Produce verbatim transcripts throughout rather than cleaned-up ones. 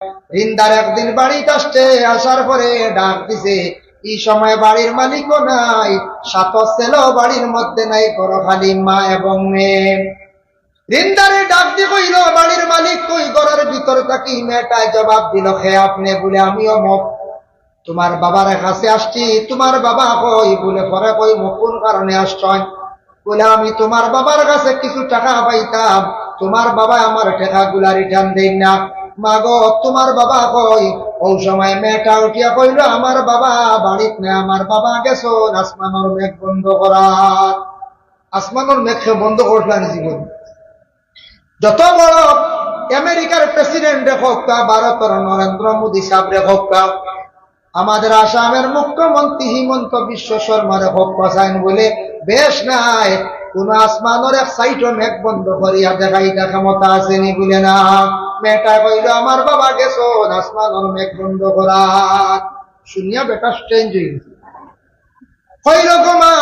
রিন্দার একদিন বাড়িত আসছে, আসার পরে ডাক দিছে। এই সময় বাড়ির মালিকও নাই, সাত ছেলেও বাড়ির মধ্যে নাই, ঘরো খালি মা এবং মেয়ে। রিন্দারে ডাক দি কইল, "বাড়ির মালিক কই?" ঘরর ভিতর থাকি মেয়েটায় জবাব দিল, "কে আপনে?" বলে, "আমি অমুক, তোমার বাবার কাছে আসছি, তোমার বাবা কই?" বলে, "পরে কইমু, কোন কারণে আসছইন?" বলে, "আমি তোমার বাবার কাছে কিছু টেকা পাইতাম, তোমার বাবায় আমার টেকাগুলা রিটার্ন দেইন না।" "মা গো, তোমার বাবা কই?" অউ সময় মেয়েটা উঠিয়া কইল, "আমার বাবা বাড়িত নাই, আমার বাবা গেছইন আসমানর মেঘ বন্ধ করাত।" আসমানর মেঘ কে বন্ধ করছলা নি জীবন? যত বড় আমেরিকার প্রেসিডেন্টরে কউক্কা, ভারতর নরেন্দ্র মোদী সাবরে কউক্কা, আমাদের আসামের মুখ্যমন্ত্রী হিমন্ত বিশ্ব শর্মারে কউক্কা, চাইন বলে, বেশ নাই, কোন আসমানর এক সাইডও মেঘ বন্ধ করিয়া দেখাইতা ক্ষমতা আছে নি? বলে, না। মেয়েটায় কইল, "আমার বাবা গেছইন আসমানর মেঘ বন্ধ করাত।" শুনিয়া বেটা স্ট্রেঞ্জ অই গেছে। কইল, "গো মা,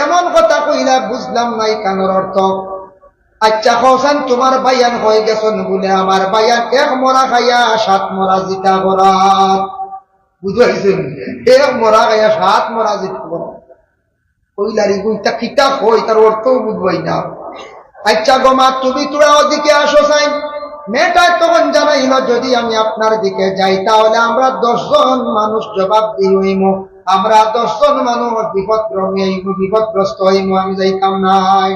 এমন কথা কইলা, বুঝলাম না ই কানোর অর্থ। আচ্ছা, কওছাইন তোমার ভাইয়াইন কই গেছইন?" বলে, "আমার ভাইয়াইন এক মরা খাইয়া সাত মরা জিতা করাত।" বুঝাইছেন? এক মরা খাইয়া সাত মরা জিতা করাত। কইলা, "রে গো, ইতা কিতা কয়, ইতার অর্থও বুঝবায় না।" "আচ্ছা গো মা, তুমি থুড়া ওদিকে আসো চাইন।" মেয়েটায় তখন জানাইল, "যদি আমি আপনার দিকে যাই, তাহলে আমরা দশ জন মানুষ জবাবদিহি অইমু, আমরা দশ জন মানুষ বিপদগ্রস্ত অইমু, বিপদগ্রস্ত অইমু, আমি যাইতাম নায়।"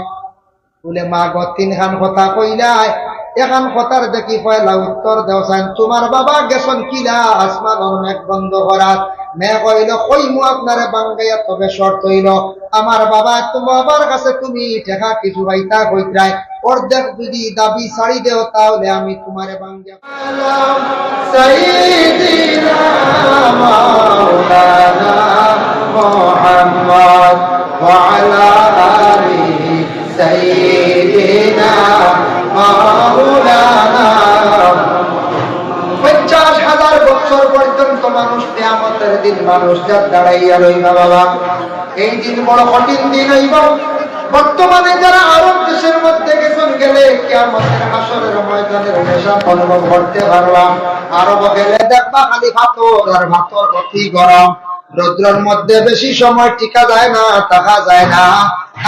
বলে, "মা গো, তিনখান কথা কইলায়, এখান কথার দেখি পয়লা উত্তর দেও চাইন, তোমার বাবা গেছইন কিলা আসমানর মেঘ বন্ধ করাত?" মেয়ে কইল, "কইমু আপনারে ভাঙ্গাইয়া, তবে শর্ত অইল, আমার বাবা, তোমার বাবার কাছে তুমি টেকা কিছু পাইতা কইতরায়, অর্ধেক যদি দাবি ছাড়ি দেও, তাহলে আমি তোমারে ভাঙ্গাইয়া।" سيدنا مولانا محمد وعلى آل سيدنا مولانا। পঞ্চাশ হাজার বছর পর্যন্ত মানুষ কিয়ামতের দিন মানুষ জাত দাঁড়াইয়া রইবা বাবা। এই দিন বড় কঠিন দিন অইব। বর্তমানে যারা আরব দেশের মধ্যে গেছইন, গেলে কিয়ামতের হাশরের ময়দানের নেশা অনুভব করতে পারবা। আরব গেলে দেখবা খালি পাথর আর পাথর, অতি গরম। রৌদ্রর মধ্যে বেশি সময় টিকা যায় না, থাকা যায় না।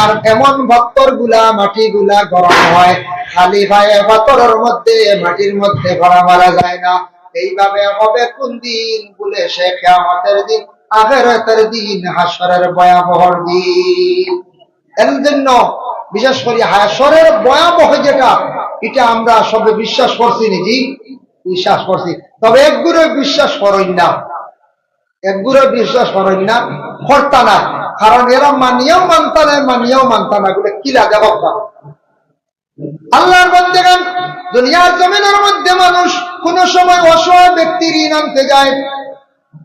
আর এমন পাথরগুলা, মাটিগুলা গরম হয়, খালি পায়ে পাথরের মধ্যে, মাটির মধ্যে পড়া মারা যায় না। এইভাবে হবে কোন দিন? বলে, সে কিয়ামতের দিন, আখেরাতের দিন, হাশরের ভয়াবহর দিন। এর জন্য বিশেষ করি হাশরের ভয়াবহ যেটা, এটা আমরা সবে বিশ্বাস করছি নি? জি, বিশ্বাস করছি। তবে একগুরে বিশ্বাস করইন না, একগুরে বিশ্বাস করইন না, করতা না। কারণ এরা মানিয়াও মানতা না, মানিয়াও মানতা না, এগুলো কিলা দেখো। আল্লাহর বান্দাগণ, দুনিয়ার জমিনের মধ্যে মানুষ কোন সময় অসহায় ব্যক্তির ঋণ আনতে যায়,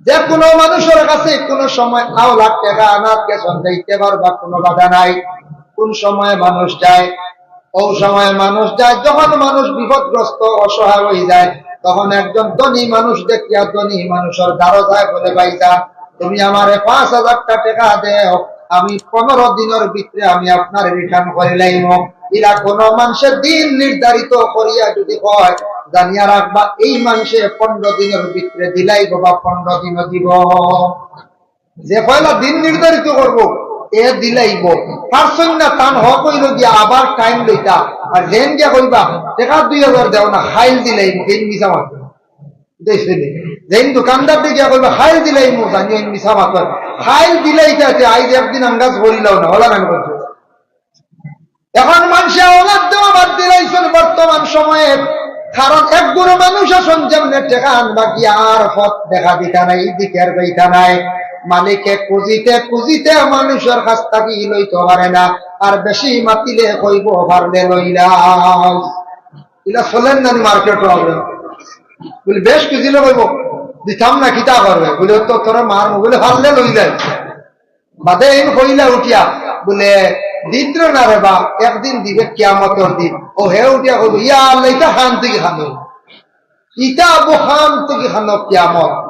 যে কোনো মানুষের কাছে কোনো সময় আওলাদ টেকা আনাত গেছইন, যাইতে পারবা, কোনো বাধা নাই। কোন সময় মানুষ যায়? ও সময় মানুষ যায় যখন মানুষ বিপদগ্রস্ত, অসহায় হয়ে যায়, তখন একজন ধনী মানুষ দেখিয়া ধনী মানুষের দ্বারো যায়, বলে, "ভাইজান, তুমি আমারে পাঁচ হাজার টেকা দেও, আমি পনেরো দিনের ভিতরে আমি আপনার রিটার্ন করে লাইমু।" এরা কোনো মানুষের দিন নির্ধারিত করিয়া যদি হয়, জানিয়া রাখবা, এই মানুষে পনেরো দিনের ভিতরে দিলাইব বা পনেরো দিনও দিব। যে পয়লা দিন নির্ধারিত করব, এ দিলাইব। পারছইন না, তান হক অইল গিয়া আবার টাইম লইতা। আর যেন গিয়া কইবা, "টেকা দুই হাজার দেও না, খাইল দিলাইব", এই মিছা মাত। দেখছইন নি? যেন দোকানদার দিয়া গিয়া কইবা, "খাইল দিলাইব", জানি এই মিছা মাত। খাইল দিলাইতা, আইজ একদিন আন্দাজ করিলাও না, ওলা কেন করছো? এখন মানুষে আওলাদ দেওয়া বাদ দিলাইছইন বর্তমান সময়ে। কারণ এক গুরু মানুষ আছইন, যেমনে টেকা আনবা কি আর পথ দেখা দিতা নাই, এই দিকে আর যাইতা নাই। মালিকে খুঁজিতে খুঁজিতে মানুষের কাছ থাকি লইতো পারে না। আর বেশি মাতিলে কইব, "পারলে লইলাম।" ইলা চলের না নি মার্কেটো আমরা? বলে, বেশ খুঁজিলে কইব, "দিতাম না, কিতা করবে?" বলে, "তো তোরা মার", বলে, "পারলে লইলাই।" বাদে এইন কইলা উঠিয়া, বলে, "দিদ্র না রে বা, একদিন দিবে কিয়ামতর দিন।" ও হে উঠিয়া কইব, "ইয়া আল্লাহ, ইতা খান থেকে খানো, ইতা আবু খান থেকে খানো কিয়ামত।"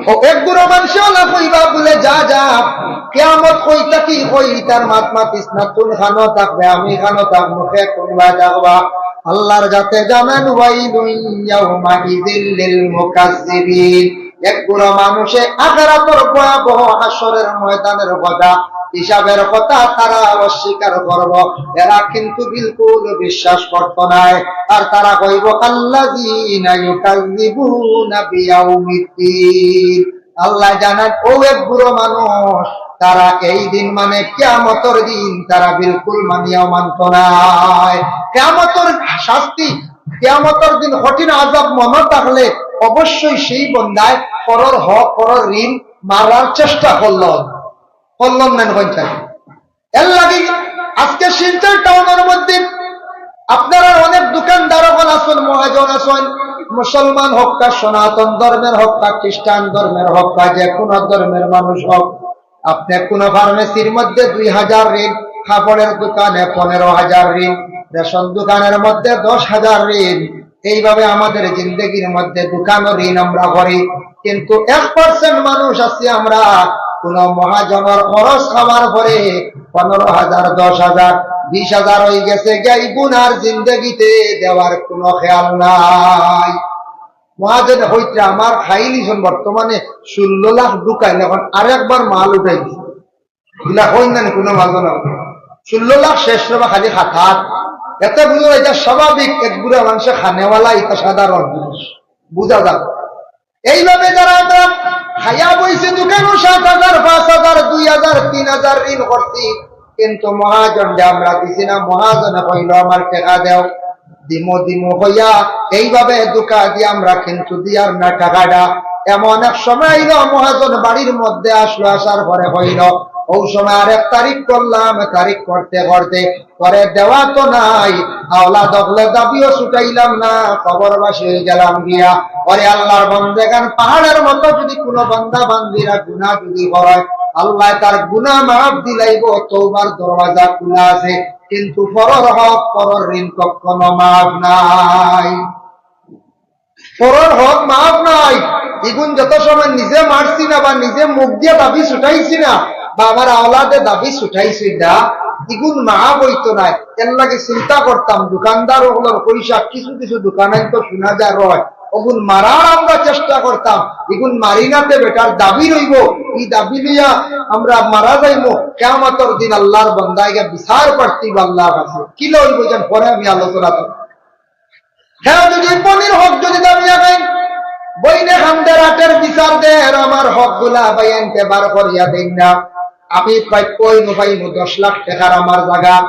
ও এক গুরু মানুষে ওলা কইবা, বলে, "যা, যা, কিয়ামত কই থাকি কই, ইতার মাত মাতিস না, তুই খানো থাকবে, আমি খানো থাকবো, কে কোন ভাই থাকবা?" আল্লাহর জাতে জানান, "ওয়াইলুন ইয়াউমাইযিল লিল মুকাজ্জিবিন।" এক গুরু মানুষে আখেরাতর ভয়াবহ হাশরের ময়দানের কথা, হিসাবের কথা তারা অস্বীকার করব। এরা কিন্তু বিলকুল বিশ্বাস করত নায়। আর তারা কইব, "আল্লাযীনা ইউকাযযিবুনা বিয়াউমিদ্দিন।" আল্লাহ জানান, ও এক গুরু মানুষ, তারা এই দিন মানে কিয়ামতর দিন তারা বিলকুল মানিয়াও মানত নায়। কিয়ামতর শাস্তি, কিয়ামতর দিন কঠিন আযাব মনে থাকলে অবশ্যই সেই বন্দায় পরর হক, পরর ঋণ মারার চেষ্টা করল, করল না কইন চাই। এর লাগি আজকে শিলচর টাউনর মধ্যে আপনারা অনেক দোকানদার অকল আছইন, মহাজন আছইন, মুসলমান হউক্কা, সনাতন ধর্মের হউক্কা, খ্রিস্টান ধর্মের হউক্কা, যে কোনো ধর্মের মানুষ হউক, আপনে কোনো ফার্মেসির মধ্যে দুই হাজার ঋণ, কাপড়ের দোকানে পনেরো হাজার ঋণ, রেশন দোকানের মধ্যে দশ হাজার ঋণ, এইভাবে আমাদের জিন্দেগির মধ্যে দোকানও ঋণ আমরা করি, কিন্তু এক পার্সেন্ট মানুষ আছি আমরা, কোন মহাজনর খরচ খাওয়ার পরে পনেরো হাজার, দশ হাজার, বিশ হাজার হয়ে গেছে, গিয়া ইগুন আর জিন্দেগিতে দেওয়ার কোনো খেয়াল নাই। মহাজনে কইতরা, "আমার খাইলিছইন বর্তমানে ষোলো লাখ ঢুকাইল, এখন আরেকবার মাল উঠাই দিছে।" ইলা কইন না নি কোনো মাল না। ষোলো লাখ শেষ রে বা খালি খাতাত। এতে বুঝা যায় এটা স্বাভাবিক, এক গুড়া মানুষে খানেওয়ালা, এটা সাধারণ জিনিস। বুঝা যায়। এইভাবে যারা আমরা খাইয়া বইছে দোকানো সাত হাজার, পাঁচ হাজার, দুই হাজার, তিন হাজার ঋণ করছি, কিন্তু মহাজনরে আমরা দিছি না। মহাজনে কইল, "আমার টেকা দেও।" দিমু দিমু কইয়া এইভাবে ধোঁকা দিয়া আমরা কিন্তু দিয়ার না টাকাটা। এমন এক সময় আইল, মহাজন বাড়ির মধ্যে আসলো, আসার পরে কইল, "ও সময় আরেক তারিখ করলাম, তারিখ করতে করতে পরে দেওয়া তো নাই, আওলাদ অকলর দাবিও ছুটাইলাম না, কবরবাসী হয়ে গেলাম গিয়া।" ওরে আল্লাহর বন্দেগান, পাহাড়ের মতো যদি কোনো বান্দা বান্দিরা গুনাহ যদি করে, আল্লাহ তার গুনাহ মাফ দিলাইব, তওবার দরওয়াজা খোলা আছে। কিন্তু পরর হক, পরর ঋণ কখনো মাফ নাই। পরর হক মাফ নাই। ইগুন যত সময় নিজে মারছি না বা নিজে মুখ দিয়া দাবি ছুটাইছি না বা আমার আওলাদে দাবি ছুটাইছি না, ইগুন মাফ হইতো নাই। এর লাগি চিন্তা করতাম, দোকানদার অকলর পয়সা কিছু কিছু দোকানে তো শোনা যায় রয়, ওগুন মারার আমরা চেষ্টা করতাম। ইগুন মারি না তে বেটার দাবি রইব, এই দাবি লইয়া আমরা মারা যাইব। কিয়ামতর দিন আল্লাহর বান্দায় গিয়া বিচার প্রার্থী বা আল্লাহর কাছে কি লইব, যেন পরে আমি আলোচনা করব। হ্যাঁ, যদি পনির হক যদি দাবি আগাই, বইনে খান্দের আটের বিচার দের, আমার হক গুলা ভাইয়াইন্তে বার করিয়া দেন না। আমি প্রাপ্য অইনু পাইমু দশ লাখ টেকার আমার জাগা,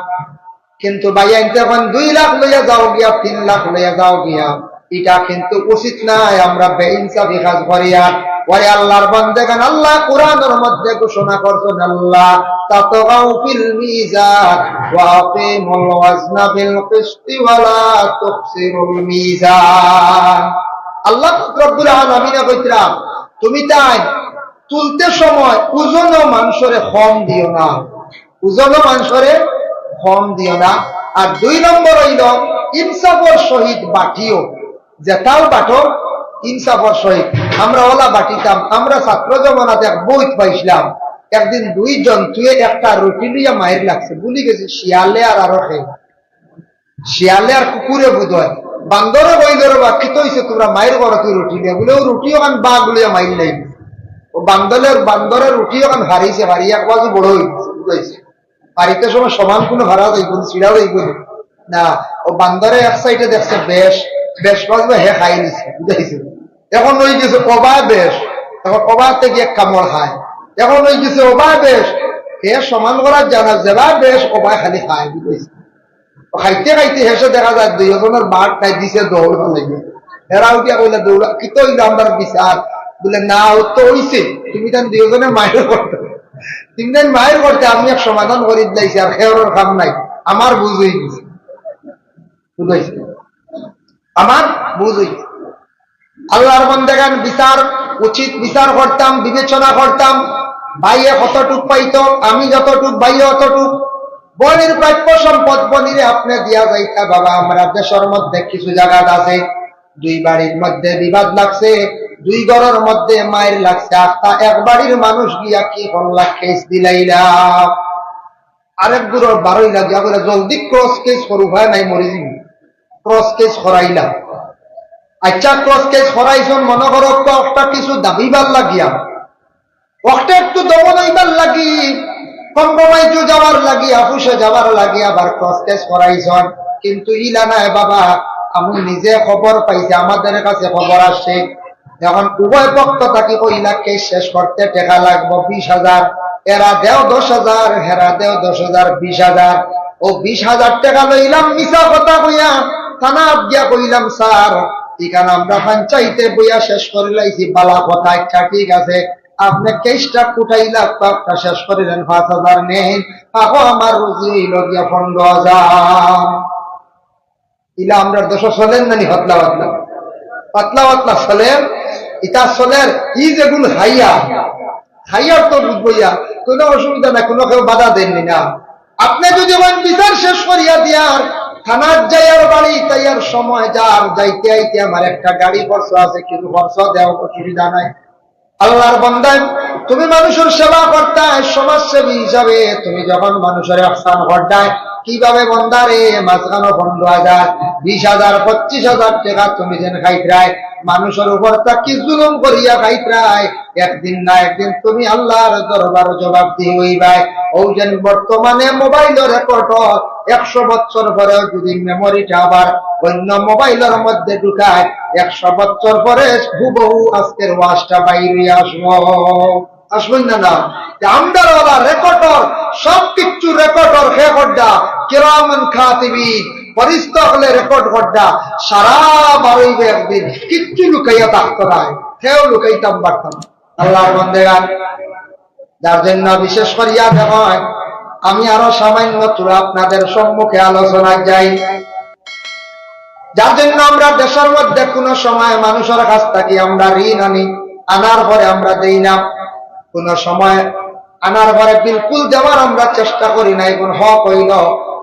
কিন্তু ভাইয়াইন্তে এখন দুই লাখ লইয়া যাও গিয়া, তিন লাখ লইয়া যাও গিয়া, এটা কিন্তু উচিত নায়। আমরা বেইনসাফি কাজ করিয়ার। ওরে আল্লাহর বান্দেগান, আল্লাহ কোরআনর মধ্যে ঘোষণা করছেন, "আল্লাহ তাতগাউ ফিল মিজান ওয়া আকিমুল ওয়াজনা বিল কিসতি ওয়া লা তুখসিরুল মিজান।" আল্লাহ রব্বুল আলামিনে কইতরা, "তুমি তাই তুলতে সময় ওজনও মানুষরে কম দিও না, ওজনও মানুষরে কম দিও না।" আর দুই নম্বর হইল, ইনসাফর সহিত বাটিও, যেটাও বাটো, ইনসাফর সহিত। আমরা ওলা বাটিতাম, আমরা ছাত্র জমানাত এক বইত পাইছিলাম, একদিন দুই জন্তুয়ে একটা রুটি লইয়া মাইর লাগছে, ভুলি গেছি শিয়ালে আর আরো কে। শিয়ালে আর কুকুরে বুধ হয়। বান্দরে কইল, "রে বা, কিতা অইছে, তোমরা মাইর করো কি রুটি লইয়া?" বুলে, "ও রুটি ওখান বাঘ লইয়া মাইর লাইল।" ও বান্দরে, বান্দরে রুটি ওখান হারিছে, হারিয়ে এক বাজু বড় হয়ে গেছে, বুঝাইছে। বাড়িতে সময় সমান কোনো হারা যাইব না, ছিঁড়া যাইব না। না, ও বান্দরে এক সাইডে দেখছে বেশ, বেশ বাজু হে খাই নিছে, বুঝাইছে। এখন হয়ে গেছে ওবা বেশ, এখন ওবাতে গিয়ে কামড় খায়। এখন হয়ে গেছে ওবা বেশ, হে সমান করার জানা, যেবা বেশ ওবায় খালি খায়, বুঝাইছে। খাইতে খাইতে শেষে দেখা যায় দুইজনের বাঘ খাই দিছে, দৌড় লাগে। এরা উঠিয়া কইলা, "দৌড়া, কিতা অইল আমরার বিচার?" বুলে, "না, ও তো অইছে, তুমি তান দুইজনে মাইর করতে, তুমি তান মাইর করতে, আমি এক সমাধান করি দিলাইছি, আর খেয়ারর কাম নাই, আমার বুঝ হয়ে গেছে।" বুঝাইছে? আমার বুঝ হয়ে গেছে। আল্লাহর বন্দেগান, বিচার, উচিত বিচার করতাম, বিবেচনা করতাম। ভাইয়ে কতটুক পাইতো, আমি যতটুক, ভাইয়ে অতটুক। বনির প্রাপ্য সম্পদ বনিরে আপনে দিয়া যাইতা। বাবা, আমরা দেশর মধ্যে কিছু জাগাত আছে, দুই বাড়ির মধ্যে বিবাদ লাগছে, দুই ঘরর মধ্যে মাইর লাগছে, আখতা এক বাড়ির মানুষ গিয়া কি করলা, কেস দিলাইলা। আরেক গুরুর বারোই লাগিয়া বলে, "জলদি ক্রস কেস করো, উপায় নাই, মরি যাইমু।" ক্রস কেস করাইলা। আচ্ছা, ক্রস কেস করাইছইন, মনো করো, একটা কিছু দাবিবার লাগিয়া, একটা একটু দমন অইবার লাগি, কম্প্রোমাইজও যাওয়ার লাগি, অফিসে যাওয়ার লাগি, আবার ক্রস কেস করাইছইন। কিন্তু ইলা নায় বাবা, আমি নিজে খবর পাইছি, আমাদের কাছে খবর আসছে, এখন উভয় পক্ষ থাকি কইলা কেস শেষ করতে টেকা লাগবো বিশ হাজার, এরা দেও দশ হাজার, হেরা দেও দশ হাজার, বিশ হাজার। ও বিশ হাজার টেকা লইলাম মিছা কথা কইয়া, থানাত গিয়া কইলাম, "স্যার, ইখান আমরা পঞ্চায়েতে বইয়া শেষ করিলাইছি।" "বালা কথা, আচ্ছা ঠিক আছে, আপনে কেসটা কুটাইলা, একটা শেষ করিলেন, পাঁচ হাজার নেইন, আহো আমার রুজি অইলো গিয়া পনেরো হাজার।" ইলা আমরার দেশো চলের না নি? পাতলা পাতলা, পাতলা পাতলা চলের। ইতা চলের, ই যেগুন খাইয়া, খাইয়ার তো বুঝবো ইয়া, কোনো অসুবিধা নাই, কোনো কেউ বাধা দেননি না। আপনে যদি কইন বিচার শেষ করিয়া দিয়ার, থানাত যাইয়ার, বাড়ি তাইয়ার সময় যার, যাইতে আইতে আমার একটা গাড়ি খরচ আছে, কিছু খরচ দেও, অসুবিধা নাই। আল্লাহর বান্দায়, তুমি মানুষের সেবা করতায়, সমাজসেবী হিসাবে তুমি যখন মানুষের ইহসান করতায়, কিভাবে বান্দারে মাঝখানো পনেরো হাজার, বিশ হাজার, পঁচিশ হাজার টেকা তুমি যেন খাইতরায়, মানুষের উপর থাকি জুলুম করিয়া খাইতরায়, একদিন না একদিন তুমি আল্লাহর দরবার জবাবদিহি অইবায়। ও যেন বর্তমানে মোবাইলর রেকর্ডর একশো বছর পরেও যদি মেমোরিটা আবার অন্য মোবাইলর মধ্যে ঢুকায়, একশো বছর পরে হুবহু আজকের ওয়াজটা বাইরে আসবো, আসবো না? না, যে আমরার ওলা রেকর্ডর সব কিচ্ছু রেকর্ডর হে করডা, কিরামান কাতিবিন, ফেরেশতা অকলে রেকর্ড করডা, সারা বারইবে একদিন, কিচ্ছু লুকাইয়া থাকতো নায়, কেউ লুকাইতাম পারতাম না। আল্লাহর বান্দেগান, যার জন্য বিশেষ করিয়া দেখইন, আমি আরো সামান্য থুড়া আপনাদের সম্মুখে আলোচনায় যাই। যার জন্য আমরা দেশের মধ্যে কোনো সময় মানুষের কাছ থাকি আমরা ঋণ আনি, আনার পরে আমরা দেই না, কোনো সময় আনার পরে বিলকুল দেওয়ার আমরা চেষ্টা করি না। এখন হক অইলো,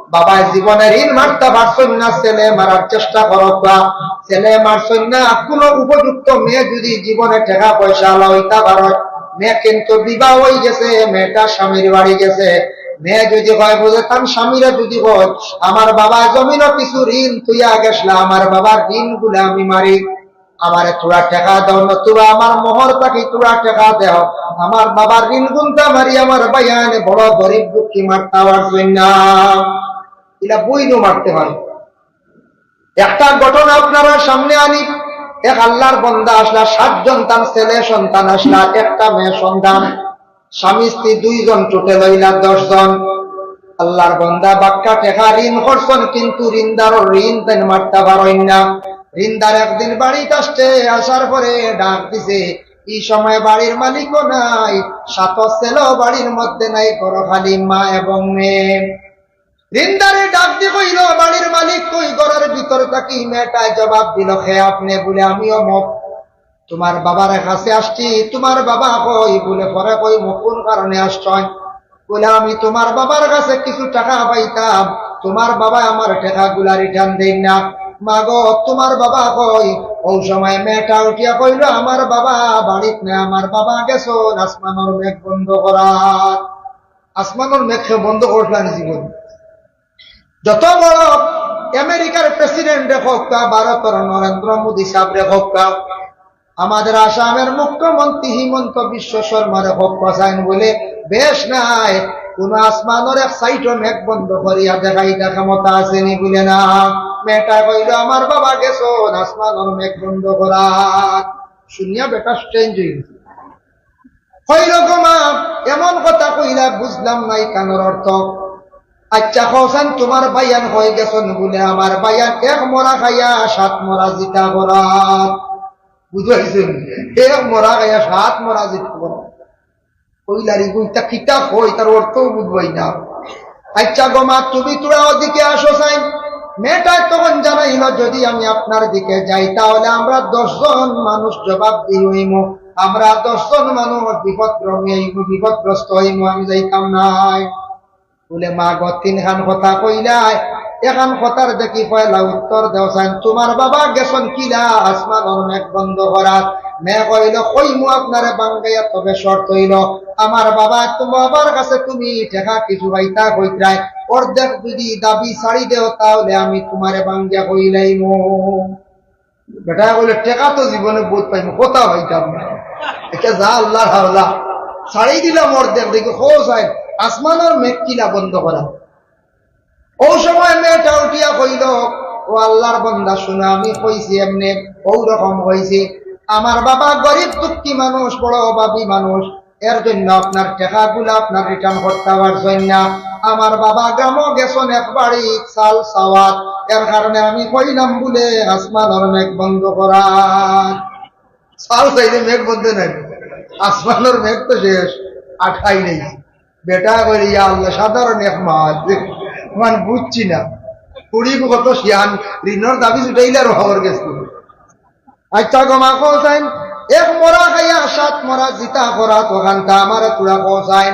বাবায় জীবনে ঋণ মারতা পারছইন না, ছেলে মারার চেষ্টা করউক্কা, ছেলে মারছইন না, কোনো উপযুক্ত মেয়ে যদি জীবনে টেকা পয়সা আলা অইতা পারইন, মেয়ে কিন্তু বিবাহ অইগেছে, মেয়েটা স্বামীর বাড়ি গেছে, মেয়ে যদি কয় বুঝে তার স্বামীরে যদি কয়, "আমার বাবা জমিনো কিছু ঋণ থইয়া গেছলা, আমার বাবার ঋণগুলা আমি মারি, আমারে থুড়া টেকা দেও, নতুবা আমার মোহর থাকি থুড়া টেকা দেও, আমার বাবার ঋণগুনতা মারি, আমার ভাইয়াইন বড় গরিব দুঃখী, মারতা পারছইন না।" ইলা বইনও মারতে পারে। একটা ঘটনা আপনারার সামনে আনি, এক আল্লাহর বান্দা আছলা, সাতজন তান ছেলে সন্তান আছলা, একটা মেয়ে সন্তান, স্বামী স্ত্রী দুইজন, টোটাল অইলা দশ জন। আল্লাহর বান্দা বাক্কা টেকা ঋণ করছইন, কিন্তু ঋণদারর ঋণ তাইন মারতা পারইন না। ঋণদার একদিন বাড়িত আসছে, আসার পরে ডাক দিছে, ই সময় বাড়ির মালিকও নাই, সাত ছেলেও বাড়ির মধ্যে নাই, ঘরো খালি মা এবং মেয়ে। ঋণদারে ডাক দি কইল, "বাড়ির মালিক কই?" ঘরর ভিতর থাকি মেয়েটায় জবাব দিল, "কে আপনে?" বুলে, "আমি অমুক।" "তোমার বাবার কাছে আসছি, তোমার বাবা কই?" বুলে, "পরে কইমু, কোন কারণে আসছইন?" বুলে, "আমি তোমার বাবার কাছে কিছু টেকা পাইতাম, তোমার বাবা আমার টেকাগুলা রিটার্ন দেইন না।" "মা গো, তোমার বাবা কই?" অউ সময় মেয়েটা উঠিয়া কইল, "আমার বাবা বাড়িত নাই, আমার বাবা গেছইন আসমানর মেঘ বন্ধ করাত।" আসমানর মেঘ কে বন্ধ করছলা নি জীবন? যত বড় আমেরিকার প্রেসিডেন্টরে কউক্কা, ভারতর নরেন্দ্র মোদী সাবরে কউক্কা, আমাদের আসামের মুখ্যমন্ত্রী হিমন্ত বিশ্ব শর্মারে কউক্কা, চাইন বুলে, বেশ নাই, কোন আসমানর এক সাইডো মেঘ বন্ধ করিয়া দেখাইতা ক্ষমতা আছে নি? বুলে, না। মেয়েটায় কইল, "আমার বাবা গেছইন আসমানর মেঘ বন্ধ করাত।" শুনিয়া বেটা চেঞ্জ অই গেছে। কইল, "গো মা, এমন কথা কইলা, বুঝলাম না ইখানর অর্থ। আচ্ছা, কওছাইন তোমার ভাইয়াইন কই গেছইন?" বুলে, "আমার ভাইয়াইন এক মরা খাইয়া সাত মরা জিতা করাত।" বুঝাইছইন? এক মরা খাইয়া সাত মরা জিতা করাত। কইলা, "রে গো, ইতা কিতা কয়, ইতার অর্থও বুঝবায় না।" "আচ্ছা গো মা, তুমি থুড়া ওদিকে আসো চাইন।" মেয়েটায় তখন জানাইল, "যদি আমি আপনার দিকে যাই, তাহলে আমরা দশ জন মানুষ জবাবদিহি অইমু, আমরা দশ জন মানুষ বিপদগ্রস্ত অইমু, বিপদগ্রস্ত অইমু, আমি যাইতাম নায়।" বুলে, "মা গো, তিনখান কথা কইলায়, এখান কথার দেখি পয়লা উত্তর দেও চাইন, তুমার বাবা গেছইন কিলা আসমানর মেঘ বন্ধ করাত? মেঘ অইলো কইমু আপনারে ভাঙ্গাইয়া, তবে শর্ত অইলো আমার বাবা, তুমার বাবার কাছে তুমি টেকা কিছু পাইতা কইতরায়, অর্ধেক যদি দাবি ছাড়ি দেও তাইলে আমি তুমারে ভাঙ্গিয়া কইলাইমু। বেটায় কইলো, টেকা তো জীবনে বউত পাইমু, কথা পাইতাম না। ইটা যা আল্লার হাওলা, ছাড়ি দিলাম অর্ধেক, দেখি কও চাইন আসমানর মেঘ কিলা বন্ধ করা। অউ সময় মেয়েটা উঠিয়া কইলো, ও আল্লার বান্দা, হুনো, আমি কইছি এমনে, অউ রকম কইছি। আমার বাবা গরিব দুঃখী মানুষ, বড় অভাবী মানুষ, এর জন্য আপনার টেকাগুলা আপনার return করতা পারছইন না। আমার বাবা গ্রামো গেছইন এক বাড়ি চাল চাওয়াত, এর কারণে আমি কইলাম বুলে আসমানর মেঘ বন্ধ করা। চাল চাইলে মেঘ বন্ধ নায়, আসমানর মেঘ তো শেষ, আঠাই নাই। বেটায় কইলো, ইয়া আল্লা, সাধারণ এক মাত, মানে বুঝছি না। ফুড়ি কত শিয়ান, ঋণর দাবি ছুটাইলে আর খবর গেছে। আইচ্ছা গো মা, কও চাইন, এক মরা খাইয়া সাত মরা জিতা করাত, অখানতা আমারে থুড়া কও চাইন।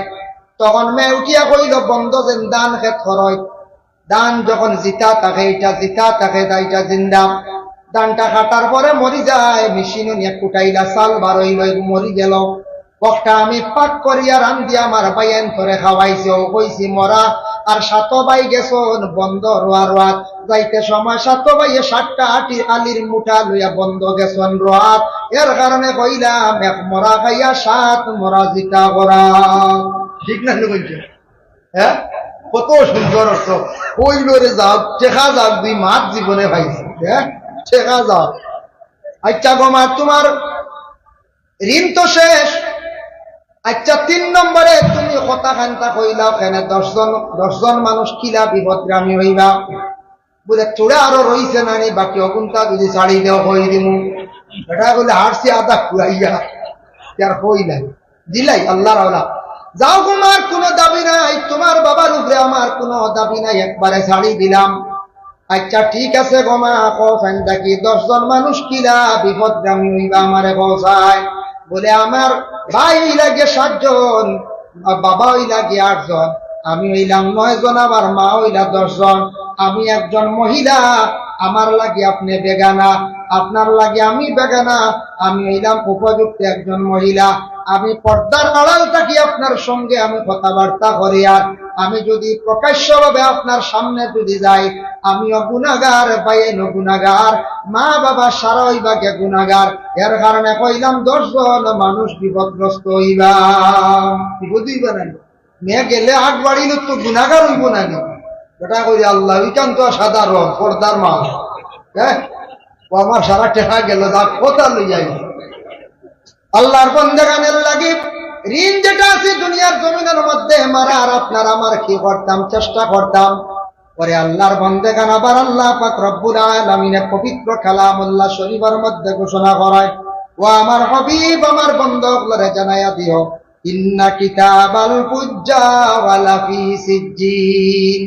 তখন মেয়ে উঠিয়া কইলো, বন্দো যেন ধান খেত করইন, ধান যখন জিতা থাকে, ইটা জিতা থাকে, তা ইটা জিন্দা। ধানটা কাটার পরে মরি যায়, মেশিনো নিয়া কুটাইলা, চাল বার অইলো, মরি গেলো। অখটা আমি পাক করিয়া রান্দিয়া আমার ভাইয়াইন্তরে খাওয়াইছি, অউ কইছি মরা। আর সাত ভাই গেছইন বন্দো রোয়া রোয়াত, যাইতে সময় সাত ভাইয়ে সাতটা আটি আলির মুঠা লইয়া বন্দো গেছইন রোয়াত। এর কারণে কইলাম, এক মরা খাইয়া সাত মরা জিতা করা। ঠিক না, ঠিক কইছি? হ্যাঁ, কত সুন্দর অর্থ। কইলো রে যাউক, টেকা যাউক, দুই মাত জীবনে পাইছি, হ্যাঁ, টেকা যাউক। আইচ্ছা গো মা, তুমার ঋণ তো শেষ। আইচ্ছা, তিন নম্বরে তুমি কথা খানতা কইলাও কেনে, দশ জন, দশ জন মানুষ কিলা বিপদগামী অইবা? বুলে, থুড়া আরো রইছে নানি, বাকি অগুনতা যদি ছাড়ি দেও, কই দিমু। বেটায় কইলো, হারছি আধা খুয়াইয়া, আর কই নাই। দিলাই, আল্লার হাওলা। যাও গো মা, আর কুনু দাবি নাই, তুমার বাবার উপরে আমার কুনু দাবি নাই, একবারে ছাড়ি দিলাম। আইচ্ছা, ঠিক আছে গো মা, কও চাইন দেখি, দশ জন মানুষ কিলা বিপদগামী অইবা, আমারে কও চাইন। বুলে, আমার ভাই অইলা গিয়া সাতজন, আর বাবা অইলা গিয়া আটজন, আমি অইলাম নয়জন, আমার মা অইলা দশজন। আমি একজন মহিলা, আমার লাগি আপনে বেগানা, আপনার লাগি আমি বেগানা। আমি অইলাম উপযুক্ত একজন মহিলা, আমি পর্দার আড়াল থাকি আপনার সঙ্গে আমি কথাবার্তা করি, আর আমি যদি প্রকাশ্যভাবে আপনার সামনে যদি যাই, আমিও গুনাগার, ভাইয়াইনও গুনাগার, মা বাবা সারা অইবা গিয়া গুনাগার। এর কারণে কইলাম দশজন মানুষ বিপদগ্রস্ত অইবা। বিপদ অইবা না? মেয়ে গেলে আট বাড়িলে তো গুনাগার অইবো না নি? বেটায় কইলো, আল্লা, অখান তো সাধারণ পর্দার মাল। হ্যাঁ, ও আমার সারা টেকা গেলো, যা কথা লইয়া আইলো। আল্লার বন্দেগানের লাগি ঋণ যেটা আছে দুনিয়ার জমিনর মধ্যে, মারার আপনার আমার কি করতাম, চেষ্টা করতাম। পরে আল্লার বন্দেগান আবার আল্লা পাক রব্বুল আলামিনে পবিত্র কালামুল্লাহ শরীফর মধ্যে ঘোষণা করায়, ও আমার হাবিব, আমার বন্দা অকলরে জানাইয়া দিও, ইন্না কিতাবাল ফুজ্জার লাফি সিজ্জিন।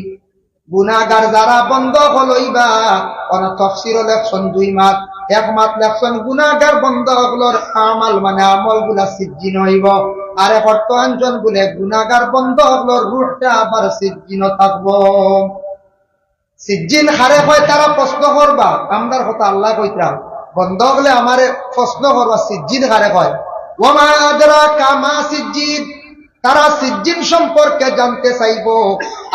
গুনাগার যারা বন্দা অকল অইবা, অনো তফসিরো লেখছইন দুই মাত, এক মাত লেখছইন গুনাগার বন্দা অকলর আমাল মানে আমলগুলা সিজ্জিন অইবো, আর এক অর্থ আনছইন বুলে গুনাগার বন্দা অকলর রুহটা আবার সিজ্জিনো থাকবো। সিজ্জিন কারে কয় তারা প্রশ্ন করবা, আমরার কথা আল্লায় কইতরা, বন্দা অকলে আমারে প্রশ্ন করবা সিজ্জিন কারে কয়। ওয়া মা আদরাকা মা সিজ্জিন, তারা সিজ্জিন সম্পর্কে জানতে চাইবো।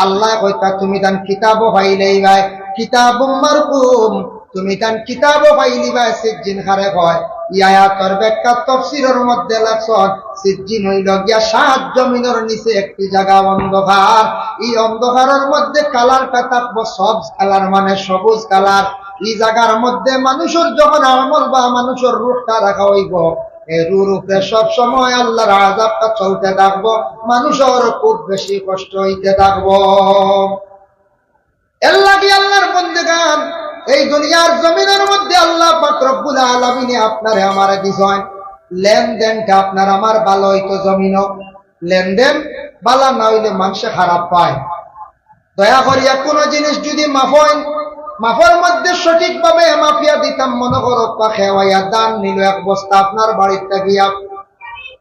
আল্লায় কইতরা, তুমি তান কিতাবো পাইলাইবায়, কিতাবুম মারকুম, তুমি তান কিতাবো পাইলিবায় সিজ্জিন কারে কয়। ই আয়াতর ব্যাখ্যা তফসিরর মধ্যে লেখছইন, সিজ্জিন অইলো গিয়া সাত জমিনর নিচে একটি জাগা অন্ধকার। ই অন্ধকারর মধ্যে কালারটা থাকবো সবজ কালার, মানে সবুজ কালার। ই জাগার মধ্যে মানুষর যখন আমল বা মানুষর রুহটা রাখা অইবো, এই রুহর উপরে সব সময় আল্লার আযাবটা চলতে থাকবো, মানুষর খুব বেশি কষ্ট অইতে থাকবো। এর লাগি আল্লার বন্দেগান, এই দুনিয়ার জমিনর মধ্যে আল্লা পাক রব্বুল আলামিনে আপনারে আমারে দিছইন, লেনদেনটা আপনার আমার ভালা অইতো জমিনো, লেনদেন ভালা না অইলে মানষে খারাপ পায়। দয়া করিয়া কুনু জিনিস যুদি মাপইন, মাপর মধ্যে সঠিকভাবে মাপিয়া দিতাম, মনো করউক্কা কেউ আইয়া ধান নিলো এক বস্তা আপনার বাড়িত থাকিয়া,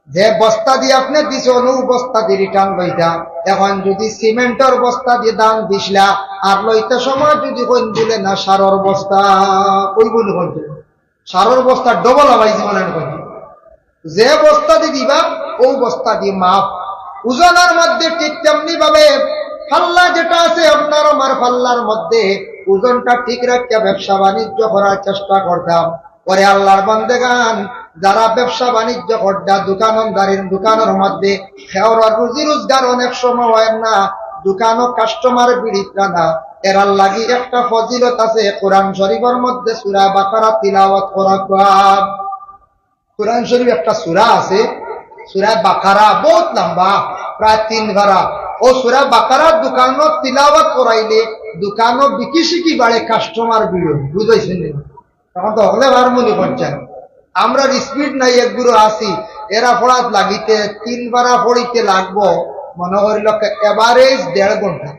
যে বস্তা দি আপনে দিছইন, অউ বস্তা দি রিটার্ন লইতা। এখন যুদি সিমেন্টর বস্তা দি ধান দিছলা, আর লইতে সময় যুদি কইন বুলে না সারর বস্তা, অইবো নি কইন? সারর বস্তা ডবল আবাই জীবনে কইন। যে বস্তা দি দিবা, অউ বস্তা দি মাপ। ওজনর মধ্যে ঠিক তেমনি ভাবে পাল্লা যেটা আছে আপনার আমার পাল্লার মধ্যে, ওজনটা ঠিক রাখিয়া ব্যবসা বাণিজ্য করার চেষ্টা করতাম। ওরে আল্লাহর বান্দেগান, যারা ব্যবসা বাণিজ্য করতা, দোকানদারির দোকানর মধ্যে, কেউর রুজি রোজগার অনেক সময় অয় না, দোকানো কাস্টমার ভিড়িত্রা না, এরার লাগি একটা ফজিলত আছে। কোরআন শরীফর মধ্যে সূরা বাকারা তিলাওয়াত করা। কোরআন শরীফ একটা সূরা আছে, সূরা বাকারা, বউত লম্বা, প্রায় তিন পারা। অউ সূরা বাকারা দোকানো তিলাওয়াত করাইলে দোকানো বিকি শিকি বাড়ে, কাস্টমার ভিড় অয়, বুঝাইছইন নি? তখন তো হকলে পারমু নি কইন চাইন। আমরার স্পিড নাই, একগুরু আছি, এরা পড়াত লাগিতে তিন পারা পড়িতে লাগবো, মনে করিল এভারেজ দেড় ঘন্টা,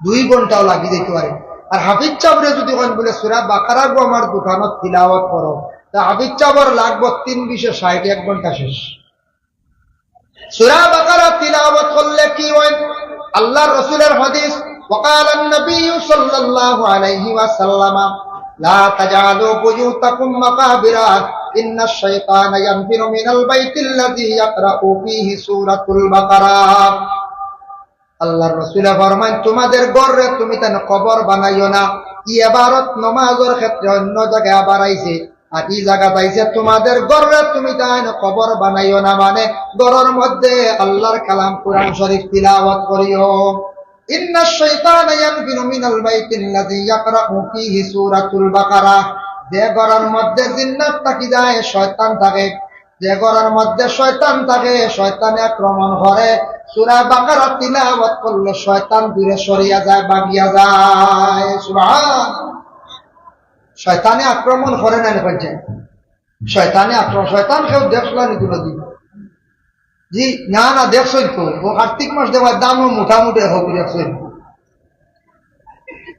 দুই ঘন্টাও লাগি যাইতে পারে। আর হাফিজ সাবরে যুদি কইন বুলে সূরা বাকারা গু আমার দোকানো তিলাওয়াত করো, তে হাফিজ সাবর লাগবো তিন বিশে ষাইট, এক ঘন্টা শেষ। সূরা বাকারা তিলাওয়াত করলে কি অয়? আল্লাহর রাসূলর হাদিস, وقال النبي صلى الله عليه وسلم: لا تجعلوا بيوتكم مقابر إن الشيطان ينفر من البيت الذي يقرأ فيه سورة البقرة। আল্লাহর রাসূলে ফরমাইন, তুমাদের ঘররে তুমি তাইন কবর বানাইও না। ই এবারত নমাজর ক্ষেত্রে অন্য জাগায় আবার আইছে, আর ই জাগাত আইছে, তুমাদের ঘররে তুমি তাইন কবর বানাইও না, মানে ঘরর মধ্যে আল্লাহর কালাম কোরআন শরীফ তিলাওয়াত করিও। إن الشيطان ينفر من البيت الذي يقرأ فيه سورة البقرة। যে ঘরর মধ্যে জিন্নাত থাকি যায়, শয়তান থাকে, যে ঘরর মধ্যে শয়তান থাকে, শয়তানে আক্রমণ করে, সূরা বাকারা তিলাওয়াত করলে শয়তান দূরে সরিয়া যায়, ভাগিয়া যায়। সুবহান। শয়তানে আক্রমণ করে না, কইছে। শয়তানে আক্রমণ, শয়তান কেউ দেখছলা নি কুনুদিন? জি, না, না, দেখছইন তো। অউ কার্তিক মাস দেওয়ার দামও মোটামুটি হোক, দেখছইন।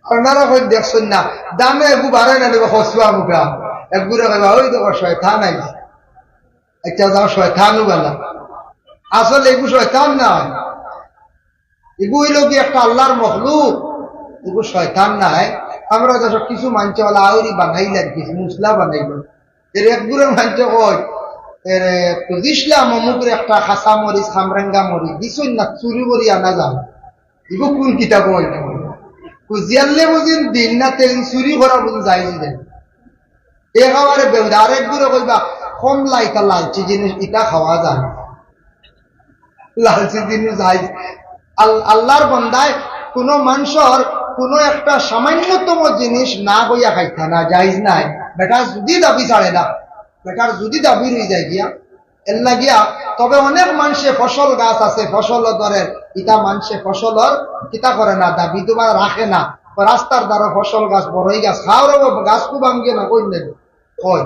আপনারা কইন দেখছইন না, দামে এগু বাড়ে না, নেবে হসুয়া মুখা। একগুরে কইবা, "ওই দেখো, শয়তান আইছে।" আচ্ছা, যাও, শয়তানও বালা। আসলে এগু শয়তান নায়, এগু অইলো কি একটা আল্লাহর মখলুক, এগু শয়তান নায়। আমরা দেশো কিছু মানষে অলা আউরি বানাইলা, কিছু মুসলা বানাইলা। এর একগুরে মানষে কয়, এরে, খুজিছলাম অমুকরে একটা খাসা মরিচ, খামরেঙ্গা মরিচ, দিছইন না, চুরি করি আনা যায়। ইগু কুন কিতাব অইল? খুজিয়ারলে বুঝিন দিন না, তেন চুরি করা বুঝিন জায়েজ নাই। একেবারে বেহুদা। আরেকগুরে কইবা, কমলা ইতা লালচি জিনিস, ইতা খাওয়া যায়। লালচি জিনিস জায়েজ। আল-, আল্লাহর বান্দায় কুনু মানষর কুনু একটা সামান্যতম জিনিস না কইয়া খাইতা না, জায়েজ নাই। বেটা যুদি দাবি ছাড়ে না, বেটার যুদি দাবি রই যায় গিয়া, এর লাগিয়া। তবে অনেক মানষে ফসল গাছ আছে, ফসল ধরের, ইতা মানষে ফসলর কিতা করে না, দাবি দুবা রাখে না। রাস্তার ধারো ফসল গাছ, বড়ই গাছ, খাওয়ারও গাছ খুব ভাঙ্গে না, কই নেবে? কই?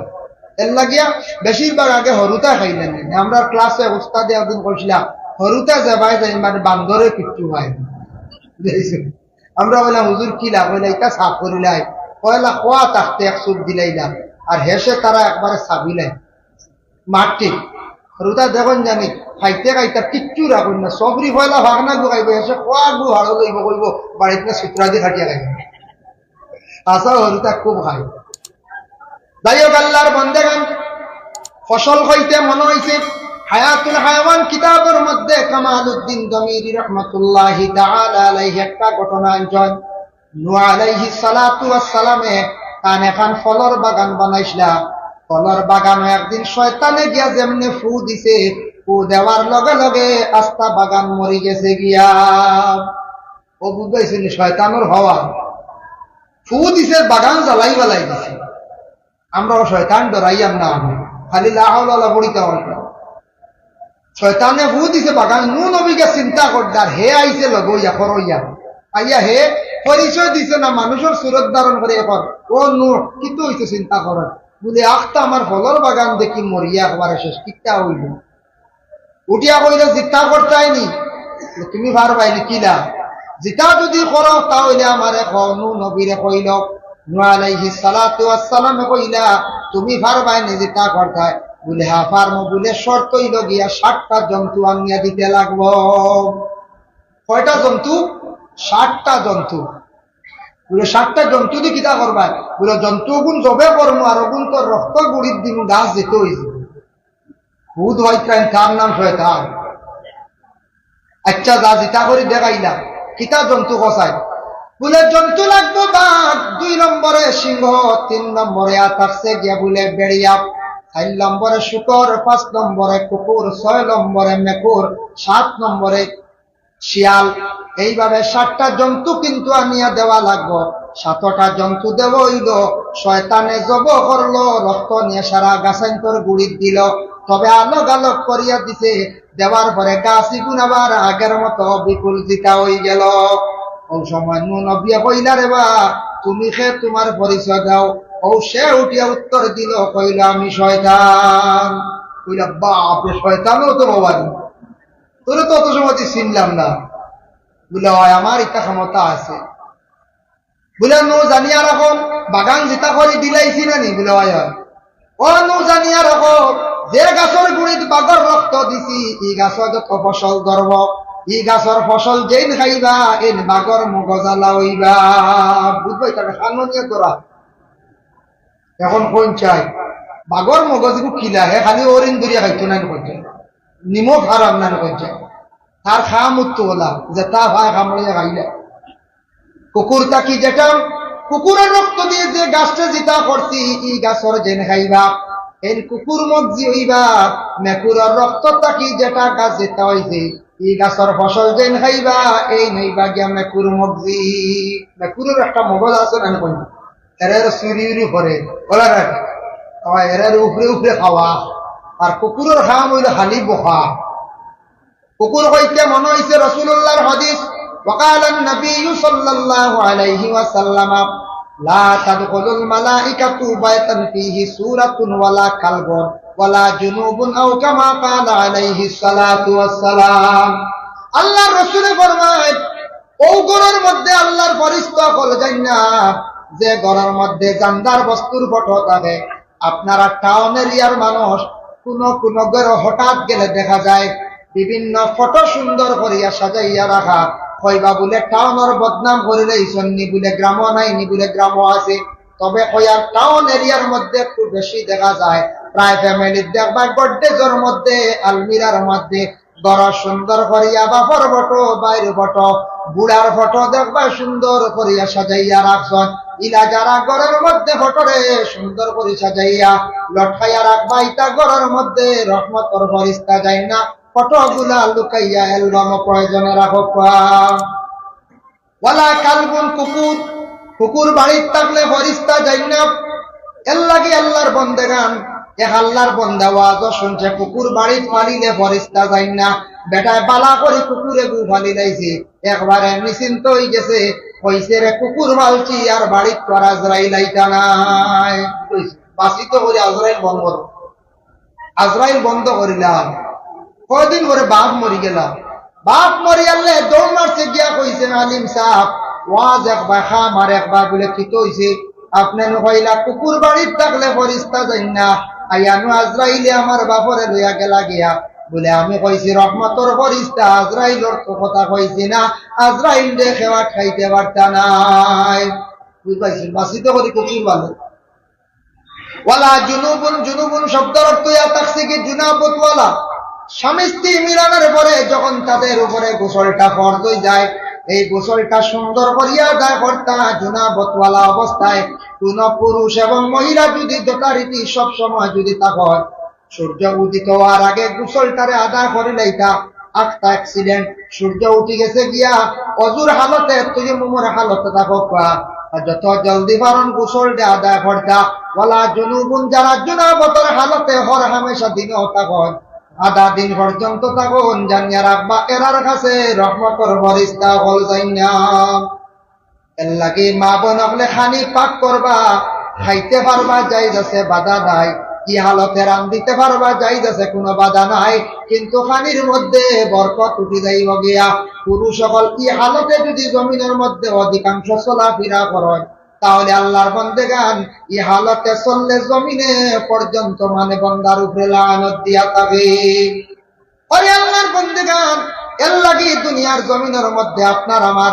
এর লাগিয়া বেশিরভাগ আগে হরুতা খাইলেন। আমরা ক্লাসে উস্তাদে একদিন কইছিলা, "হরুতা যাবায় যাই মানে বান্দরে কিচ্ছু হয় না।" বুঝছো? আমরা কইলাম, "হুজুর, কিলা?" কইলা, "ইতা সাফ করিলাই।" কইলা, "খোয়া থাকতে এক চুপ দিলাইলা।" আর হেষে তারা একবারে সাবিলাই। মাটি। হরুতা দেখইন জানি, খাইতে খাইতে কিচ্ছু রাখইন না। সবরি পয়লা ফাগনা গু খাইবো, হেষে খোয়া গু হাড়ো লইবো, কইবো, "বাড়িত না সুতরা দি খাটিয়া খাইবো।" আসা হরুতা খুব খায়। যাই হোক, আল্লাহর বান্দেগান, ফসল খাইতে মনো অইছে। হায়াতুল হায়াওয়ান কিতাবর মধ্যে কামালউদ্দিন দমিরি রহমতুল্লাহি তাআলা আলাইহি একটা ঘটনা আনছইন। নূহ আলাইহিস সালাতু ওয়াস সালামে তান এখান ফলর বাগান বানাইছলা। ফলর বাগানো একদিন শয়তানে গিয়া যেমনে ফু দিছে, ফু দেওয়ার লগে লগে আস্তা বাগান মরি গেছে গিয়া। ও বুঝাইছইন নি, শয়তানর হাওয়া। ফু দিছে, বাগান জ্বালাই বালাই দিছে। আমরাও শয়তান ডরাইয়াম না, আমি খালি লা হাওলা ওয়ালা পড়িতাম আমরা। শয়তানে ফু দিছে বাগান, নূহ নবীকে চিন্তা করতার, হে আইছে লগে অইয়া, খরইয়া। আইয়া হে পরিচয় দিছে না, মানুষর সুরত ধারণ করি এখন, "ও নূহ, কিতা অইছে চিন্তা করো?" বুলে, "আখতা আমার ফলর বাগান দেখি মরিয়া একবারে শেষ, কিতা অইল?" উঠিয়া কইল, "জিতা করতায় নি, তুমি পারবায় নি, কিলা? জিতা যুদি করো, তা অইলে আমারে কও।" নূহ নবীরে কইল, নূহ আলাইহিস সালাতু ওয়াস সালামে কইলা, "তুমি পারবায় নি যেতা করতায়?" বুলে, "হ্যাঁ, পারমু।" বুলে, "শর্ত অইলো গিয়া সাতটা জন্তু আনিয়া দিতে লাগবো।" কয়টা জন্তু? সাতটা জন্তু। বুলে, "সাতটা জন্তু দি কিতা করবায়?" বুলে, "জন্তুগুন জবে করমু আর ওগুনতর রক্ত গুড়িত দিমু, গাছ যেতা অইযিবো।" ভূত অইতরা, তার নাম শয়তান। আচ্ছা, যা যেতা করি দেখাইলা, কিতা জন্তু কছাই? বুলে, "জন্তু লাগবো বাঘ, দুই নম্বরে সিংহ, তিন নম্বরে আতাকছে গিয়া বুলে বেড়িয়া, চাইর নম্বরে শুকর, পাঁচ নম্বরে কুকুর, ছয় নম্বরে মেকুর, সাত নম্বরে শিয়াল।" এইভাবে সাতটা জন্তু কিন্তু আনিয়া দেওয়া লাগবো। সাতটা জন্তু দেওয়া অইলো, শয়তানে জব করলো, রক্ত নিয়া সারা গাছাইন্তর গুড়িত দিলো, তবে আলগ আলগ করিয়া দিছে। দেওয়ার পরে গাছ ইগুন আবার আগের মতো বিপুল যেতা অইগেলো। অউ সময় নূহ নবিয়ে কইলা, "রে বা, তুমি কে, তুমার পরিচয় দেও।" অউ সে উঠিয়া উত্তর দিলো, কইলো, "আমি শয়তান।" কইলা, "বাপরে, শয়তানও তো বাবা রে, তোরে তো অত সময় চিনলাম না।" বুলে, "অয়, আমার ইতা ক্ষমতা আছে।" বুলে, "নূহ জানিয়া রাখো, বাগান যেতা করি দিলাইছি না নি?" বুলে, "অয়, অয়।" "ও নূহ জানিয়া রাখো, যে গাছর গুড়িত বাঘর রক্ত দিছি, ই গাছো যত ফসল ধরবো, ই গাছর ফসল যেইন খাইবা, এইন বাঘর মগজ আলা অইবা।" বুঝবায়, তারে খানো নিয়ে তোরা। এখন কইন চাই, বাঘর মগজ কিলা, হে খালি অরিন ধরিয়া খাইতো না, কইছে নিমক হারাম না, কইছে তার খাম উত্তু ওলা, যেতা পায় কামড়িয়া খাইলা। কুকুর থাকি যেতা, কুকুরর রক্ত দিয়া যে গাছটা যেতা করছি, ই গাছর যেইন খাইবা, এইন কুকুর মগজি অইবা। মেকুরর রক্ত থাকি যেতা গাছ যেতা অইছে, ই গাছর ফসল যেইন খাইবা, এইন অইবা গিয়া মেকুর মগজি। মেকুরর একটা মগজ আছে না, কইন? এরার চুরি উরি করে, ওলা না? আবার এরার উপরে উপরে খাওয়া। আর কুকুরর খাম অইলো খালি বকা। কুকুর কইতে মনো অইছে রাসূলুল্লাহর হাদিস, وقال النبي صلى الله عليه وسلم، لا تدخل الملائكة بيتا فيه سورة ولا كلب ولا جنوب، أو كما قال عليه الصلاة والسلام। আল্লাহর রাসূলে ফরমায়, অউ ঘরর মধ্যে আল্লাহর ফিরিস্তা অকল যাইন না, যে ঘরর মধ্যে জানদার বস্তুর ফটো থাকে। আপনারা টাউন এরিয়ার মানুষ, কুনু কুনু ঘরো হঠাৎ গেলে দেখা যায় বিভিন্ন ফটো সুন্দর করিয়া সাজাইয়া রাখা। কইবা বুলে টাউনর বদনাম করিলাইছইন নি, বুলে গ্রামো নাই নি, বুলে গ্রামো আছে। তবে কইয়ার টাউন এরিয়ার মধ্যে খুব বেশি দেখা যায়, প্রায় ফ্যামিলির দেখবা গডরেজর মধ্যে, আলমিরার মধ্যে ঘর সুন্দর করিয়া বাপর ফটো, ভাইর ফটো, বুড়ার ফটো দেখবা সুন্দর করিয়া সাজাইয়া রাখছইন। ইলা যারা ঘরর মধ্যে ফটোরে সুন্দর করি সাজাইয়া লটকাইয়া রাখবা, ইতা ঘরর মধ্যে রহমতর ফিরিস্তা যাইন না। ফটোগুলা লুকাইয়া অ্যালবামো প্রয়োজনে রাখো। ওয়ালা কালবুন, কুকুর, কুকুর বাড়িত থাকলে ফিরিস্তা যাইন না। এরলাগি আল্লাহর বন্দেগান, এক আল্লাহর বন্দা ওয়াজও শুনছে, কুকুর বাড়িত পালিলে ফিরিস্তা যাইন না। বেটায় বালা করি কুকুর এগু পালিলাইছে, একবারে নিশ্চিন্ত অইগেছে, কইছে, "রে কুকুর পালছি, আর বাড়িত তো আর আজরাইল আইতা নায়।" বাঁচিতো করি আজরাইল বন্ধ করো। আজরাইল বন্ধ করিলাম। কয়দিন পরে বাপ মরিগেলা। বাপ মরিয়ালে দৌড় মারছে গিয়া কইছে, "আলিম সাব, ওয়াজ একবার, খাম আরেকবার।" বুলে, "কিতা অইছে?" "আপনে নু কইলা কুকুর বাড়িত থাকলে ফিরিস্তা যাইন না, আইয়া নু আজরাইলে আমার বাপরে লইয়া গেলা গিয়া।" বুলে, "আমি কইছি রহমতর ফিরিস্তা, আজরাইলর তো কথা কইছি না, আজরাইলরে কেউ আটকাইতে পারতা নায়।" বুঝ পাইছইন? বাঁচিতো করি কুকুর পালে। ওয়ালা জুনুবুন, জুনুবুন শব্দর অর্থ ইয়া থাকছে কি জুনাবতওয়ালা। স্বামী স্ত্রী মিলনের পরে যখন তাদের উপরে গোসলটা ফরজ অই যায়, এই গোসলটা সুন্দর করিয়া আদায় করতা জুনাবতওয়ালা অবস্থায়। কোন পুরুষ এবং মহিলা যদি যথারীতি সব সময় যদি তা হয়, সূর্য উদিত হওয়ার আগে গোসলটারে আদায় করিলাইতা। আখতা অ্যাক্সিডেন্ট, সূর্য উঠি গেছে গিয়া, অজুর হালতে, তায়াম্মুমর হালতে থাকউক্কা। আর যত জলদি পারইন গোসলটা আদায় করতা। ওয়ালা জুনুবুন, যারা জুনাবতর হালতে হর হামেশা দিনও থাকইন, আধা দিন পর্যন্ত থাকইন, জানিয়া রাখবা, এরার কাছে রহমতর ফিরিস্তা অকল যাইন না। এরলাগি মা বোন অকলে খানি পাক করবা, খাইতে পারবা, জায়েজ আছে, বাধা নাই। ই হালতে রান্ধিতে পারবা, জায়েজ আছে, কুনু বাধা নাই। কিন্তু খানির মধ্যে বরকত উঠি যাইবো গিয়া। পুরুষ অকল ই হালতে যদি জমিনর মধ্যে অধিকাংশ চলাফিরা করইন, তাহলে আল্লাহর বন্দেগান, এই হালতে চললে জমিনে পর্যন্ত মানে বন্দার উপরে লানত দিয়া থাকে। ওরে আল্লাহর বন্দেগান, এর লাগি দুনিয়ার জমিনের মধ্যে আপনার আমার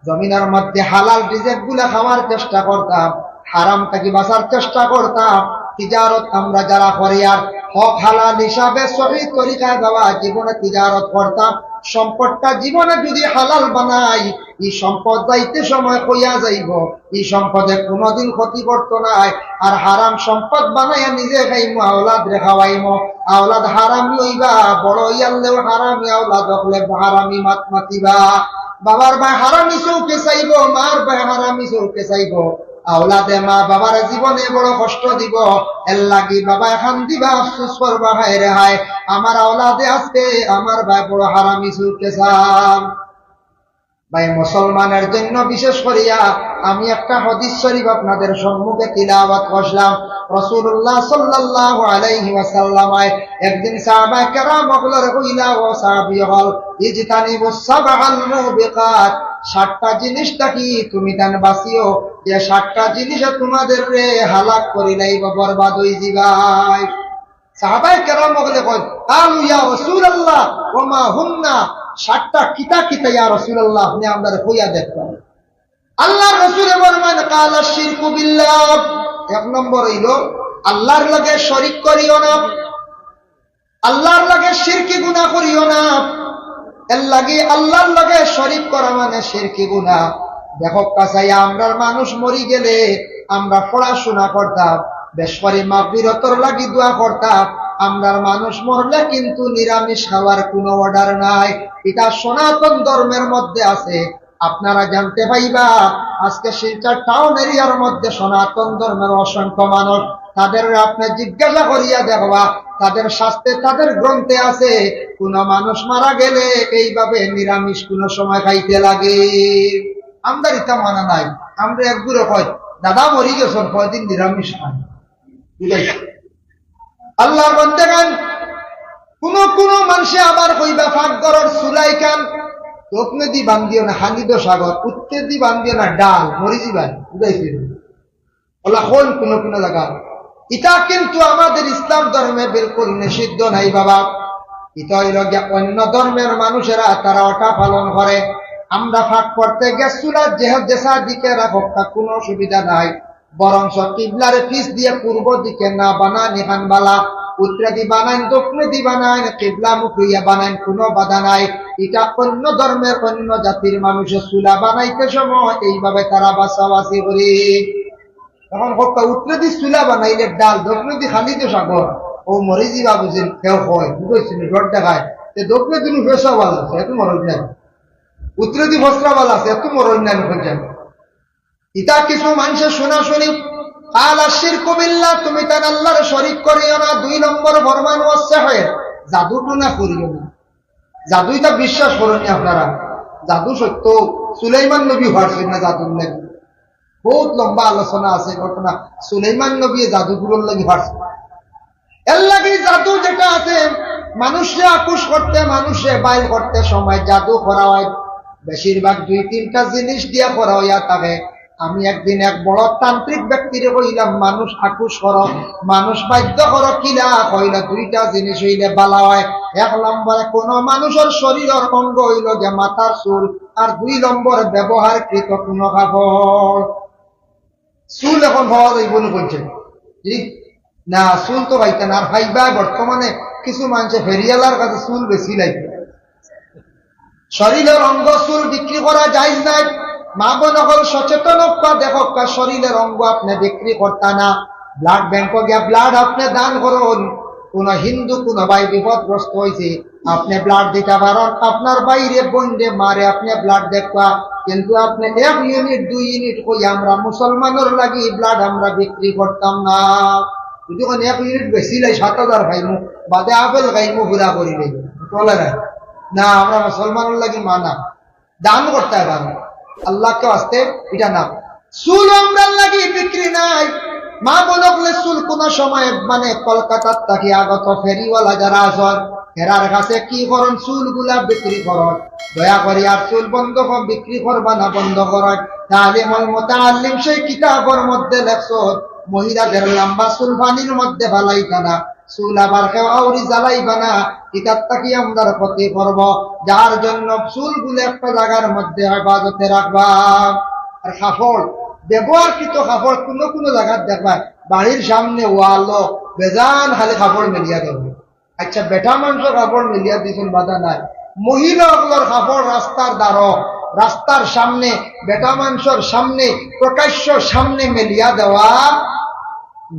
জমিনের মধ্যে হালাল রিজিক গুলা খাওয়ার চেষ্টা করতাম, হারাম থাকি বাঁচার চেষ্টা করতাম। তিজারত আমরা যারা করি আর হক হালাল হিসাবে সহি তরিকায় বাবা জীবনে তিজারত করতাম, সম্পদটা জীবনে যদি হালাল বানাই, এই সম্পদ যাইতে সময় কইয়া যাইব, এই সম্পদে কোনোদিন ক্ষতি করতো নায়। আর হারাম সম্পদ বানাইয়া নিজে খাইমু, আওলাদরে খাওয়াইমু, আওলাদ হারামি অইবা, বড় অইয়ারলেও হারামি, আওলাদ অকলে হারামি মাত মাতিবা। বাবার বায় হারামি চউখে চাইব, মার বায় হারামি চউখে চাইব। আওলাদে মা বাবার জীবনে বড় কষ্ট দিব। এর লাগি বাবায় কান্দিবা, আফসোস করবা, হায় রে হায়, আমার আওলাদে আজকে আমার বায় বড় হারামি চউখে চান। ভাই, মুসলমানের জন্য বিশেষ করিয়া আমি একটা হাদিস শরীফ আপনাদের সম্মুখে তিলাওয়াত করলাম। রাসূলুল্লাহ সাল্লাল্লাহু আলাইহি ওয়াসাল্লাম একদিন সাহাবায়ে কেরাম অকলরে কইলা, "ও সাহাবী অকল, ইজতানিবুস সাবআল মুবিকাত, সাতটা জিনিস থাকি তুমি তান বাঁচিও, যে সাতটা জিনিসে তোমাদেররে হালাক করি লাইব, বরবাদ অই যিবায়।" সাহাবায়ে কেরাম অকলে কয়, "ক্বালু ইয়া রাসূলুল্লাহ, ওয়া মা হুন্না?" সাতটা কিতা কিতা ইয়া রাসূলুল্লাহ, আপনে আমরারে কইয়া দেখবা। আল্লাহর রাসূলে ফরমাইন, "ক্বালা শিরকু বিল্লাহ।" এক নম্বর অইলো, আল্লাহর লগে শরিক করিও না, আল্লাহর লগে শিরকি গুনাহ করিও না। এর লাগি আল্লাহর লগে শরিক করা মানে শিরকি গুনাহ। দেখউক্কা চাইয়া, আমরার মানুষ মরি গেলে আমরা পড়াশোনা করতাম, বেশ করি মাগফিরতর লাগি দোয়া করতাম। আমরার মানুষ মরলে কিন্তু নিরামিষ খাওয়ার কোনো অর্ডার নাই, ইটা সনাতন ধর্মের মধ্যে আছে। আপনারা জানতে পাইবা, আজকে শিলচর টাউন এরিয়ার মধ্যে সনাতন ধর্মের অসংখ্য মানুষ, তাদের আপনে জিজ্ঞাসা করিয়া দেখবা, তাদের শাস্ত্রে, তাদের গ্রন্থে আছে, কোনো মানুষ মারা গেলে এইভাবে নিরামিষ কোনো সময় খাইতে লাগে। আমরার ইতা মানা নাই। আমরা এক গুরে কই, "দাদা মরি গেছইন, কয়দিন নিরামিষ খাইন।" বুঝাইছি? আল্লাহর বন্দেগান, কোনো কোনো মানষে আবার কইবা, "পাকঘরর চুলাইখান দক্ষিণেদি বান্ধিও না, খালি তো সাগর, উত্তরেদি বান্ধিও না, ডাল, মরি যিবায়।" বুঝাইছি? অলা কইন কোনো কোনো জাগা। ইটা কিন্তু আমাদের ইসলাম ধর্মে বিলকুল নিষিদ্ধ নাই বাবা। ইটা অইলো গিয়া অন্য ধর্মের মানুষেরা তারা ওটা পালন করে। আমরা পাক করতে গিয়া চুলা যে, যেছা দিকে রাখউক্কা কোনো অসুবিধা নাই, বরঞ্চ কিবলার পিছ দিয়া পূর্ব দিকে না বানাইন ইখান বালা, উত্তরেদি বানাইন, দক্ষিণেদি বানাইন, কিবলামুখী অইয়া বানাইন, কোনো বাধা নাই। ইটা অন্য ধর্মের অন্য জাতির মানুষে চুলা বানাইতে সময় এইভাবে তারা বাছাবাছি করে। এখন কউক্কা উত্তরেদি চুলা বানাইলে ডাল, দক্ষিণেদি খালি তো সাগর, ও মরি যিবা বুঝিন কেউ কয়, বুঝছইন নি, ডর দেখায়। তে দক্ষিণেদি নি পয়সা ভালা আছে, এত মরণ নাই। উত্তরেদি ফসরা ভালা আছে, এত মরণ নাই, বুঝছইন নি? ইতা কিছু মানষে শুনা শুনি, "ক্বালা শিরকু বিল্লাহ", তুমি তান আল্লাহর শরিক করিও না। দুই নম্বর ফরমান, "ওয়াস সিহর", জাদু টুনা করিও না। জাদু ইতা বিশ্বাস করইন নি আপনারা? জাদু সত্য। সুলাইমান নবী পারছইন না জাদুর লাগি। বহুত লম্বা আলোচনা আছে ঘটনা। সুলাইমান নবী জাদুগুরুর লাগি পারছইন। এর লাগি জাদু যেটা আছে, মানুষরে আকুশ করতে, মানুষরে বাইল করতে সময় জাদু করা হয়। বেশিরভাগ দুই তিনটা জিনিস দিয়া করা হইয়া থাকে। আমি একদিন এক বড় তান্ত্রিক ব্যক্তিরে কইলাম, "মানুষ আকুশ করো, মানুষ বাধ্য করো, কিলা?" কইলা, "দুইটা জিনিস অইলে বালা হয়। এক নম্বরে কোনো মানুষর শরীরর অঙ্গ অইলো গিয়া মাথার চুল, আর দুই নম্বরে ব্যবহারকৃত কোনো কাপড়।" চুল এখন পাওয়া যাইবো নি কইছে? জি? না, চুল তো পাইতা না। আর পাইবা বর্তমানে কিছু মানষে ফেরিওয়ালার কাছে চুল বেচিলাইতা। শরীরর অঙ্গ চুল বিক্রি করা জায়েজ নাই। মা বোন অকল সচেতন অউক্কা, দেখউক্কা, শরীরর অঙ্গ আপনে বিক্রি করতা না। ব্লাড ব্যাংকো গিয়া ব্লাড আপনে দান করইন। কোনো হিন্দু কোনো ভাই বিপদগ্রস্ত অইছে, আপনে ব্লাড দিতা পারইন, আপনার ভাইরে, বোনরে, মারে আপনে ব্লাড দেউক্কা, কিন্তু আপনে এক ইউনিট, দুই ইউনিট কইয়া আমরা মুসলমানর লাগি ব্লাড আমরা বিক্রি করতাম না। যদি কইন এক ইউনিট বেচিলাই সাত হাজার পাইমু, বাদে আপেল খাইমু, পুরা করি লইমু, চলে না। না, আমরা মুসলমানর লাগি মানা, দান করতে পারবো, আল্লাহকে ওয়াস্তে ইটা না। চুল আমরার লাগি বিক্রি নাই। মা বোন অকলে চুল কোনো সময় মানে কলকাতার থাকি আগত ফেরিওয়ালা যারা আছইন, হেরার কাছে কি করইন? চুলগুলা বিক্রি করইন। দয়া করি আর চুল বন্ধ কর, বিক্রি করবা না, বন্ধ করইন। তালিমুল মুতাআল্লিম সেই কিতাবর মধ্যে লেখছইন, মহিলাদের লম্বা চুল পানির মধ্যে ফালাইতা না, চুল আবার কেউ আউরি জ্বালাইবা না, ইতার থাকি আমরার ক্ষতি করবো। যার জন্য চুলগুলা একটা জাগার মধ্যে হেফাজতে রাখবা। আর কাপড়, ব্যবহারকৃত কাপড় কুনু কুনু জাগাত দেখবা, বাড়ির সামনে ওয়ালো বেজান খালি কাপড় মেলিয়া দেওয়া। আচ্ছা, বেটা মানষর কাপড় মেলিয়া দিছইন, বাধা নাই। মহিলা অকলর কাপড় রাস্তার দ্বারো, রাস্তার সামনে, বেটা মানষর সামনে, প্রকাশ্য সামনে মেলিয়া দেওয়া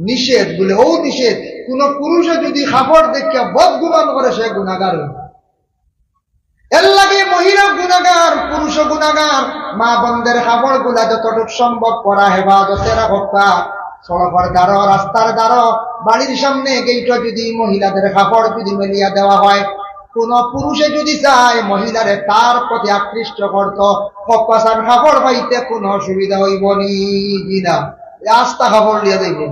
নিষেধ। বলে, ও নিষেধ। কুনু পুরুষে যদি কাপড় দেখিয়া বদগুমান করে, সে গুনাগার অইবো। এর লাগি মহিলা গুনাগার, পুরুষ গুনাগার। মা বোনদের কাপড়গুলা যতটুক সম্ভব করা হেফাজতে রাখবা। সড়কর দ্বারো, রাস্তার দ্বারো, বাড়ির সামনে গেইটো যদি মহিলাদের কাপড় যদি মেলিয়া দেওয়া হয়, কুনু পুরুষে যদি চায় মহিলারে তার প্রতি আকৃষ্ট করতো, হকপাসান কাপড় পাইতে কুনু অসুবিধা অইবো নি? জি না। এ আস্তা কাপড় লিয়া যাইবো।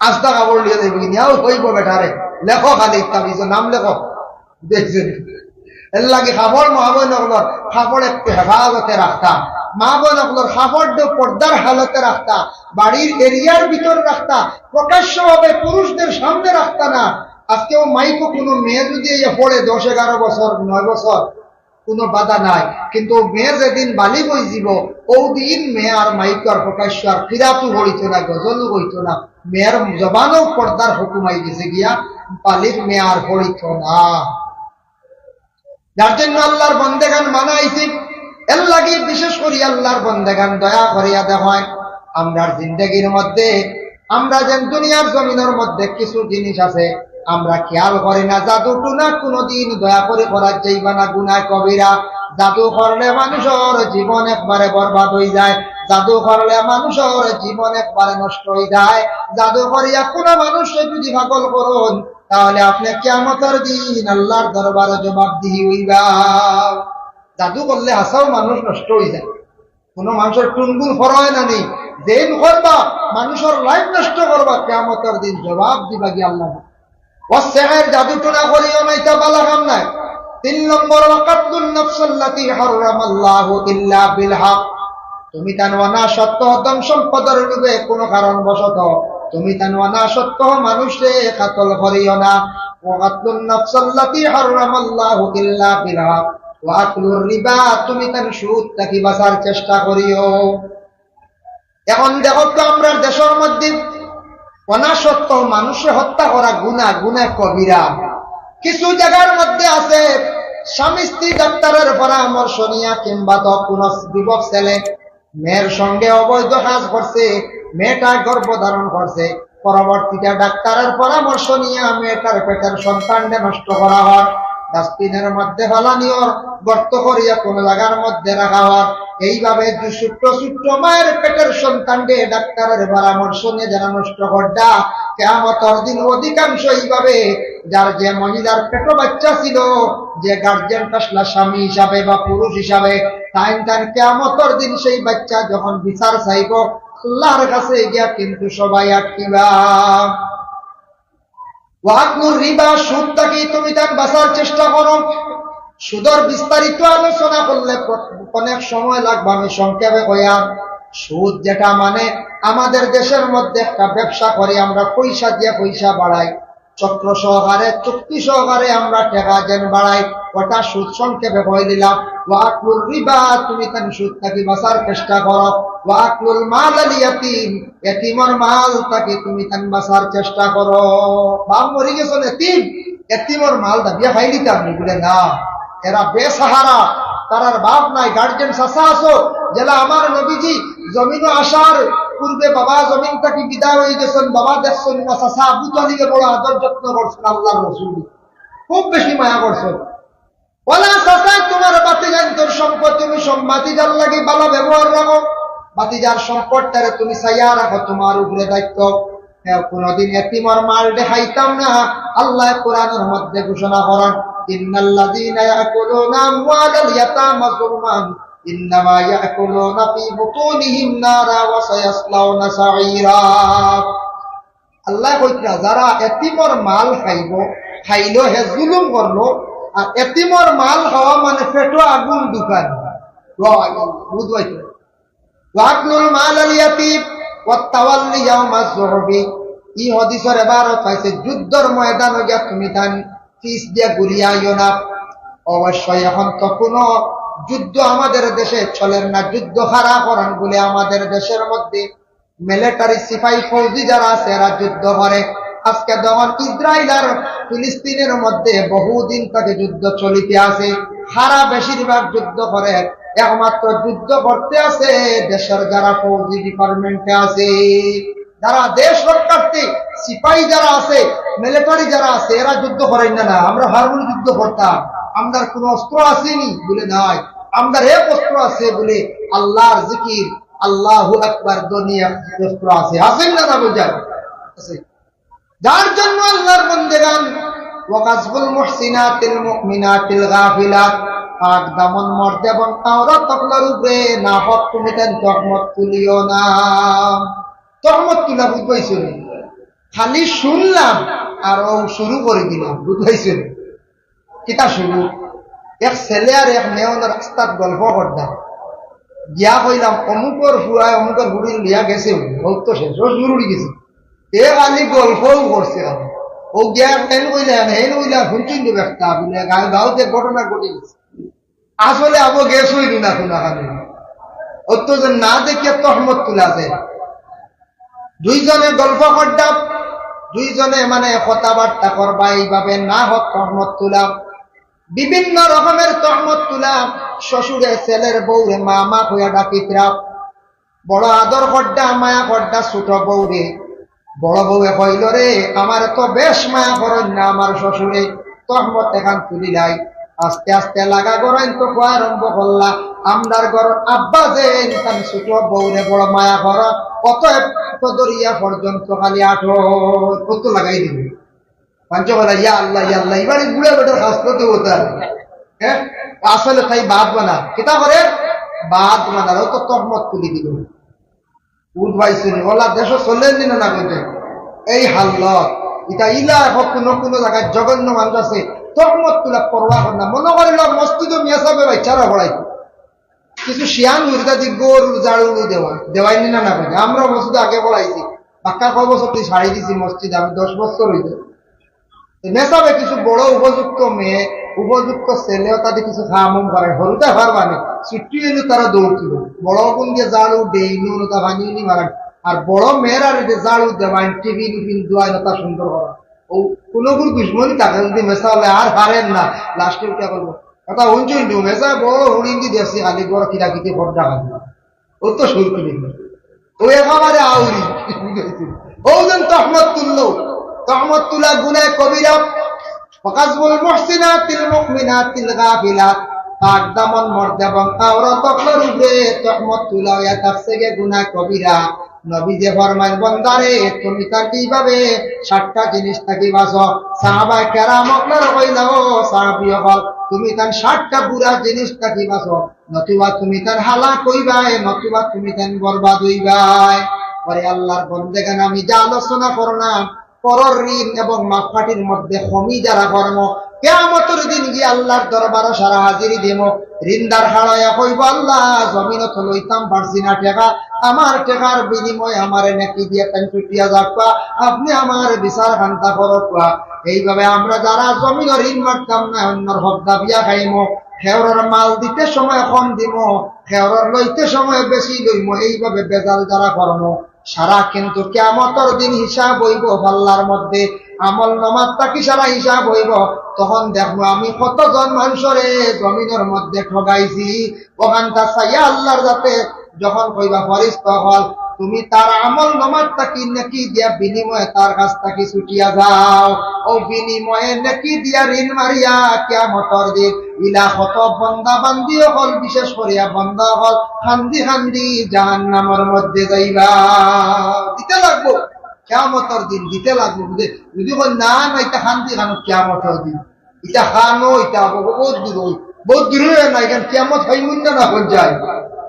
আস্তা কাপড় লিয়া যাইবো কি? নিয়াও অইবো বেটারে। লেখো খালি তাবিজো নাম লেখো। দেখছইন? এর লাগি কাপড় মা বোন অকলর কাপড় একটু হেফাজতে রাখতা। মা বোন অকলর কাপড় পর্দার হালতে রাখতা। বাড়ির এরিয়ার ভিতর রাখতা। প্রকাশ্যভাবে পুরুষদের সামনে রাখতা না। আজকেও মাইকো কুনু মেয়ে যদি এই পড়ে দশ এগারো বছর, নয় বছর, কুনু বাধা নাই, কিন্তু মেয়ে যেদিন বালিগ অইযিবো, অউ দিন মেয়ে আর মাইকো আর প্রকাশ্য আর কিরাতও পড়িতো না, গজলও অইতো না, মেয়ের জবানও পর্দার হুকুম আইগেছে গিয়া, বালিগ মেয়ে আর পড়িতো না। যার জন্য আল্লাহর বন্দেগান মানা অইছে, এর লাগি বিশেষ করি আল্লাহর বন্দেগান দয়া করিয়া দেখইন, আমরার জিন্দেগির মধ্যে আমরা যেন দুনিয়ার জমিনর মধ্যে কিছু জিনিস আছে, আমরা খেয়াল করি না। জাদু টুনা কুনুদিন দয়া করি করা যাইবা না, গুনাহ কবিরা। জাদু করলে মানুষর জীবন একবারে বরবাদ অইযায়, জাদু করলে মানুষর জীবন একবারে নষ্ট অইযায়। জাদু করিয়া কুনু মানুষরে যদি পাগল করইন, তাহলে আপনে কিয়ামতর দিন আল্লাহর দরবারো জবাবদিহি অইবা। জাদু করলে হাছাউ মানুষ নষ্ট অইযায়। কুনু মানষর টুনগুন করইন না নি, যেইন করবা, মানষর life নষ্ট করবা, কিয়ামতর দিন জবাব দিবা গি আল্লাহ। ওয়াসসিহর, জাদু টুনা করিও না, ইতা বালা কাম নায়। তিন নম্বর, ওয়া কাতলুন নাফসাল্লাতি হাররামাল্লাহু ইল্লা বিল হক। তুমি তান অনা সত্য ধন সম্পদর লোভে কুনু কারণবশত তুমি তান অনা সত্য মানুষরে কাতল করিও না। ওয়া কাতলুন নাফসাল্লাতি হাররামাল্লাহু ইল্লা বিল হক। ওয়া আকলুর রিবা, তুমি তান সুদ থাকি বাঁচার চেষ্টা করিও। এখন দেখো তো, আমরার দেশর মধ্যে অনা সত্য মানুষরে হত্যা করা গুনাহ, গুনাহ কবিরা। কিছু জাগার মধ্যে আছে, স্বামী স্ত্রী ডাক্তারর পরামর্শ নিয়া কিংবা তো কুনু যুবক ছেলে মেয়ের সঙ্গে অবৈধ কাজ করছে, মেয়েটা গর্ভ ধারণ করছে, পরবর্তীতে ডাক্তারর পরামর্শ নিয়া মেয়েটার পেটের সন্তানরে নষ্ট করা অর, ডাস্টবিনর মধ্যে ফালানি অর, গর্ত করিয়া কুনু জাগার মধ্যে রাখা অর। এইভাবে যে ছোট্ট ছোট্ট মায়ের পেটের সন্তানরে ডাক্তারর পরামর্শ নিয়া যারা নষ্ট কররা, কিয়ামতর দিন অধিকাংশ এইভাবে যার যে মহিলার পেটো বাচ্চা ছিল, যে গার্জিয়ান আসলা স্বামী হিসাবে বা পুরুষ হিসাবে, তাইন তান কিয়ামতর দিন সেই বাচ্চা যখন বিচার চাইবো, আল্লাহর কাছে গিয়া কিন্তু সবাই আটকিবা। ওয়া আকলুর রিবা, সুদ থাকি তুমি তান বাঁচার চেষ্টা করো। সুদর বিস্তারিত আলোচনা করলে প্র-, অনেক সময় লাগবে, আমি সংক্ষেপে কইয়ার। সুদ যেটা মানে আমাদের দেশর মধ্যে একটা ব্যবসা করি আমরা, পয়সা দিয়া পয়সা বাড়াই, চক্র সহকারে, চুক্তি সহকারে আমরা টেকা যেন বাড়াই, ওটা সুদ। সংক্ষেপে কই দিলাম, ওয়া আকলুর রিবা, তুমি তান সুদ থাকি বাঁচার চেষ্টা করো। ওয়া আকলুল মালিল ইয়াতিম, এতিমর মাল থাকি তুমি তান বাঁচার চেষ্টা করো। বাপ মরি গেছইন, এতিম, এতিমর মাল দাবিয়া খাইলিতা নি? বলে না, এরা বেসাহারা, তারার বাপ নাই, গার্জিয়ান চাচা আছো, যেলা আমার নবীজি জমিনো আসার পূর্বে বাবা জমিন থাকি বিদায় অই গেছইন, বাবা দেখছইন না, চাচা আবু তালিবে বড় আদর যত্ন করছইন আল্লাহর রসুল, খুব বেশি মায়া করছইন। ওলা চাচায় তুমার ভাতিজাইন্তর সম্পদ, তুমি সম-, ভাতিজার লাগি ভালা ব্যবহার রাখো, ভাতিজার সম্পদটারে তুমি চাইয়া রাখো, তুমার উপরে দায়িত্ব। হ্যাঁ, কুনুদিন এতিমর মাল দেখাইতাম না। আল্লায় কোরআনর মধ্যে ঘোষণা করইন, ইন্নাল্লাযীনা ইয়াকুলুনা আমওয়ালাল ইয়াতামা যুলমান ইন্নামা ইয়াকুলুনা ফি বুতুনিহিম নারা ওয়া সায়াসলাউনা সাঈরা। আল্লায় কইতরা, যারা এতিমর মাল খাইবো, খাইলো, হে জুলুম করলো। আর এতিমর মাল খাওয়া মানে পেটো আগুন ঢুকান। বুঝবাই তো? ওয়াকলুল মাল আল ইয়াতিম ওয়াত তাওয়াল্লি ইয়াউমাজ জুহফি। ই হাদিসর এবারত পাইছে, যুদ্ধর ময়দানো গিয়া তুমি তান পিছ দিয়া ঘুরিয়া আইও না। অবশ্যই এখন তো কোনো যুদ্ধ আমাদের দেশে চলের না, যুদ্ধ হারা করান বলে আমাদের দেশের মধ্যে মিলিটারি সিপাহী ফৌজি যারা আছে এরা যুদ্ধ করে। আজকে যখন ইসরায়েল আর ফিলিস্তিনের মধ্যে বহুদিন থেকে যুদ্ধ চলিতে আছে, হারা বেশিরভাগ যুদ্ধ করে, একমাত্র যুদ্ধ করতে আছে দেশের যারা ফৌজি ডিপার্টমেন্টে আছে, যারা দেশ রক্ষার্থী সিপাহী যারা আছে, মিলিটারি যারা আছে, এরা যুদ্ধ করেন না। না, আমরা হারমোনি যুদ্ধ করতাম, আমরার কোনো অস্ত্র আসেনি বলে নাই, আমরার এক অস্ত্র আছে বলে আল্লাহর জিকির, আল্লাহু আকবার ধ্বনি এক অস্ত্র আছে, আছেন না, না বুঝার আছে। যার জন্য আল্লাহর বন্দেগান, ওয়াকাজফুল মুহসিনাতিল মুমিনাতিল গাফিলাত, পাক দামন মর্দ এবং আওরাত অকলর উপরে না হক তুমি তান তহমত তুলিও না। তহমত তুলা বুঝবাইছো নি? খালি শুনলাম আর ও শুরু করে দিলাম, বুঝবাইছো নি? কিতা শুরু? এক ছেলে আর এক মেয়ে অনো রাস্তাত গল্প করতাম। গিয়া কইলাম, "অমুকর ফুয়ায় অমুকর ফুড়িরে লইয়া গেছে, ও তো শেষ, ও শুরু হয়ে গেছে।" এ খালি গল্পও করছে খালি। ও গিয়া হেন কইলা, হেন কইলা, হুনছইন তো একটা, বলে, গাঁও, গাঁওতে ঘটনা ঘটে গেছে। আসলে আবো গেছে হইল না, শোনা খালি। ও তো যে না দেখিয়া তহমত তুলা যায়। দুইজনে গল্প করতাম, দুইজনে মানে কথাবার্তা করবা, এইভাবে না হক তহমত তুলা, বিভিন্ন রকমের তহমত তুলা। শ্বশুরে ছেলের বউরে মা মা কইয়া ডাকিতরা, বড় আদর করতা, মায়া করতা ছোট বউরে। বড় বউয়ে কইল, "রে, আমার তো বেশ মায়া করইন না আমার শ্বশুরে।" তহমত এখান তুলিলাই। আস্তে আস্তে লাগা গড়াইন তো কওয়া আরম্ভ করলা, "আমরার ঘরর আব্বা যে ইনসান ছোট বউরে বড় মায়া কর, অতএব তো দরিয়া পর্যন্ত খালি আঠো, কত লাগাই দিবে।" পাঞ্চ বলা, "ইয়া আল্লাহ, ইয়া আল্লাহ, এবারে বুড়া বেটার হাসপাতে হতা।" হ্যাঁ, আসলে তাই বাদ বানা, কিতা করে? বাদ বানা, ও তো তহমত তুলি দিল। উঠ ভাই শুনি, ওলা দেশো চলেন দিন না বুঝে। এই হাল্লত, এটা ইলা এখন কোনো কোনো জায়গায় জঘন্য মানুষ আছে, তহমত তুলা পরোয়া করে না। মনে করিল মসজিদও মিয়া সাহেবে বাচ্চারা পড়াই। কিছু শিয়ান হুরুতা দি গরুর ঝাড়ু দেওয়া, দেওয়াই নি না না বুঝে। আমরা মসজিদে আগে পড়াইছি, বাক্কা কয় বছর তুই ছাড়ি দিছি মসজিদ, আমি দশ বছর হইতে। তো মেসাবে কিছু বড় উপযুক্ত মেয়ে, উপযুক্ত ছেলে, তাদের কিছু কাম উম করে, হরুতা পারবা না। ছুটি হইলে তারা দৌড় তুলে। বড় গুণ দিয়ে ঝাড়ু, ডেইনি, ওটা ভাঙিয়ে নি মারান। আর বড় মেয়েরা রে যে ঝাড়ু দেওয়াইন, টিফিন উফিন দেওয়াইন, ওটা সুন্দর করা। ও কোনো গুণ দুশ্মনী থাকে যদি মেসা হলে আর হারেন না, লাস্টে উঠে বলবো, "কথা হুনছইন তো, মেসা বড় হুড়িন দি দেখছি, খালি বড় কিরাকিতি ভর ডাকা দিল।" ও তো শুরু করি। ও একেবারে আউরি। ও যেন তহমত তুললো। তহমত তুলা গুনায় কবিরা। ওয়াকাজফুল মুহসিনাতিল মুমিনাতিল গাফিলাত। পাক দামন মর্দ এবং আওরাত অকলর উপরে তহমত তুলা হইয়া থাকছে গি গুনায় কবিরা। নবীজি ফরমাইন, "বন্দারে, তুমি তান কিভাবে সাতটা জিনিস থাকি বাঁচো?" সাহাবায়ে কেরাম অকলরে কইলা, "ও সাহাবী অকল, তুমি তান সাতটা বুরা জিনিস থাকি বাঁচো।" নতুবা তুমি তান হালাক অইবায়, নতুবা তুমি তান বরবাদ অইবায়। পরে আল্লাহর বন্দেগান, আমি যে আলোচনা করলাম, পরর ঋণ এবং মাপকাঠির মধ্যে কমি যারা করমু, কিয়ামতর দিন গিয়া আল্লাহর দরবারো সারা হাজিরি দিমু। ঋণদার খাড়াইয়া কইবো, "আল্লাহ, জমিনো তো লইতাম পারছি না টেকা, আমার টেকার বিনিময়ে আমারে নেকি দিয়া তাইন ছুটিয়া যাউক্কা, আপনে আমার বিচার খান্তা করউক্কা।" এইভাবে আমরা যারা জমিনো ঋণ মারতাম না, অন্যর হক দাবিয়া খাইমু, খেউরর মাল দিতে সময় কম দিমু, খেউরর লইতে সময় বেশি লইমু, এইভাবে বেজাল যারা করমু, সারা কিন্তু কিয়ামতর দিন হিসাব অইবো পাল্লার মধ্যে, আমল নামাত থাকি সারা হিসাব অইবো। তখন দেখমু আমি কতজন মানুষরে জমিনর মধ্যে ঠগাইছি। অখানতা চাইয়া আল্লাহর যাতে যখন কইবা, "ফরিস্তা অকল, তুমি তার আমল নামাত থাকি নেকি দিয়া বিনিময়ে তার কাছ থাকি ছুটিয়া যাও, অউ বিনিময়ে নেকি দিয়া ঋণ মারিয়া কিয়ামতর দিন ইলা কত বন্দা বান্দি অকল, বিশেষ করিয়া বন্দা অকল কান্দি কান্দি জাহান্নামর মধ্যে যাইবা।" দিতে লাগবো, কিয়ামতর দিন দিতে লাগবো। বুঝে যদি কই, "না, না, ইতা কান্দি কানো কিয়ামতর দিন।" ইতা খানো, ইতা আবো, বহুত দূর অই, বহুত দূর অই না, ইখান কিয়ামত পাইমু না, না অই যায়,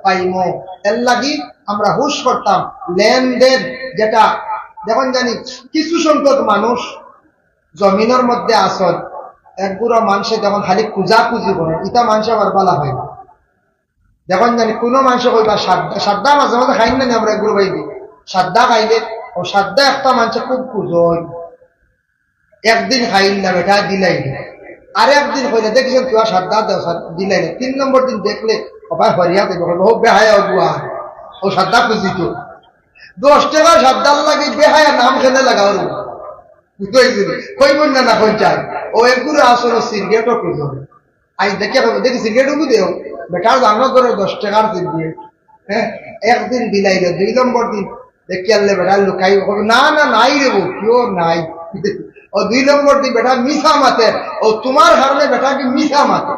পাইমু। এর লাগি আমরা হুশ করতাম, লেনদেন যেটা, দেখইন জানি কিছু সংখ্যক মানুষ জমিনর মধ্যে আছইন, এক গুরা মানষে দেখইন খালি খুজাখুজি করইন, ইতা মানষে আবার বালা পাইন না। দেখইন জানি কুনু মানষে কইবা সাদ্দা, সাদ্দা মাঝে মাঝে খাইন না নি আমরা এক গুরা ভাই দি, সাদ্দা খাইলে, অউ সাদ্দা একটা মানষে খুব খুজইন, একদিন খাইল না বেটা, দিলাইল। আর একদিন কইলে, "দেখছনি তুই আর সাদ্দা দেও, সাদ-, দিলাইল।" তিন নম্বর দিন দেখলে, "ও ভাই, হরিয়া দেবে, ও বেহায়া অগুয়া, অউ সাদ্দা খুজি তো।" দশ টেকার সাদ্দার লাগি বেহায়া নাম কেনে লাগাও রে? বুঝাইছি নি? কইবো না, না কই চাই। অউ এক গুরা আছইন সিগারেটও খুজইন। আইজ দেখিয়া কইবো, "দেখি সিগারেট অগু দেও।" বেটার জানো ধরে দশ টেকার সিগারেট। হ্যাঁ, একদিন দিলাইল, দুই নম্বর দিন দেখিয়ারলে বেটা লুকাই, কইবো, "না, না, নাই রে বউ, কিও নাই।" অউ দুই নম্বর দিন বেটা মিছা মাতের, অউ তুমার কারণে বেটা কি মিছা মাতের।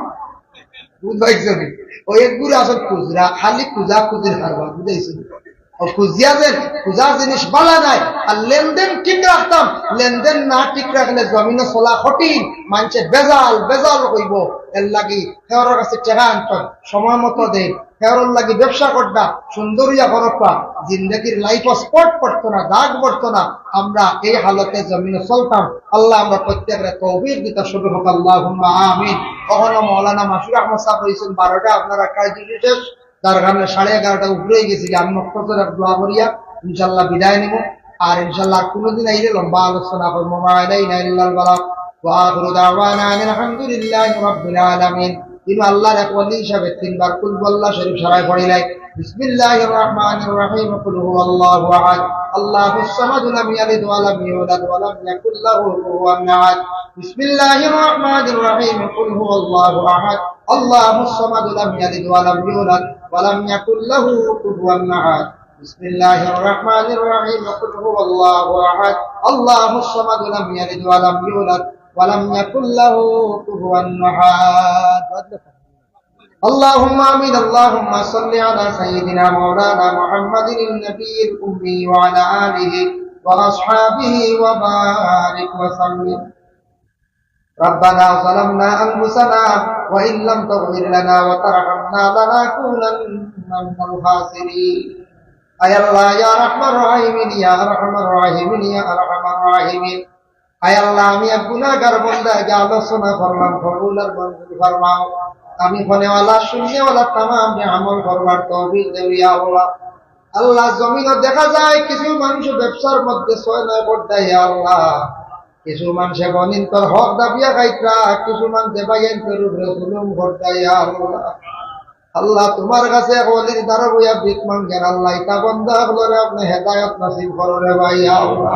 বুঝাইছি নি? অউ এক গুরা আছইন খুজরা, খালি খুজাখুজির কারবার, বুঝাইছি নি? অউ খুজিয়া যেন, খুজার জিনিস বালা নায়। আর লেনদেন ঠিক রাখতাম, লেনদেন না ঠিক রাখলে জমিনো চলা কঠিন, মানষে বেজাল, বেজাল কইবো। এরলাগি হেওরর কাছে টেকা আনতাম, সময় মতো দেইন, হেওরর লাগি ব্যবসা করতা, সুন্দর অইয়া করউক্কা, জিন্দেগির লাইফো স্পট পড়তো না, দাগ পড়তো না, আমরা এই হালতে জমিনো চলতাম। আল্লাহ আমরা প্রত্যেকরে তৌফিক দিতা, শুরু হোক, আল্লাহুম্মা আমিন। অখনো মৌলানা মাসুর আহমদ সাব রইছইন, বারোটা আপনারা কাজ শেষ, যার কারণে সাড়ে এগারোটা উপরে অই গেছে, আমি মখতসর এক দোয়া করিয়া ইনশাআল্লাহ বিদায় নিমু। আর ইনশাআল্লাহ আর কুনুদিন আইলে লম্বা আলোচনা করমু। মা আলাইনা ইল্লাল বালাগ। ওয়া আখিরু দাওয়ানা আনিল হামদুলিল্লাহি রাব্বিল আলামিন। ইনো আল্লাহর এক ওলি হিসাবে তিনবার কুল হু আল্লাহ শরীফ সারায় পড়িলাই। বিসমিল্লাহির রহমানির রহিম। কুল হুয়াল্লাহু আহাদ। আল্লাহুস সামাদ। লাম ইয়ালিদ ওয়া লাম ইউলাদ ওয়া লাম ইয়াকুল লাহু কুফুওয়ান আহাদ। বিসমিল্লাহির রহমানির রহিম। কুল হুয়াল্লাহু আহাদ। আল্লাহুস সামাদ। লাম ইয়ালিদ ওয়া লাম ইউলাদ ওয়া লাম ইয়াকুল লাহু কুফুওয়ান আহাদ। بسم الله الرحمن الرحيم. قل هو الله أحد. الله الصمد. لم يلد ولم يولد ولم يكن له كفوا أحد. اللهم آمين. اللهم صل على سيدنا مولانا محمد النبي الأمي وعلى آله وأصحابه وبارك وسلم. ربنا ظلمنا أنفسنا وإن لم تغفر لنا وترحمنا لنكونن من الخاسرين. আয় আল্লাহ, ইয়া আরহামার রাহিমিন, ইয়া আরহামার রাহিমিন, ইয়া আরহামার রাহিমিন। আয় আল্লাহ, আমি এক গুনাহগার বান্দা, যে আলোচনা করলাম, কবুল আর মঞ্জুর ফরমাও। আমি কওনেওয়ালা, শুননেওয়ালা তামামরে আমল করবার তৌফিক দেও, ইয়া আল্লাহ। আল্লাহ, জমিনো দেখা যায় কিছু মানুষ ব্যবসার মধ্যে ছয় নয় করতা, ইয়া আল্লাহ। কিছু মানষে বইনতর হক দাবিয়া খাইতরা, কিছু মানষে ভাইয়াইন্তর উপরে জুলুম করতা, ইয়া আল্লাহ। আল্লাহ, তুমার কাছে এক ওলির দ্বারা বইয়া ভিক মাঙ্গের, আল্লাহ, ইতা বান্দা অকলরে আপনে হেদায়েত নসিব করো রে ভাই, ইয়া আল্লাহ।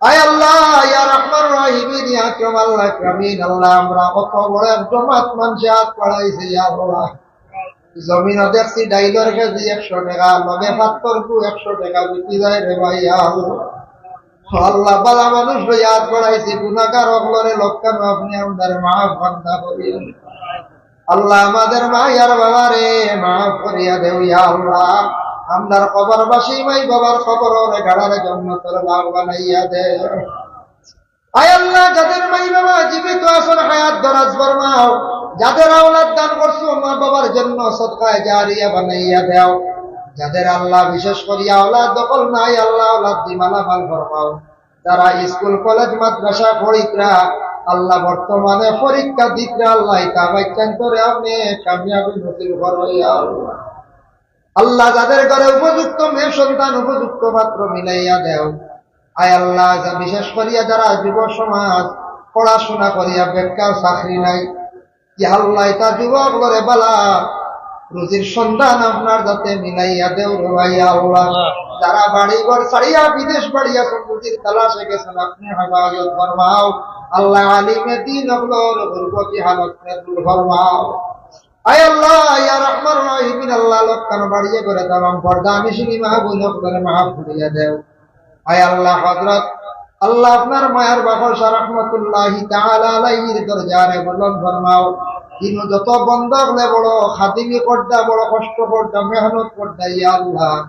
আয় আল্লাহ, ইয়া রাহমান রাহিমিন, ইয়া আকরাম আল আকরামিন, আল্লাহ, আমরা কত বড় এক জমাত মানষে আত বাড়াইছে, ইয়া আল্লাহ। জমিনো দেখছি ডাইলর কেজি একশো টেকা, লগে পাত্তরকু একশো টেকা বিকি যায় রে ভাই, ইয়া আল্লাহ। আল্লাহ, বালা মানুষ লইয়া আত বাড়াইছি, গুনাহগার অকলরে লক্কানো আপনে আমরারে মাফ বান্দা করিয়া দেও। আল্লাহ, আমাদের মা আর বাবারে মাফ করিয়া দেও, ইয়া আল্লাহ। আমরার কবরবাসী মাই বাবার কবররে গাড়ারে জন্নতর বাগ বানাইয়া দেও। আয় আল্লাহ, যাদের মাই বাবা জীবিত আছইন, হায়াত দরাজ ফরমাও। যাদের আওলাদ দান করছো, মা বাবার জন্য সদকায়ে জারিয়া বানাইয়া দেও। যাদের আল্লাহ বিশেষ করিয়া আওলাদ দখল নাই, আল্লাহ আওলাদ দি মালামাল ফরমাও। যারা স্কুল, কলেজ, মাদ্রাসা পড়িতরা, আল্লাহ বর্তমানে পরীক্ষা দিতরা, আল্লাহ ইতা বাচ্চাইন্তরে আপনে কামিয়াবি নসিব করো, ইয়া আল্লাহ। আল্লাহ, যাদের ঘরে উপযুক্ত মেয়ে সন্তান, উপযুক্ত পাত্র মিলাইয়া দেও। আয় আল্লাহ, যা বিশেষ করিয়া যারা যুব সমাজ পড়াশোনা করিয়া বেকার, চাকরি নাই, ইয়া আল্লাহ, ইতা যুবক অকলরে বালা রুজির সন্ধান আপনার যাতে মিলাইয়া দেও রে ভাই, ইয়া আল্লাহ। যারা বাড়ি ঘর ছাড়িয়া বিদেশ বাড়িয়া রুজির তালাশে গেছইন, আপনে হেফাজত ফরমাও। আল্লাহ, আলিমে দ্বীন অকলর গুরবতি হালত দূর ফরমাও। আয় আল্লাহ, ইয়া রাহমান রাহিমিন, আল্লাহ, লক্কানো বাড়িয়ে করে তামাম পর্দানিশিন মা বইন অকলরে মাফ করিয়া দেও। আয় আল্লাহ, হযরত আল্লাহ, আপনার মায়ার বাবা শাহ রহমাতুল্লাহি তাআলা আলাইহির দরজারে বুলন্দ ফরমাও। ইনো যত বন্দা অকলে বড় খাদিমি করতা, বড় কষ্ট করতা, মেহনত করতা, ইয়া আল্লাহ,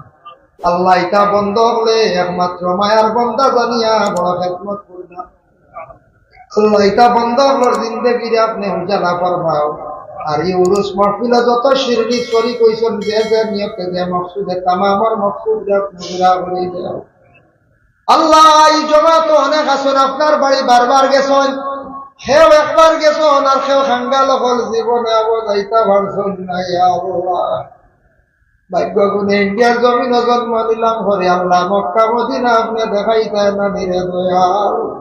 আল্লাহ, ইতা বন্দা অকলে একমাত্র মায়ার বন্দা জানিয়া বড় খেদমত করতা। আল্লাহ, ইতা বন্দা অকলর জিন্দেগিরে আপনে উজালা ফরমাও। আর ই উরুস মাহফিলো যত শিরনি শরিক অইছইন, যে যে নিয়তে, যে মকসুদে, তামামর মকসুদরে আপনে পুরা করি দেও। আল্লাহ, এই জমাতো অনেক আছইন, আপনার বাড়ি বারবার গেছইন, কেউ একবার গেছইন, আর কেউ খাঙ্গাল অকল জীবনে আবো যাইতা পারছইন না। ইয়া আল্লাহ, ভাগ্য গুণে ইন্ডিয়ার জমিনো জন্ম নিলাম পরে আল্লাহ, মক্কা মদিনা আপনে দেখাইতা না নি রে দয়াল।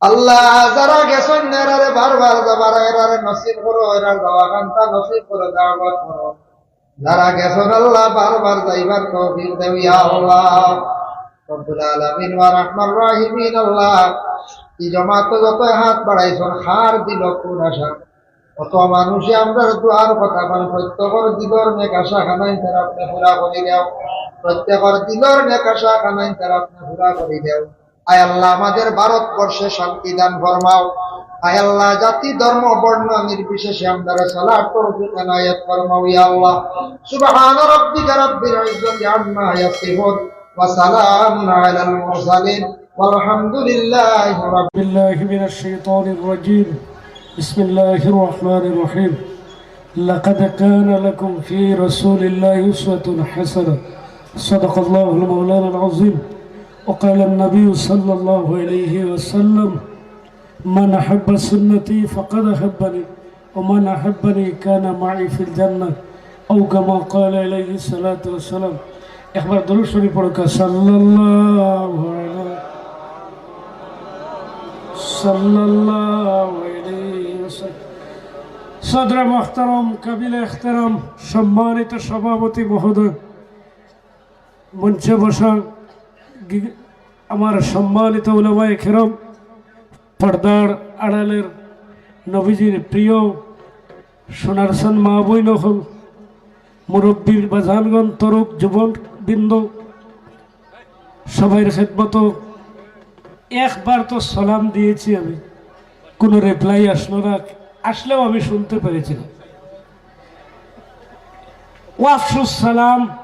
আল্লাহ, যারা গেছইন না, এরারে বারবার যাবার, এরারে নসিব করো, এরার যাওয়া কান্তা নসিব করো, দাওয়াত করো। যারা গেছইন আল্লাহ, বারবার যাইবার তৌফিক দেও, ইয়া আল্লাহ। রব্বুল আলামিন ওয়া আরহামার রাহিমিন আল্লাহ, এই জমাতো যত হাত বাড়াইছইন, কার দিলো কোন আশা, অত মানুষে আমরার দোয়ার কথা কইন, প্রত্যেকর দিলর নেক আশা খানাইন তারা আপনে পুরা করি দেও, প্রত্যেকর দিলর নেক আশা খানাইন তারা আপনে পুরা করি দেও। আয় আল্লাহ, আমাদের ভারতবর্ষে শান্তি দান ফরমাও। আয় আল্লাহ, জাতি, ধর্ম, বর্ণ নির্বিশেষে আমরারে চলার তৌফিক এনায়েত ফরমাও, ইয়া আল্লাহ। سبحان ربك رب العزة عما يصفون وسلام على المرسلين والحمد لله رب بالله من الشيطان الرجيم. بسم الله الرحمن الرحيم. لقد كان لكم في رسول الله أسوة حسنة. صدق الله مولانا العظيم. وقال النبي صلى الله عليه وسلم: من أحب سنتي فقد أحبني، ومن أحبني كان معي في الجنة، أو كما قال عليه الصلاة والسلام. একবার দুরূদ শরীফ পড়ুক্কা, সাল্লাল্লাহু আলাইহি, সাল্লাল্লাহু আলাইহি ওয়াসাল্লাম। সদরে মুহতারাম, কাবিলে এহতেরাম, সম্মানিত সভাপতি মহোদয়, মঞ্চে বসা গি-, আমার সম্মানিত উলামায়ে কেরাম, পর্দার আড়ালের নবীজির প্রিয় সোনার সন মা বইন অকল, মুরব্বীর বাজানগণ, তরুণ যুবক বৃন্দ, সবাইর খেদমতো একবার তো সালাম দিয়েছি আমি, কোনো রিপ্লাই আসলো না, আসলেও আমি শুনতে পেরেছি না। ওয়াফসুস সালাম,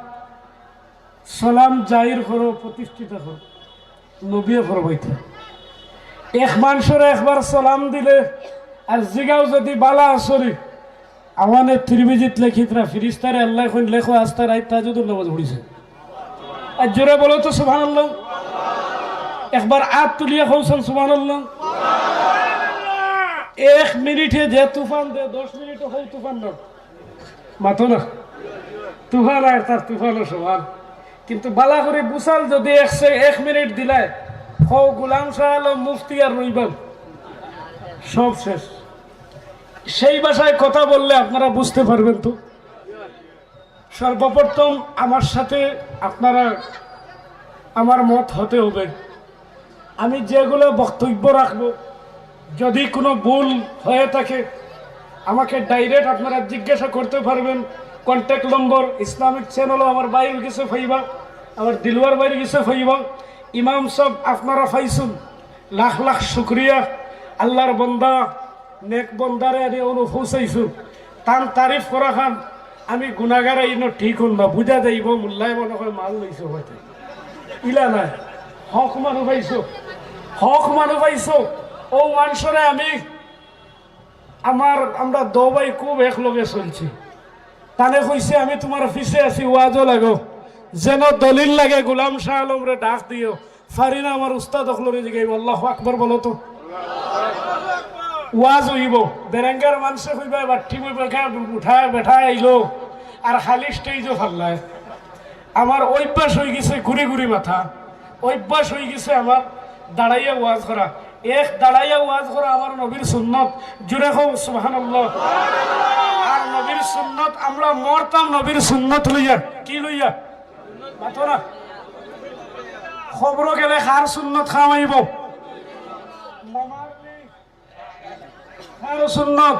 সালাম জাহির করো, প্রতিষ্ঠিত করো, নবীয়ে ফরমাইতা। এক মানষরে একবার সালাম দিলে আর জিগাও যদি বালা আছনি, আওয়ানে তিরমিজিত লেখিতরা, ফিরিস্তারে আল্লায় কইন, লেখো আস্তা রাইত তাহাজ্জুদর নামাজ পড়িছে। আর জোরে বলো তো সুবহানাল্লাহ। একবার আত তুলিয়া কওছন সুবহানাল্লাহ। এক মিনিটে যে তুফান দে, দশ মিনিটে হউ তুফান না। মাতো না। তুফান আর তার তুফানও সমান। কিন্তু বালা করি বুঝাল যদি এক সে-, এক মিনিট দিলায়, হউ গোলাম শাহ আলম মুফতি আর রইবান। সব শেষ। সেই ভাষায় কথা বললে আপনারা বুঝতে পারবেন তো। সর্বপ্রথম আমার সাথে আপনারা আমার মত হতে হবে। আমি যেগুলো বক্তব্য রাখবো, যদি কোনো ভুল হয়ে থাকে, আমাকে ডাইরেক্ট আপনারা জিজ্ঞাসা করতে পারবেন। কন্ট্যাক্ট নম্বর ইসলামিক চ্যানেলও আমার ভাইর গেছে পাইবা, আমার দিলওয়ার ভাইর গেছে পাইবা। ইমাম সাহেব আপনারা পাইছন, লাখ লাখ শুকরিয়া। আল্লাহর বন্দা, নেক বন্দারে আনি অনু পৌঁছাইছন। তান তারিফ করা খান আমি গুনাগার, ইনো ঠিক হন না, বুঝা যাইব, মোল্লায় মনে হয় মাল লইছে হয়তো। ইলা নাই, হক মানু পাইছো, হক মানু পাইছো। ও মানষরে আমি, আমার, আমরা দো ভাই খুব একলগে চলছি। তানে কইছে, "আমি তোমার পিছে আছি, ওয়াজও লাগো, যেন দলিল লাগে, গোলাম শাহ আলমরে ডাক দিও।" পারি না, আমার উস্তাদ অকলরে জিগাইব। আল্লাহু আকবার বলো তো। ওয়াজ হইব, বেরেঙ্গার মানষে কইবা, "বাট্টি বই বেটা, উঠা বেটা আইলো, আর খালি স্টেজও ফাল্লায়।" আমার অভ্যাস হয়ে গেছে ঘুরি ঘুরি মাথা, অভ্যাস হয়ে গেছে আমার দাঁড়াইয়া ওয়াজ করা। এক দাঁড়াইয়া ওয়াজ করা আমার নবীর সুন্নত। জোরে কও সুবহানাল্লাহ। আর নবীর সুন্নত, আমরা মরতাম নবীর সুন্নত লইয়া। কি লইয়া? মাতো না। খবরও গেলে কার সুন্নত খাওয়াইব? মামার নি। কার সুন্নত?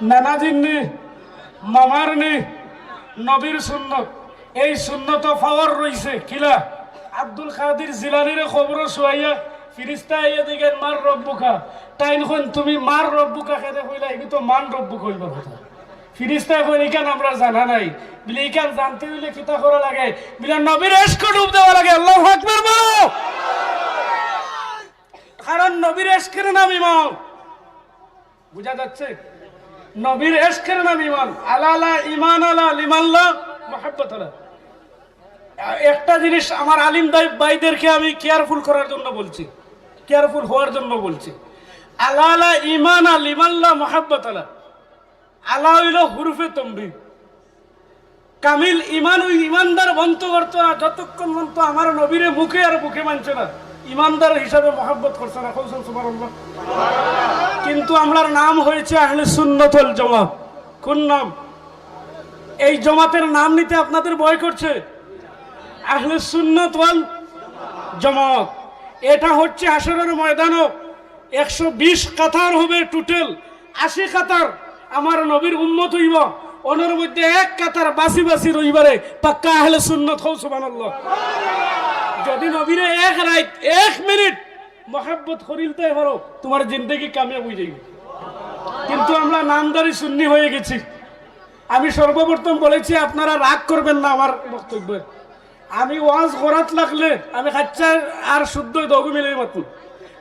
নানাজির নি, মামার নি, নবীর সুন্নত। এই সুন্নত পাওয়ার রইছে কিলা? আব্দুল কাদির জিলানীরে খবরও শুয়াইয়া ফিরিস্তা আইয়া দেখেন, "মার রব্বুকা।" তাইন কইন, "তুমি মার রব্বুকা কেনে কইলা? এগু তো মান রব্বুকা হইবার কথা।" ফিরিস্তায় কইন, "ইখান আমরা জানা নাই।" বলে, "ইখান জানতে হইলে কিতা করা লাগে?" বলে, "নবীর এশকে ডুব দেওয়া লাগে।" আল্লাহু আকবার বলো। কারণ নবীর এশকের নাম ইমান। বুঝা যাচ্ছে? নবীর এশকের নাম ইমান। আলা লা ইমান আলা লিমান লা মুহাব্বত আলা। একটা জিনিস আমার আলিম দাই ভাইদেরকে আমি কেয়ারফুল করার জন্য বলছি, কেয়ারফুল হওয়ার জন্য বলছি। আলা লা ইমানা লিমাল্লা মোহাব্বত আলা। আলা হইল হুরুফে তমরি। কামিল ইমান ওই ইমানদার বন্ত করতো না যতক্ষণ পর্যন্ত আমার নবীরে মুখে আর বুকে মানছে না, ইমানদার হিসাবে মহব্বত করছে না। কৌশল সুবহানাল্লাহ। কিন্তু আমরার নাম হয়েছে আহলে সুন্নত ওয়াল জামাত। কোন নাম? এই জমাতের নাম নিতে আপনাদের ভয় করছে? আহলে সুন্নত ওয়াল জামাত। এটা হচ্ছে হাশরের ময়দানও একশো বিশ কাতার হবে টোটাল, আশি কাতার আমার নবীর উম্মত হইব। ওনার মধ্যে এক কাতার বাসি বাসি রইবারে পাক্কা আহলে সুন্নত। হও সুবহানাল্লাহ। যদি নবীরে এক রাইত এক মিনিট মহব্বত করিলতে পারো, তোমার জিন্দেগি কামিয়াব হয়ে যাইবে। কিন্তু আমরা নামধারী সুন্নি হয়ে গেছি। আমি সর্বপ্রথম বলেছি, আপনারা রাগ করবেন না আমার বক্তব্যে। আমি ওয়াজ করাত লাগলে আমি খাচ্চার আর শুদ্ধ দগু মিলে মাতু।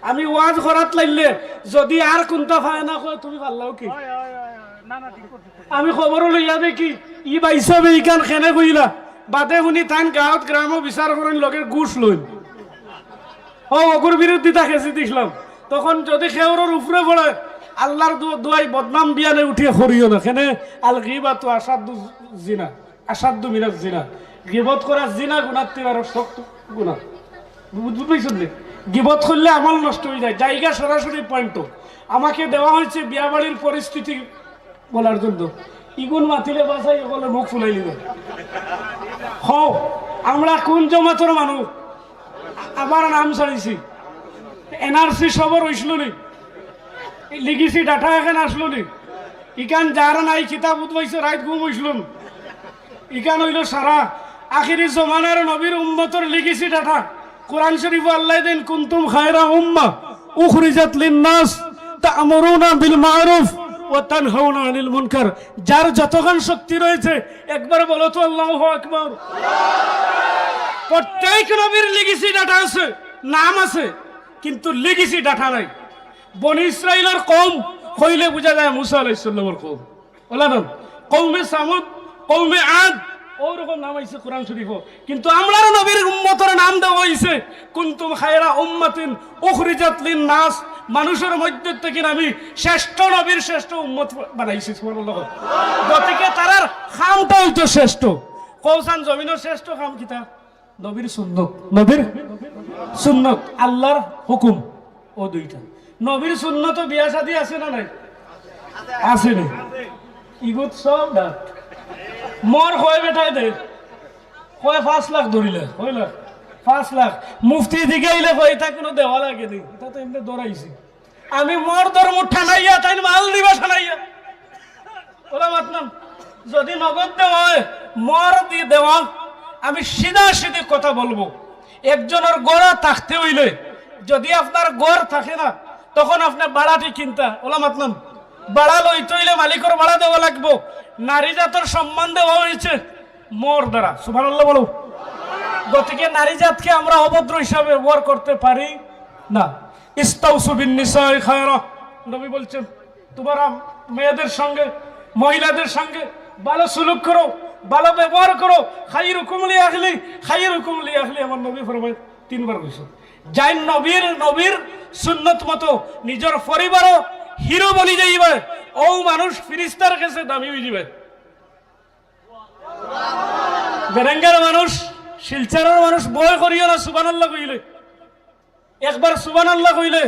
আমি ওয়াজ করাত লাগলে যদি আর কোনটা পায় না কয়, তুমি পারলাও কি? আমি খবরও লইয়া দেখি, ই বাইসাবে ইখান খেনে কইলা, বাদে শুনি তাইন গাঁৱত গ্রামও বিচার করেন, লগে ঘুষ লইন। ও অগুর বিরুদ্ধিতা খেসি দিছিলাম। তখন যদি খেউরর উপরে পড়ে, আল্লাহর দু-, দুয়াই বদনাম বিয়ানে উঠিয়ে করিও না। খেনে আল গিবাতু আসাদ্দু জিনা, আসাদ্দু মিনাজ জিনা। গিবত করা জিনা গুনার তে আরো শক্ত গুনা। বুঝ-, বুঝ পাইছেন নি? গিবত করলে আমল নষ্ট হয়ে যায়। জায়গা সরাসরি পয়েন্ট। আমাকে দেওয়া হয়েছে বিয়াবাড়ির পরিস্থিতি বলার জন্য। ইগুন মাতিলে বাসাই হকলে মুখ ফুলাই নিবে। হও, আমরা কোন জমাতর মানুষ? আবার নাম ছাড়িছি। এনআরসি সবর হইছিল নি? লিগেসি ডাটা এখন আসলো নি? ইখান যার নাই কিতাব উদ্ভাইছে রাইত ঘুম হইছিল নি? ইখান হইল সারা আখেরি জমানার নবীর উম্মতর লিগেসি ডাটা। কোরআন শরীফ আল্লাহ দেন, "কুনতুম খায়রা উম্মাহ উখরিজাত লিন্নাস তা'মুরুনা বিল মা'রুফ ওয়া তানহাউনা আনিল মুনকার।" যার যতখান শক্তি রয়েছে একবার বলো তো আল্লাহু আকবার। প্রত্যেক নবীর লিগেসি ডাটা আছে, নাম আছে, কিন্তু লিগেসি ডাটা নাই। বনি ইসরাইলর কওম কইলে বুঝা যায় মুসা আলাইহিস সালামর কওম। ওলা নাম কওমে সামুদ, কওমে আদ, ওরকম নাম আইছে কোরআন শরীফও। কিন্তু আমরার নবীর উম্মতর নাম দেওয়া হইছে কুনতুম খায়রা উম্মাতিন উখরিজাত লিন নাস, মানুষের মধ্যে থেকে আমি শ্রেষ্ঠ নবীর শ্রেষ্ঠ উম্মত বানাইছি। সুবহানাল্লাহ। গতিকে তারার খামটা হইতো শ্রেষ্ঠ। কওছান জমিনর শ্রেষ্ঠ খাম কিতা? নবীর সুন্নত, নবীর সুন্নত, আল্লাহর হুকুম, ও দুইটা। নবীর সুন্নত বিয়া শাদী আছে না নাই? আছে নি? ইগুত সব ডাট। মোর কয় বেটায় দে, কয় পাঁচ লাখ ধরিলে, কয় লাখ? পাঁচ লাখ। মুফতি দিকে আইলে কয়, "ইতা কোনো দেওয়া লাগে নি, ইতা তো এমনি দৌড়াইছি।" আমি মোর ধর্ম ঠানাইয়া, তাইন মাল দিবা ঠানাইয়া। ওলা মাতলাম, যদি নগদ দেওয়া হয়, মোর দি দেওয়া, আমি সিধা সিধি কথা বলবো। একজনের গড়া থাকতে হইলে, যদি আপনার গড় থাকে না, তখন আপনি বাড়াটি কিনতা। ওলা মাতলাম, বাড়া লইতে হইলে মালিকর বাড়া দেওয়া লাগবো। নারী জাতর সম্মান দেওয়া হয়েছে মোর দ্বারা। সুবহানাল্লাহ বলো। গতিকে নারী জাতকে আমরা অভদ্র হিসাবে ব্যবহার করতে পারি না। ইস্তাউসু বিন নিসাই খায়রা, নবী বলছেন, তোমরা মেয়েদের সঙ্গে, মহিলাদের সঙ্গে ভালো সুলুক করো, ভালো ব্যবহার করো। খাইরুকুম লি আহলি, খাইরুকুম লি আহলি, আমার নবী ফরমায়, তিনবার কইছে। যাই নবীর, নবীর সুন্নত মতো নিজের পরিবারও হিরো বনি যাইবে, ও মানুষ ফিরিস্তার কাছে দামি হয়ে যাবে। বেরেঙ্গার মানুষ, শিলচরের মানুষ ভয় করিও না সুবহানাল্লাহ কইলে। একবার সুবহানাল্লাহ কইলে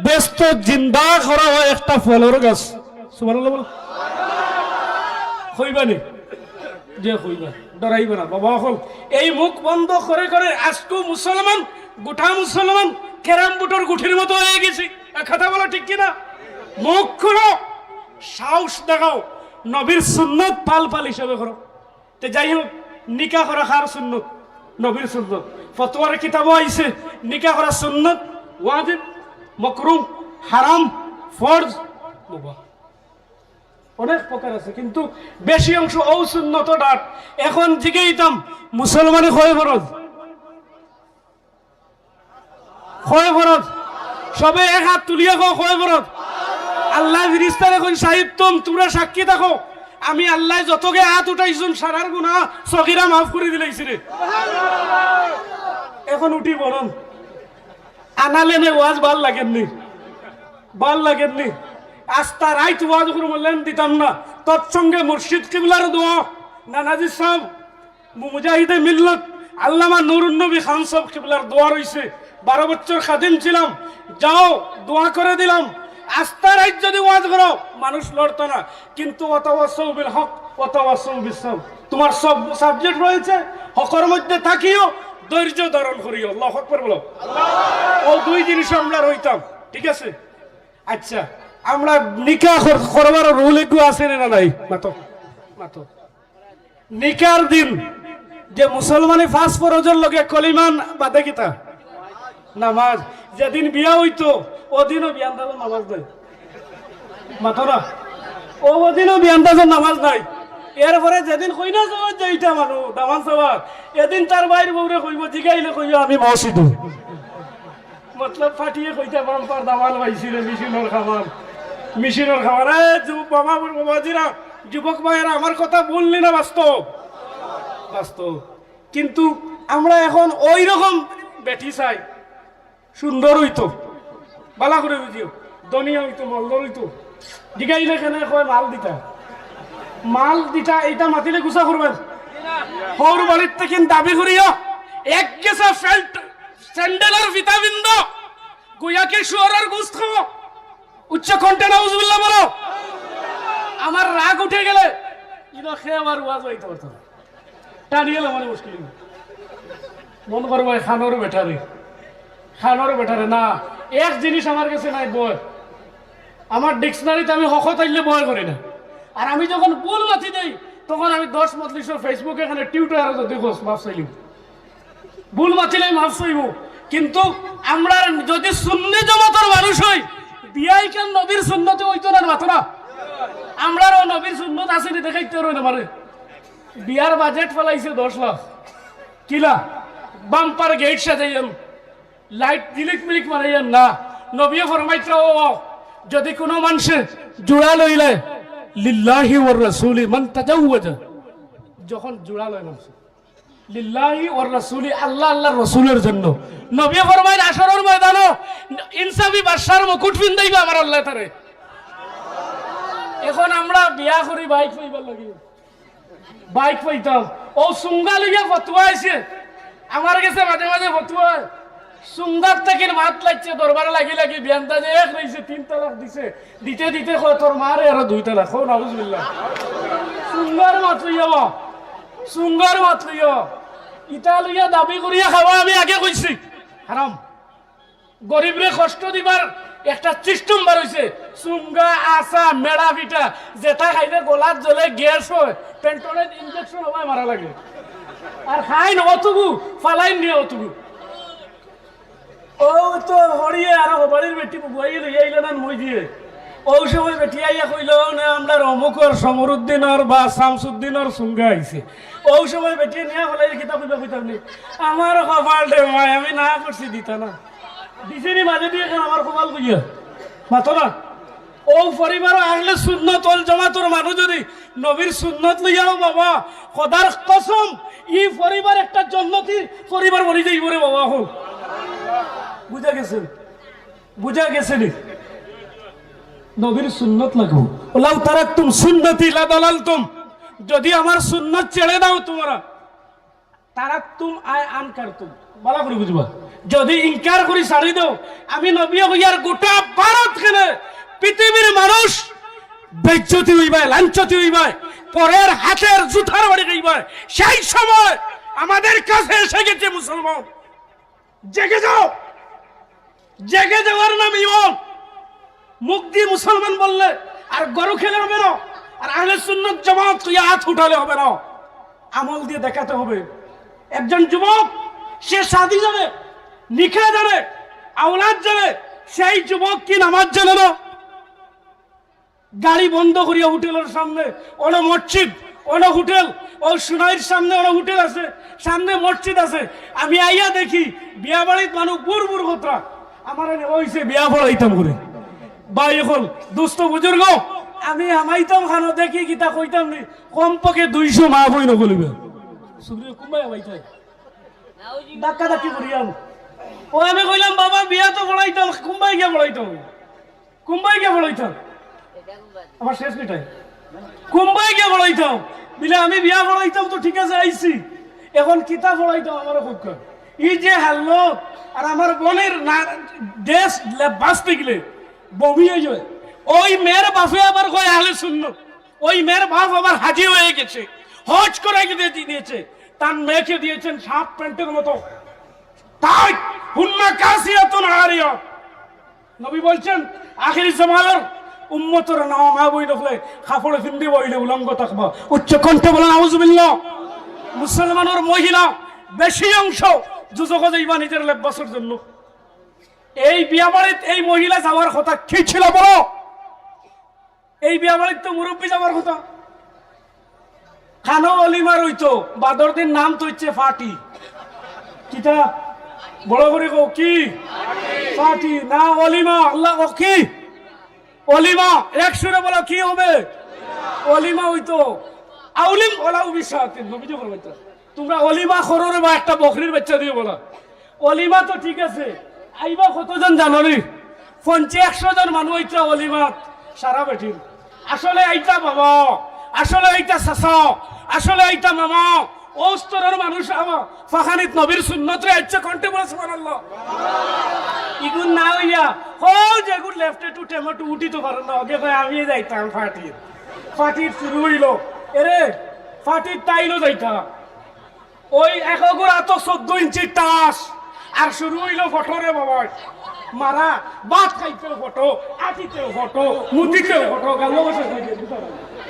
বেহেস্তো জিন্দা করা হয় একটা ফলর গাছ। সুবহানাল্লাহ বলো। কইবা নি? যে কইবা, ডরাইবা না বাবা অকল। এই মুখ বন্ধ করে করে আজকেও মুসলমান, গোটা মুসলমান ক্যারাম বোর্ডর গুটির মতো হয়ে গেছি। এক কথা বলো ঠিক কিনা? মুখ খুলো, সাহস দেখাও, নবীর সুন্নত পাল পাল হিসাবে করো। তে যাই হোক, নিকা করা কার সুন্নত? নবীর সুন্নত। ফতোয়ার কিতাবও আইছে, নিকা করা সুন্নত, ওয়াজিব, মকরুহ, হারাম, ফরজ, মুবাহ। অনেক প্রকার আছে, কিন্তু বেশি অংশ ও সুন্নত ডাট। এখন জিগাইতাম, মুসলমানে কয় ফরজ? কয় ফরজ? সবে এক হাত তুলিয়া কও, কয় ফরজ? আল্লাহ ফিরিস্তারে কইন, "সাহিদ তুম, তোমরা সাক্ষী থাকো, আমি আল্লায় যতগে আত উঠাইছুন, সারার গুনা সগিরা মাফ করি দিলাইছি রে। এখন উঠি বরং আনালেনে ওয়াজ ভাল লাগের নি, ভাল লাগের নি। আস্তা রাইত ওয়াজ করমু, লেন দিতাম না। তৎসঙ্গে মুর্শিদ কিবলার দোয়া, নানাজি সাব, মুজাহিদে মিল্লত আল্লামা নুরুন নবী খান সাব কিবলার দোয়া রইছে। বারো বছর খাদিম ছিলাম, যাও দোয়া করে দিলাম। আস্তা রাইত যদি ওয়াজ করো, মানুষ লড়তো না। কিন্তু ওয়াতাওয়াসাউ বিল হক, ওয়াতাওয়াসাউ বিস সাবর। তোমার সব সাবজেক্ট রয়েছে, হকর মধ্যে থাকিও, ধৈর্য ধারণ করিও। আল্লাহু আকবার বলো। ও দুই জিনিস আমরা রইতাম, ঠিক আছে? আচ্ছা, আমরা নিকা কর-, করবার রুল একটু আছে না নাই? মাতো, মাতো। নিকার দিন যে মুসলমানে পাঁচ ফরজর লগে কলিমান বাদে কিতা? নামাজ। যেদিন বিয়া অইতো, ওদিনও বিয়ান্দাজর নামাজ নাই। মাতো না? ও, ওদিনও বিয়ান্দাজর নামাজ নাই। এরপরে যেদিন কইনা যাওয়ার যে ইটা মানু, দামান সাওয়ার, এদিন তার ভাইর বউরে কইবো, জিগাইলে কইবো, "আমি মসজিদো।" মতলব ফাটিয়ে কইতা, "বাম্পার দামান পাইছি রে, মেশিনর খাবার, মেশিনর খাবার।" এ, যুব-, বাবা, বাবাজিরা, যুবক ভাইয়েরা, আমার কথা ভুল নি না বাস্তব? বাস্তব। কিন্তু আমরা এখন ওই রকম বেটি চাই, সুন্দর অইতো, বালা করে বুঝিও, ধনী অইতো, মালদার অইতো। জিগাইলে কেনে কয় মাল দিতা, মাল দিতা, এইটা মাতিলে গুছা করবেন। হউর বাড়ির থেকে দাবি করিও, এক গেছে ফেল্ট, স্যান্ডেলর ফিতা বিন্দু, গুয়াকে শুয়োরের গোস্ত খাও, উচ্চ কণ্ঠে নাউজুবিল্লাহ বলো। আমার রাগ উঠে গেলে ইনো খেয়ে আমার ওয়াজ অইতে পারতো না। টানিয়ে আমার মুশকিল। মন করবো, "এ খানোর বেটারে, খানোর বেটারে।" না, এক জিনিস আমার গেছে নাই, ভয়। আমার ডিকশনারিত আমি হক তাইলে ভয় করি না। আর আমি যখন ভুল মাতি দেই, তখন আমি দশ মজলিসর Facebook এখানে টিউটার যদি গোস মাফ চাইলি, ভুল মাতিলে মাফ চাইবো। কিন্তু আমরা যদি সুন্নি জমাতর মানুষ হই, বিয়াই কেন নবীর সুন্নতে অইতো না, মাতো না? আমরারও নবীর সুন্নত আছে নি, দেখাইতে পারো না আমারে। বিয়ার বাজেট ফালাইছে দশ লাখ। কিলা? বাম্পার গেট সাজাইয়াম, লাইট ঝিলিক মিলিক মারাইয়াম না। নবীয়ে ফরমাইতরা, ও, যদি কোনো মানষে জুড়া লইলে, "লিল্লাহি ওয়ার রাসূলি মান তাজাওয়াজা।" যখন জুড়া লয় মানষে, "লিল্লাহি ওয়ার রাসূলি", আল্লাহ, আল্লাহর রসুলের জন্য। নবীয়ে ফরমাইন, হাশরর ময়দানো ইনসাফি বাদশার মুকুট ফিন্দাইবা আমার আল্লাহ তারে। এখন আমরা বিয়া করি বাইক পাইবার লাগি। বাইক পাইতাম। ও সুঙ্গা লইয়া ফতুয়া আইছে। আমার গেছে মাঝে মাঝে ফতুয়া। সুঙ্গার তাকির মাত লাগছে, দরবারে লাগি লাগি বিয়ান্দাজে এক রইছে, তিন তালাক দিছে। দিতে দিতে কয়, "তোর মারে আরো দুই তালাক।" কও নাউজুবিল্লাহ। সুঙ্গার মাত লইয়া বা। সুঙ্গার মাত লইয়া। ইটা লইয়া দাবি করিয়া খাওয়া আমি আগে কইছি। হারাম। গরিবরে কষ্ট দিবার একটা সিস্টেম বার হইছে। চুঙ্গা, আছা, মেড়া পিঠা, যেটা খাইলে গলাত জ্বলে, গ্যাস হয়, পেন্টনের ইনজেকশন হওয়ায় মারা লাগে। আর খাইন অতগু, ফালাইন নিয়া অতগু। ও তো হরিয়ে আর হবাড়ির বেটি বুয়াই লইয়া আইলে না মই দিয়ে। ও সময় বেটি আইয়া কইল, "না, আমরা অমুকর, সমরুদ্দিনর বা শামসুদ্দিনর চুঙ্গা আইছে।" ও সময় বেটি নিয়া হলাই কিতা কইবা কইতাম নি? আমার কপাল রে মাই, আমি না করছি দিতা না। দিছেনি মাঝে দিয়ে কেন আমার কপাল কইয়া? মাতো না। ও পরিবার আহলে সুন্নত ওয়াল জামাতর মানুষ যদি নবীর সুন্নত লইয়াও বাবা, খোদার কসম, ই পরিবার একটা জন্নতি পরিবার বনি যাইব রে বাবা। হো, বুঝা গেছে? বুঝা গেছে নি? নবীর সুন্নত লাগবো। "ওয়ালাউ তারাকতুম সুন্নতি লাদালালতুম।" যদি আমার সুন্নত ছেড়ে দাও তোমরা, তারাকতুম আই আনকারতুম। ভালা করি বুঝবা। যদি ইনকার করি ছাড়ি দেও, আমি নবী হইয়ার গোটা ভারত কেনে পৃথিবীর মানুষ বেইজ্জতি হইবায়, লাঞ্ছতি হইবায়, পরের হাতের জুতার বাড়ি খাইবায়। সেই সময় আমাদের কাছে এসে গেছে মুসলমান। জেগে যাও, জেগে যাওয়ার নাম ইমান। মুখ দিয়ে মুসলমান বললে আর গরু খেলে হবে না, আর আহলে সুন্নত জামাত তুই হাত উঠালে হবে না, আমল দিয়ে দেখাতে হবে। একজন যুবক, সে শাদী জানে, নিকা জানে, আওলাদ জানে, সেই যুবক কি নামাজ জানে না? গাড়ি বন্ধ করিয়া হোটেলের সামনে, অনো মসজিদ, অনো হোটেল, ও সুনাইর সামনে অনো হোটেল আছে, সামনে মসজিদ আছে। আমি আইয়া দেখি বিয়া বাড়িত মানুষ বুড় বুড় কতরা, আমার এনে অইছে বিয়া পড়াইতাম করে। ভাই, এখন দুস্থ বুজুর্গ, আমি হামাইতাম খানো, দেখি কিতা কইতাম নি, কমপক্ষে দুইশো মা বইন অকল অইবা। সুগ্রিয়ে কুনবায় হামাইতাম, ধাক্কা ধাক্কি করিয়াম। ও আমি কইলাম, "বাবা, বিয়া তো পড়াইতাম, কুনবায় গিয়া পড়াইতাম, কুনবায় গিয়া পড়াইতাম?" আমার শেষ মিটাই, "কুনবায় গিয়া পড়াইতাম?" বিলে, "আমি বিয়া পড়াইতাম তো ঠিক আছে, আইছি, এখন কিতা পড়াইতাম আমারে কউক্কা।" ই যে হালত, আর আমার বইনর না, ড্রেস লে-, বাঁচতে গেলে বমি অই যায়। ওই মেয়ের বাপে আবার কয় আহলে সুন্নত, ওই মেয়ের বাপ আবার হাজি হয়ে গেছে, হজ করে গিয়ে দিয়েছে, তার মেয়েকে দিয়েছেন হাফ প্যান্টের মতো। তাই হুন্না কাসিয়াতুন আরিয়া। নবী বলছেন, আখেরি জামানার উম্মতর নাম মা বইন অকলে কাপড় পিন্দিবা অইলে উলঙ্গ থাকবা। উচ্চ কণ্ঠে বলেন, "আউযুবিল্লাহ।" মুসলমানর মহিলা বেশি অংশ দুজখো যাইবা নিজের লেবাসর জন্য। এই বিয়া বাড়িত এই মহিলা যাওয়ার কথা কি ছিল বলো? এই বিয়া বাড়িত তো মুরব্বি যাওয়ার কথা। খানো অলিমা রইতো, বাদর দিন নাম তো হচ্ছে ফাটি। কিতা? বড় করে কও, কি? ফাটি না অলিমা, আল্লাহ কও কি? অলিমা, এক সুরে বলো, কি হবে? অলিমা হইতো। আউলিম ওলাউ বিশাতিন, নবীজি ফরমাইতা, "তোমরা অলিমা করো রে বা, একটা বকরির বাচ্চা দিয়ে বলা।" অলিমা তো ঠিক আছে, আইবা কতজন জানো নি? পঞ্চাশ একশো জন মানুষ আইতা অলিমা, সারা বেটিন। আসলে আইতা বাবা, আসলে আইতা চাচা, আসলে আইতা মামা, ও স্তরর মানুষ আমার ফাখানিত নবীর সুন্নতরে আইচ্ছে কণ্ঠে বলে সুবহানাল্লাহ। ইগুন না হইয়া, হো যেগুন লেফটে টু টেমো টু উঠি তো পারেন না, ওকে কয় আমি যাইতাম ফাটির। ফাটির শুরু হইল, এরে ফাটির তাইলো যাইতা। ওই এক অগুর আতো চোদ্দ ইঞ্চি টাস, আর শুরু হইল ফটো রে বাবা। মারা, ভাত খাইতেও ফটো, আটিতেও ফটো, মুতিতেও ফটো, গালো বসে খাইতে।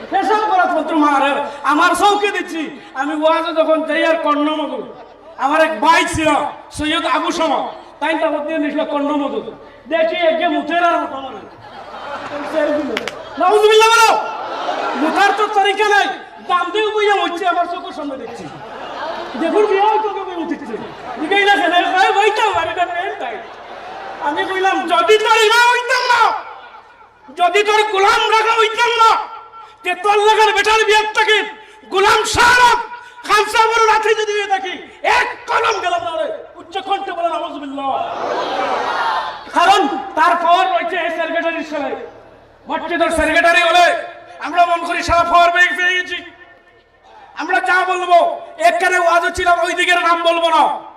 পেশাব করাত মন্ত্র মারে, আমার চউখে দেখছি, আমি ওয়াজে যখন যাই আর কর্ণ মতো, আমার এক ভাই ছিল, সৈয়দ আবু শামা, তাইন তাবত দিয়া নিছিল কর্ণ মতো। দেখি একে মুতের আর মুতা মারে। নাউজুবিল্লাহ বলো। মুতার তো তরিকা নাই। দাম দিয়ে বইয়া মরছে, আমার চউখর সামনে দেখছি। দেখুন বিয়া হয়তো কেউ উঠছে। দিকেই না কেন, ভাই, ভাই তো আমার এটা মেন তাই। আমি কইলাম, "যদি তোর ইমাম হইতাম না, যদি তোর গোলাম রাখা হইতাম না, তে তোর লাখান বেটার বিয়ার থাকি গোলাম শাহ আলম খান সাহেবের রাতে যদি হয়ে থাকি, এক কদম গেলাম না রে।" উচ্চ কণ্ঠে বলেন, "নাউজুবিল্লাহ।" কারণ তার পাওয়ার রয়েছে এই সেক্রেটারির সাথে। মসজিদের সেক্রেটারি হলে আমরা মন করি সারা পাওয়ার ব্যাংক পেয়ে গেছি। আমরা যা বলবো, এখানে ওয়াজ হচ্ছিলাম, ওই দিকের নাম বলবো না।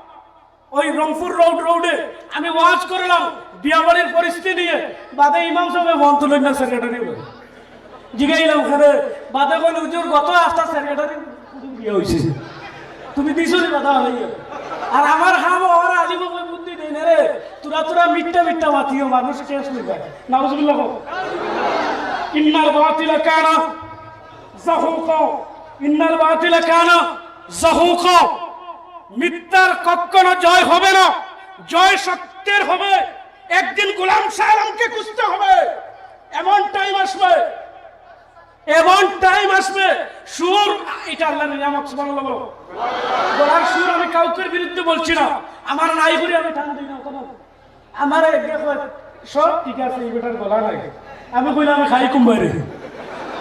ওই রংপুর রোড, রোডে আমি ওয়াজ করলাম বিয়াবাড়ির পরিস্থিতি নিয়ে, বাদে ইমাম সাহেব ফোন তুলেন না, সেক্রেটারি বলে। জিগাইলাম, "কেনে?" বাদে কইল, "হুজুর, গত হাপ্তা সেক্রেটারি বিয়া হইছে, তুমি দিছো নি বাধা হইয়া?" আর আমার হাম ওরা আলিম অকলে বুদ্ধি দেই না রে, তোরা তোরা মিথ্যা মিথ্যা মাতিও, মানুষ কেস নিবা। নাউজুবিল্লাহ। ইন্নাল বাতিলা কানা জাহুকা, ইন্নাল বাতিলা কানা জাহুকা। মিথ্যার কখনো জয় হবে না, জয় সত্যের হবে। একদিন গোলাম শাহ আলমকে খুঁজতে হবে। এমন টাইম আসবে, এমন টাইম আসবে, সুর, এটা আল্লাহর নিয়ামত, সুবহানাল্লাহ বলো। গলার সুর আমি কাউকের বিরুদ্ধে বলছি না, আমার নাই করি আমি টান দিই না, ওটা না। আমার এক দেখো, সব ঠিক আছে, এই বেটার গলা নাই। আমি কইলাম, "আমি খাই কুম্বারে।"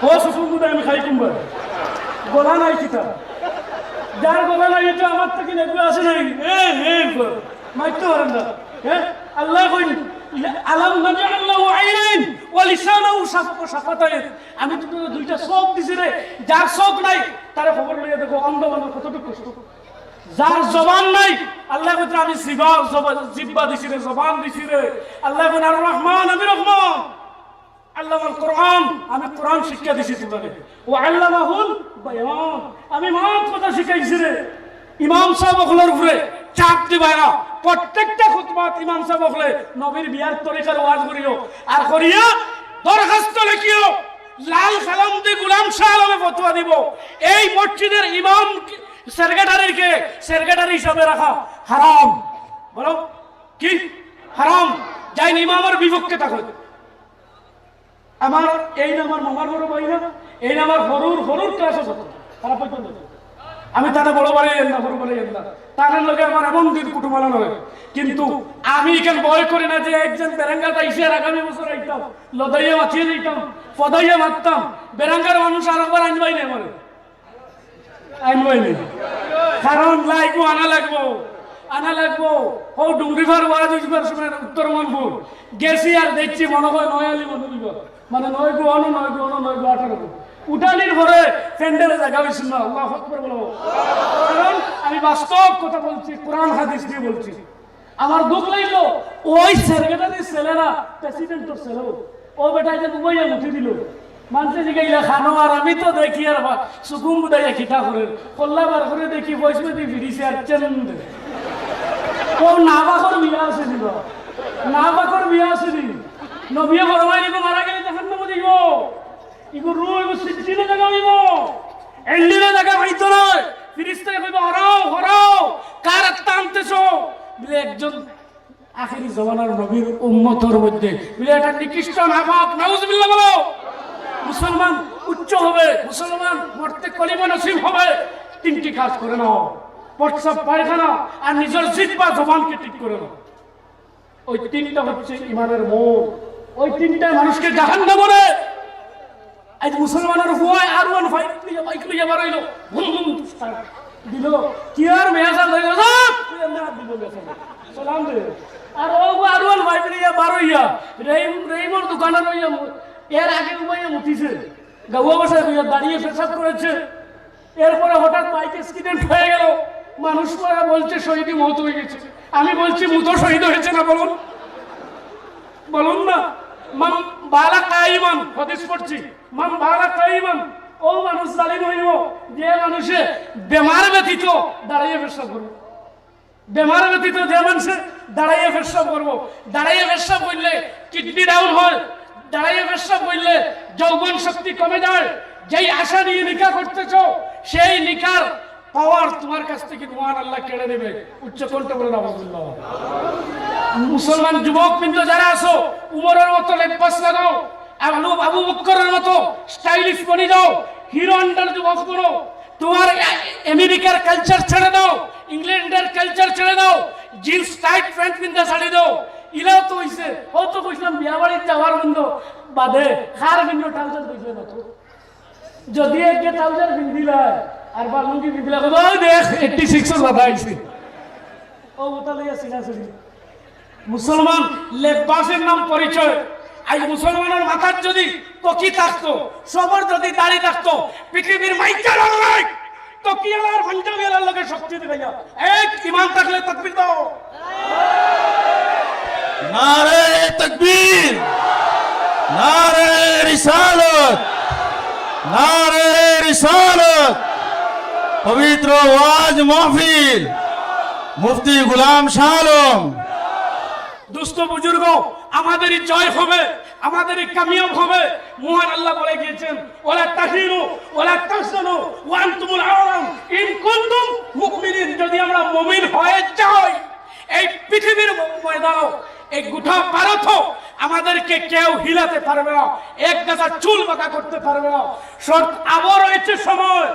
ও সুকুন বুঝে আমি খাই কুম্বারে। গলা নাই কিতা? যার গলা নাই, এটা আমার থেকে নেবে আসে নাই। এ, এ, মাইতে পারেন না। হ্যাঁ? আল্লাহ কইন, "আলাম নাজআল লাহু আইনাইন ওয়া লিসানাহু শাফ-, ওয়া শাফাতাইন।" আমি তো তোরে দুইটা চোখ দিছি রে, যার চোখ নাই, তারে খবর লইয়া দেখো, অন্ধ মানুষ কতটুকু কষ্ট। যার জবান নাই, আল্লাহ কইতরা আমি জিবা, জবা-, জিব্বা দিছি রে, জবান দিছি রে। আল্লাহ কইন, "আর রহমান, আমি রহমান।" আল্লামাল কোরআন, আমি কোরআন শিক্ষা দিছি তোমারে। ওয়া আল্লামাহুল বায়ান, আমি মাত কথা শিখাইছি রে। ইমাম সাহেব অকলর উপরে চাপ দিবায় না। প্রত্যেকটা খুতবাত ইমাম সাহেব অকলে নবীর বিয়ার তরিকার ওয়াজ করিও। আর করিয়া দরখাস্ত লেখিও, লাল কালাম দি গোলাম শাহ আলমে ফতোয়া দিব। এই মসজিদের ইমাম সেক্রেটারিকে সেক্রেটারি হিসাবে রাখা হারাম। বলো, কি? হারাম। যাইন ইমামর বিপক্ষে থাকো। আমার এই না আমার মামার বড় ভাই না, এই না আমার হরুর, হরুর ক্লাসে পড়তো। খারাপ পাইতো না। আমি তারে বড় বানাইয়ার না, বড় বানাইয়ার না। তার লগে আমার এমন দিন কুটুমালা নয়। কিন্তু আমি ইখান ভয় করি না যে একজন বেরাঙ্গাত আইছে আর আগামী বছর আইতাম, লদাইয়া মাতিয়ে দিতাম, ফদাইয়া মারতাম। বেরাঙ্গার মানুষ আর একবার আনবাই না আমারে। আনবাই না। কারণ লাইগু আনা লাগবো, আনা লাগবো। ও ডুংরিফার ওয়াজ হইবার সময় উত্তর মনপুর গেছি আর দেখছি মনে হয় নয় আলী মনে হইব। মানে নয় গো অনো, নয় গো অনো, নয় গো আঠারো গো। উঠানির পরে প্যান্ডেলে জায়গা হইছিল না। আল্লাহু আকবার বলো। কারণ আমি বাস্তব কথা বলছি, কোরআন হাদিস দিয়ে বলছি। আমার দুঃখ লাগলো, ওই সেক্রেটারির ছেলেরা প্রেসিডেন্টর ছেলেও। ও বেটা এটা দুবাইয়া মুঠি দিল। মানছে জিগাইলা খানো আর আমি তো দেখি আর বা-, সুকুম বুদাইয়া খিতা করে। কল্লা বার করে দেখি বয়স বেদি ফিরিছে আর চেন। ও না বাকর বিয়া আছে নি বা? না বাকর বিয়া আছে নি? নবিয়ে ফরমাইলে মারা গেলে জাহান্নামে দিব। ইগু রু, ইগু সিজিনো জায়গা হইব। এন্ডিনো জায়গা হইতো নয়। ফিরিস্তায় কইব, "হরাও, হরাও, কার আত্মা আনতেছো?" বলে, "একজন আখেরি জমানার নবীর উম্মতর মধ্যে।" বলে, "এটা নিকৃষ্ট নাপাক, নাউজুবিল্লাহ বলো।" মুসলমান উচ্চ হবে, মুসলমান মরতে কলিমা নসিব হবে। তিনটি কাজ করে নাও, প্রস্রাব পায়খানা আর নিজের জিহ্বা জবানকে ঠিক করে নাও। ওই তিনটা হচ্ছে ইমানের মূল। ওই তিনটা মানুষকে জাহান্নামে নেয়। আজ মুসলমানের হুয়ায় আর ওয়ান ফাইভ লইয়া, বাইক লইয়া বার হইলো, ভুম ভুম start দিল। কি আর মেয়া সাহেব হইলো, সালাম দিল মেয়া সাহেব। সালাম দিল। আর ও আর ওয়ান ফাইভ লইয়া বার হইয়া, রহিম, রহিমর দোকানে রইয়া, এর আগে উবাইয়া মুতিছে। গাউয়া ভাষায় কইয়া দাঁড়িয়ে পেশাব করেছে। এরপরে হঠাৎ বাইক অ্যাক্সিডেন্ট হয়ে গেল, মানুষ তারা বলছে শহীদি মত হয়ে গেছে। আমি বলছি, "মুতো শহীদ হয়েছে না বলুন, বলুন না।" মান বালা কাইমান, হাদিস পড়ছি, মান বালা কাইমান, ও মানুষ জালিম হইব যে মানুষে বেমার ব্যতীত দাঁড়াইয়া পেশাব করবে। বেমার ব্যতীত যে মানুষে দাঁড়াইয়া পেশাব করবো, দাঁড়াইয়া পেশাব করলে কিডনি ডাউন হয়, দাঁড়াইয়া পেশাব করলে যৌবন শক্তি কমে যায়। যেই আশা নিয়ে নিকা করতেছো, সেই নিকার পাওয়ার তোমার কাছ থেকে মহান আল্লাহ কেড়ে নেবে। উচ্চ কণ্ঠে বলে নাউজুবিল্লাহ। মুসলমান যুবক বৃন্দ যারা আছো, উমরের মতো লেবাস লাগাও, আবু, আবু বক্করের মতো স্টাইলিশ বনি যাও, হিরো হন্ডার যুবক বনো। তোমার আ-, আমেরিকার কালচার ছেড়ে দাও, ইংল্যান্ডের কালচার ছেড়ে দাও, জিন্স টাইট প্যান্ট পিন্দা ছাড়ি দাও। ইলাও তো হইছে, ও তো কইছিলাম বিয়া বাড়িত যাওয়ার বন্ধ বাদে, কার বন্ধ ট্রাউজার কইছে না তো। যদি একে ট্রাউজার পিন্দিলা আর বা লুঙ্গি পিন্দিলা, কইবো, "ওই দেখ, এইটটি সিক্স এর বাধা আইছে।" ও ওটা লইয়া সিনা সিনি। মুসলমান লেবাসের নাম পরিচয়। আজ মুসলমানের মাথার যদি টুপি থাকতো, সবার যদি দাড়ি থাকতো, পৃথিবীর মাইকেল আল্লাহ টুপিওয়ালার পাঞ্জাবিওয়ালার লগে শক্তি দিবে না। এক ইমান থাকলে তাকবীর দাও। নারে তকবীর, নারে রিসালত, নারে রিসালত, পবিত্র ওয়াজ মাহফিল, মুফতি গোলাম শাহ আলম। দোস্ত বুজুর্গ, আমাদেরই জয় হবে, আমাদেরই কামিয়াব হবে। মহান আল্লাহ বলে গিয়েছেন, "ওয়ালা তাহিনু ওয়ালা তাহজানু ওয়া আনতুমুল আ'লাউনা ইন কুনতুম মুমিনিন।" যদি আমরা মুমিন হয়ে যাই, এই পৃথিবীর ময়দানও, এই গোটা ভারতও আমাদেরকে কেউ হিলাতে পারবে না, এক গাছা চুল বাঁকা করতে পারবে না। শর্ত আবার রয়েছে সময়।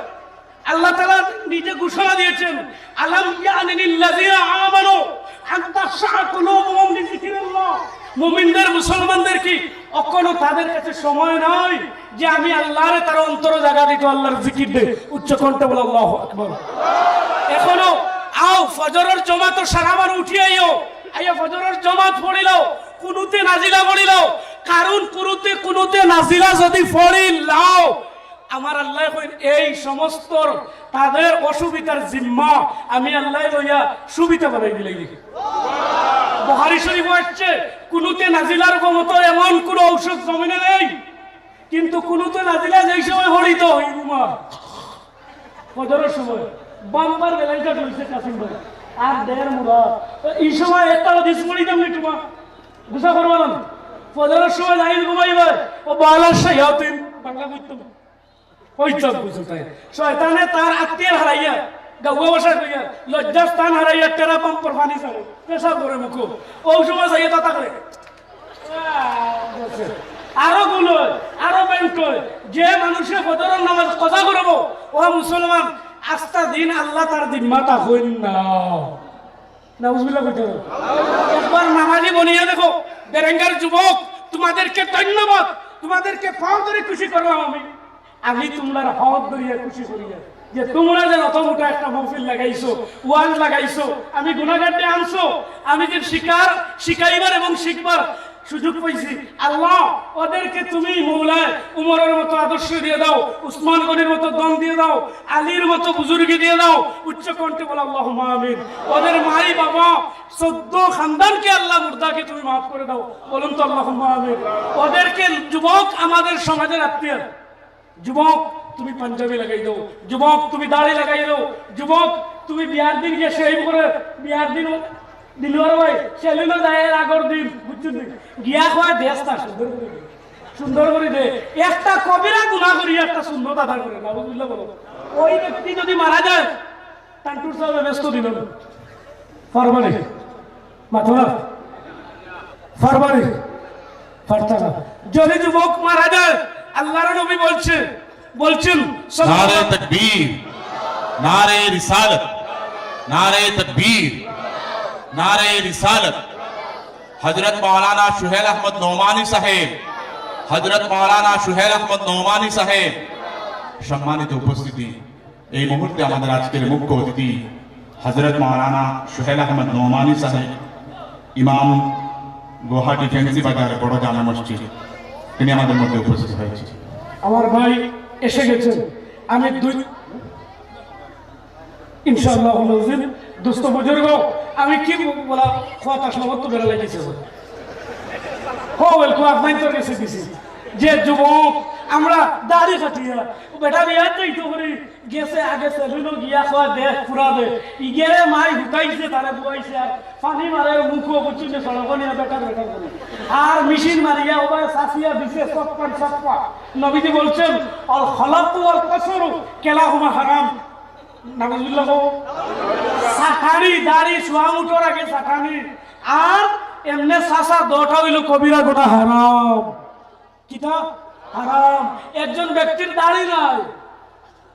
আল্লাহ তাআলা নিজে ঘোষণা দিয়েছেন, "আলাম ইয়ানি লিল্লাযিনা আমানু আন তাখশাআ কুলুবুহুম লিযিকরিল্লাহ।" মুমিনদের, মুসলমানদের কি এখনো তাদের কাছে সময় নাই যে আমি আল্লাহরে তার অন্তরে জায়গা দিত, আল্লাহর জিকির দে? উচ্চ কণ্ঠে বলো, "আল্লাহু আকবার।" এখনো আও, ফজরের জমাত সারা বার উঠি আইও, আইয়া ফজরের জমাত পড়িলাও, কুনুতে নাজিলা পড়িলাও। কারণ কুনুতে, কুনুতে নাজিলা যদি পড়িলাও, আমার আল্লাহ কইন, এই সমস্ত তাদের অসুবিধার জিম্মা আমি আল্লাহ লইয়া সুবিধা বানাই দিলাই দেখি। বুখারী শরীফ আসছে, কুনুতে নাজিলার মতো এমন কোনো ঔষধ জমিনে নেই, কিন্তু কুনুতে নাজিলা যেই সময় হরিত হই ঘুমা, ফজরের সময় বাম্পার বেলাইটা রয়েছে কাসিম ভাই, আর দেড় মুরা। তো এই সময় একটা হাদিস পড়ি দেন একটু মা, গুসা করবো না। ফজরের সময় লাইন ঘুমাইবে, ও বালা শায়াতিন, বাংলা করতাম। ওই চোখ বুঝো তাই। শয়তানে তার আত্মীয় হারাইয়া, গাউয়া ভাষা কইয়া, লজ্জাস্থান হারাইয়া, টেরা পাম্পর পানি ছাড়ে, পেশাব করে মুখো। ও সময় যাইয়া তাতা করে। আরো ভুল হয়, আরো ব্যাংক হয়। যে মানুষে ফজরের নামাজ কাজা করবো, ও মুসলমান, আস্তা দিন আল্লাহ তার জিম্মাত রাখইন না। নাউজুবিল্লাহ কইতে হবে। একবার নামাজি বনিয়া দেখো, বেরেঙ্গার যুবক, তোমাদেরকে ধন্যবাদ, তোমাদেরকে পাও ধরি খুশি করলাম আমি। আমি তোমরার হক ধরিয়া খুশি করিয়া যে তোমরা যে অত মোটা একটা মহফিল লাগাইছো, ওয়াজ লাগাইছো, আমি গুনাগাররে আনছো, আমি যে শিকার, শিখাইবার এবং শিখবার সুযোগ পাইছি। আল্লাহ, ওদেরকে তুমি মৌলায় উমরের মতো আদর্শ দিয়ে দাও, উসমান গনির মতো দম দিয়ে দাও, আলীর মতো বুজুর্গি দিয়ে দাও। উচ্চ কণ্ঠে বলো, "আল্লাহুম্মা আমিন।" ওদের মাই বাবা, চোদ্দ খানদানকে আল্লাহ মুর্দাকে তুমি মাফ করে দাও। বলুন তো, "আল্লাহুম্মা আমিন।" ওদেরকে যুবক আমাদের সমাজের আত্মীয়। যুবক, তুমি পাঞ্জাবি লাগাই দাও, যুবক, তুমি দাড়ি লাগাই দাও, যুবক, তুমি বিয়ার দিন গিয়া শেভ করে, বিয়ার দিন দিলওয়ার ভাই সেলুনে যায় এর আগর দিন, বুঝছইন নি? গিয়া কয় দেশ না সুন্দর করে দে, সুন্দর করে দে। একটা কবিরা গুনাহ করি একটা সুন্নত আদায় করে, নাউজুবিল্লাহ বলো। ওই ব্যক্তি যদি মারা যায়, টান্টুর সাহেব ব্যস্ত দিল না। পারবা নি? মাথো না? পারবা নি? পারতা না। যদি যুবক মারা যায়, আল্লাহর নবী বলছে, বলছেন, নারে তকবীর, নারে রিসালত, নারে তকবীর, নারে রিসালত। হযরত মাওলানা সুহেল আহমদ নোমানী সাহেব, হযরত মাওলানা সুহেল আহমদ নোমানী সাহেব, সম্মানিত উপস্থিতি, এই মুহূর্তে আমাদের আজকের মুখ্য অতিথি হযরত মাওলানা সুহেল আহমদ নোমানী সাহেব, ইমাম গুয়াহাটি ফেন্সি বাজার বড় জামে মসজিদ, তিনি আমাদের মধ্যে উপস্থিত হয়েছেন। আমার ভাই এসে গেছেন, আমি দুই, ইনশাআল্লাহ, দোস্ত বুজুর্গ, আমি কি বলা, কথা সমস্ত বেড়া লাগিয়েছে। হো, ওয়েলকাম, আপনার তো গেছে দিছি। যে যুবক, আমরা দাড়ি কাটিয়া, বেটা বিয়ার তো ইতো করি, গেছে আগে সেলুনো গিয়া কয় দে, পুরা দে। ইগেরে মাই হুকাইছে, তারে বুয়াইছে, আর পানি মারে মুখো, বুঝছইন নি, সড়কো নিয়া বেকার বেকার করে। আর মেশিন মারিয়া, ওবায় সাসিয়া দিছে, সপ্পান সপ্পা। নবীজি বলছেন, "আল খালাকু ওয়াল কাসরু কিলাহুমা হারাম।" নাউজুবিল্লাহ কও। সাটানি, দাড়ি, সোয়া মুঠর আগে সাটানি। আর এমনে সাসা দোটা অইলো কবিরা গুনা, হারাম। কিতা? হারাম। একজন ব্যক্তির দাড়ি নাই,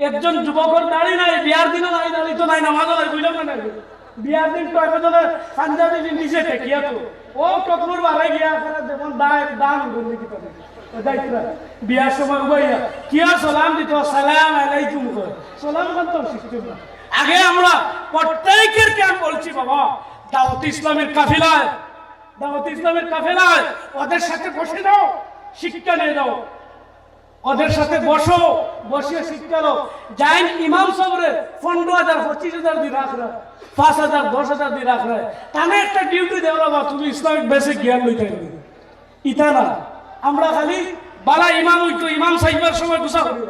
একজন যুবকর দাড়ি নাই, বিয়ার দিনও নাই, দাড়ি তো নাই, নামাজও নাই, বুঝলাম না নাই। বিয়ার দিন তো একজনে পাঞ্জাবি নিচে ঠেকিয়া তো, ও টকলুর বাড়াই গিয়া, আপনারা যেমন দায়, দান করলে কি পাবে? ও যাইতরা, বিয়ার সময় উবাইয়া, কিয়া সালাম দিত, "আসসালাম আলাইকুম" কয়। সালাম খান তো শিখতে না। আগে আমরা প্রত্যেকের কে আমি বলছি, বাবা, দাওয়াত ইসলামের কাফেলায়, দাওয়াত ইসলামের কাফেলায় ওদের সাথে বসে যাও, শিক্ষা নিয়ে যাও। ওদের সাথে বসো, বসিয়া শিক্ষা লও। যাইন ইমাম সাবরে পনেরো হাজার, পঁচিশ হাজার দি রাখরা, পাঁচ হাজার, দশ হাজার দি রাখরা। তানে একটা ডিউটি দেওয়া, বাবা, তুমি ইসলামিক বেসিক জ্ঞান লইতে হবে। ইতা না, আমরা খালি বালা ইমাম অইতো, ইমাম সাইবার সময় গুছা করি।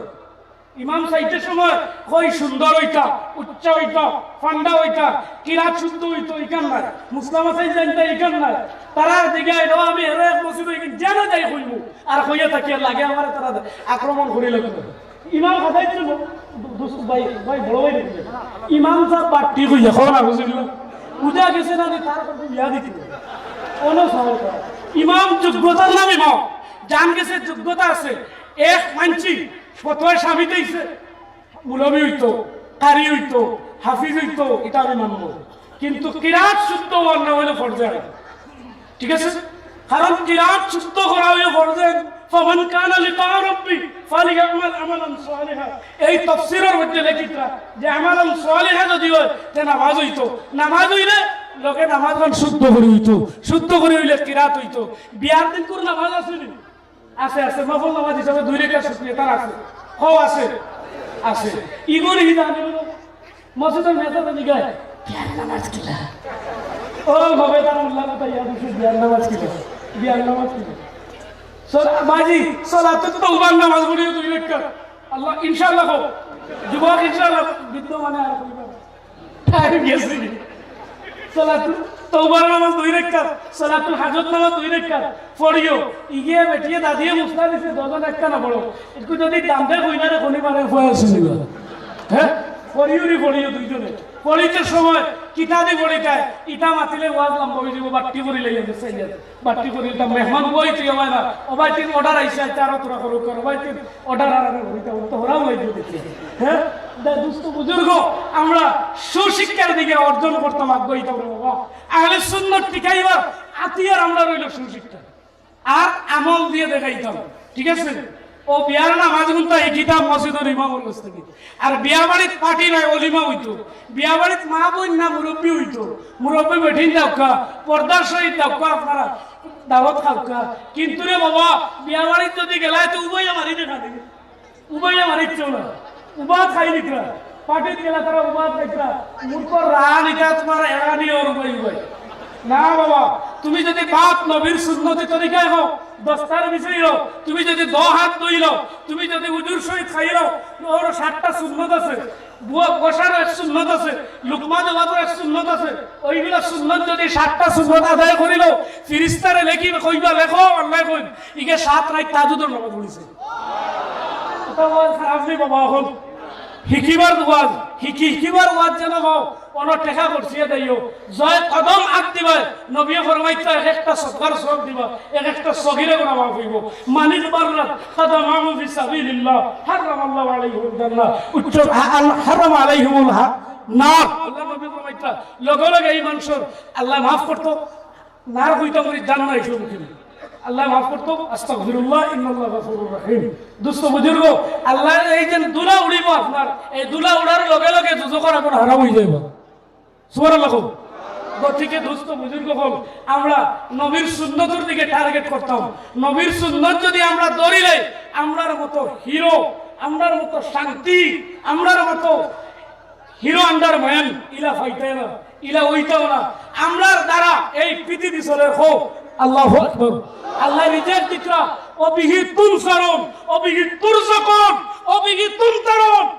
ইমাম সাইতে সময় কই সুন্দর অইতা, উচ্চা অইতা, ফান্ডা অইতা, কিরাত শুদ্ধ অইতো, ইখান নাই। মুসলামা সাইজ জানতা, ইখান নাই। তারা দিকে আইলো, আমি এর এক মসজিদ অই গেল, যেন যাই কইমু। আর কইয়া থাকি আর লাগে আমারে তারা আক্রমণ করি লাগবে। ইমাম খাদাই ছিল, দু-, দুস-, ভাই, ভাই, বড় ভাই দেখি। ইমাম সাহেব বাট্টি কইয়া, কও না, বুঝলি? বুঝা গেছে না যে তার কথা ইয়া দিতে। কোনো সমস্যা নাই। ইমাম যোগ্যতার নাম ইমাম। জান গেছে যোগ্যতা আছে। এক মানছি, ফতোয়া স্বামী দিছে। মৌলভী অইতো, কারি অইতো, হাফিজ অইতো, ইটা আমি মানবো। কিন্তু কিরাত শুদ্ধ অওয়ার নাম অইলো ফরজে আইন। ঠিক আছে? কারণ কিরাত শুদ্ধ করা অইলো ফরজে আইন। "ফামান কানা লিকা রাব্বি ফালিয়ামাল আমালান সালিহা।" এই তাফসীরের মধ্যে লেখিতরা যে আমালান সালিহা যদি অয়, তে নামাজ অইতো। নামাজ অইলে লগে নামাজ খান শুদ্ধ করি অইতো। শুদ্ধ করি অইলে কিরাত অইতো। বিয়ার দিন কুর নামাজ আছে নি? আছে, আছে। নফল নামাজ হিসাবে দুই রেকাত শুক্রিয়া তার আছে। হো, আছে। আছে। ইগুর হি জানে বলো। মসজিদের মেয়েটা তো জিগায়, "বিয়ার নামাজ কিলা?" ও, হবে তার মোল্লা কথা ইয়াদ হচ্ছে, "বিয়ার নামাজ কিলা? বিয়ার নামাজ কিলা?" সলা-, বাজি, সলাতুত তওবার নামাজ পড়িও দুই রেকাত। আল্লাহ, ইনশাআল্লাহ কও। যুবক, ইনশাআল্লাহ, বৃদ্ধ মানে আর কইবা না। টাইম গেছে নি? সলাতুল তওবার নামাজ দুই রেকাত, সলাতুল হাজত নামাজ দুই রেকাত। পড়িও, ইগে বেটিয়ে দাদিয়ে মুসলা দিছে, দুইজন একটা না পড়ো। একটু যদি দামটা কই না রে, কোনি পারে ফুয়া আছে নিবা। হ্যাঁ? পড়িও রে, পড়িও দুইজনে। পড়িতে সময় কিতা দি পড়িতায়, ইটা মাতিলে ওয়াজ লম্বা অই যাইবো, বাট্টি করিলে ইয়া সাইয়া, বাট্টি করিলে তা মেহমান বই তুই আমায় না, ও ভাই তিন অর্ডার আইছে, আইছে আরো তোরা করুক, ও ভাই তিন অর্ডার আর আমি করিতাম, তো ওরাও অই যাবে দেখি। হ্যাঁ, দা-, দোস্ত বুজুর্গ, আমরা সুশিক্ষার দিকে অর্জন করতাম আগ্রহী তো বাবা। আহলে সুন্নত টিকাইবার আতিয়ার আমরা রইল সুশিক্ষা। আর আমল দিয়া দেখাইতাম, ঠিক আছে? ও বিয়ার নামাজ হুনতা এই কিতাব মসজিদর ইমামর কাছ থাকি। আর বিয়া বাড়িত পার্টি নাই, অলিমা অইতো। বিয়া বাড়িত মা বইন না মুরব্বি অইতো। মুরব্বি বেটিন যাউক্কা, পর্দার সহিত যাউক্কা, আপনারা দাওয়াত খাউক্কা। কিন্তু রে বাবা, বিয়া বাড়িত যদি গেলায় তো উবাইয়া মারি দেখা দিবে। উবাইয়া মারিচ্ছ না, উবাত খাই নিতরা। পার্টিত গেলা তারা উবাত খাইতরা। মূর্খ রান ইটা তোমার এরানি অর উবাই উবাই। না বাবা, তুমি যদি বাপ নবীর সুন্নতি তরিকায় হও, দস্তার বিষয় হও, তুমি যদি দ হাত ধইল, তুমি যদি উজুর সহিত খাইল, ওর সাতটা সুন্নত আছে। বুয়া বসার এক সুন্নত আছে, লুকমা দেওয়ার এক সুন্নত আছে। ওইগুলা সুন্নত যদি সাতটা সুন্নত আদায় করিল, ফিরিস্তারে লেখি কইবা, "লেখো, আল্লাহ কইন, ইগে সাত রাইত তাহাজ্জুদর নামাজ পড়িছে।" এটা ওয়াজ খারাপ নি বাবা, অখন হিকিবার ওয়াজ, হিকি-, হিকিবার ওয়াজ যেন হও, অনো টেকা খরচিয়া দেইও। জয় কদম আত দিবায়, নবীয়ে ফরমাইতা এক একটা সদকার সওয়াব দিবা, এক একটা সগিরা গুনা মাফ অইবো। মানিক বাররাত কদমাহু ফি সাবিলিল্লাহ, হারামাল্লাহু আলাইহিল জান্নাহ। উচ্চ, আ-, আল-, হারামা আলাইহিমুল হা-, নার। আল্লাহ নবী ফরমাইতা, লগে লগে এই মানুষর আল্লাহ মাফ করতো, নার কইতা করি জান্নাত অইছে মুখে। আল্লাহ মাফ করতো, আস্তাগফিরুল্লাহ, ইন্নাল্লাহ গাফুরুর রহিম। দোস্ত বুজুর্গ, আল্লাহর এই যে ধুলা উড়িবো আপনার, এই ধুলা উড়ার লগে লগে দুজখর আগুন হারাম অই যাইবো। সুবহানাল্লাহ কও। গতিকে দোস্ত বুজুর্গ অকল, আমরা নবীর সুন্নতর দিকে টার্গেট করতাম। নবীর সুন্নত যদি আমরা ধরিলে, আমরার মতো হিরো, আমরার মতো শান্তি, আমরার মতো হিরো আন্ডার ম্যান ইলা পাইতায় না, ইলা অইতাও না। আমরার দ্বারা এই পৃথিবী চলে হোক। আল্লাহু আকবার। আল্লাহ রিজিক দিতরা, "ওয়া বিহি তুনসারুন, ওয়া বিহি তুরযাকুন, ওয়া বিহি তুমতারুন।"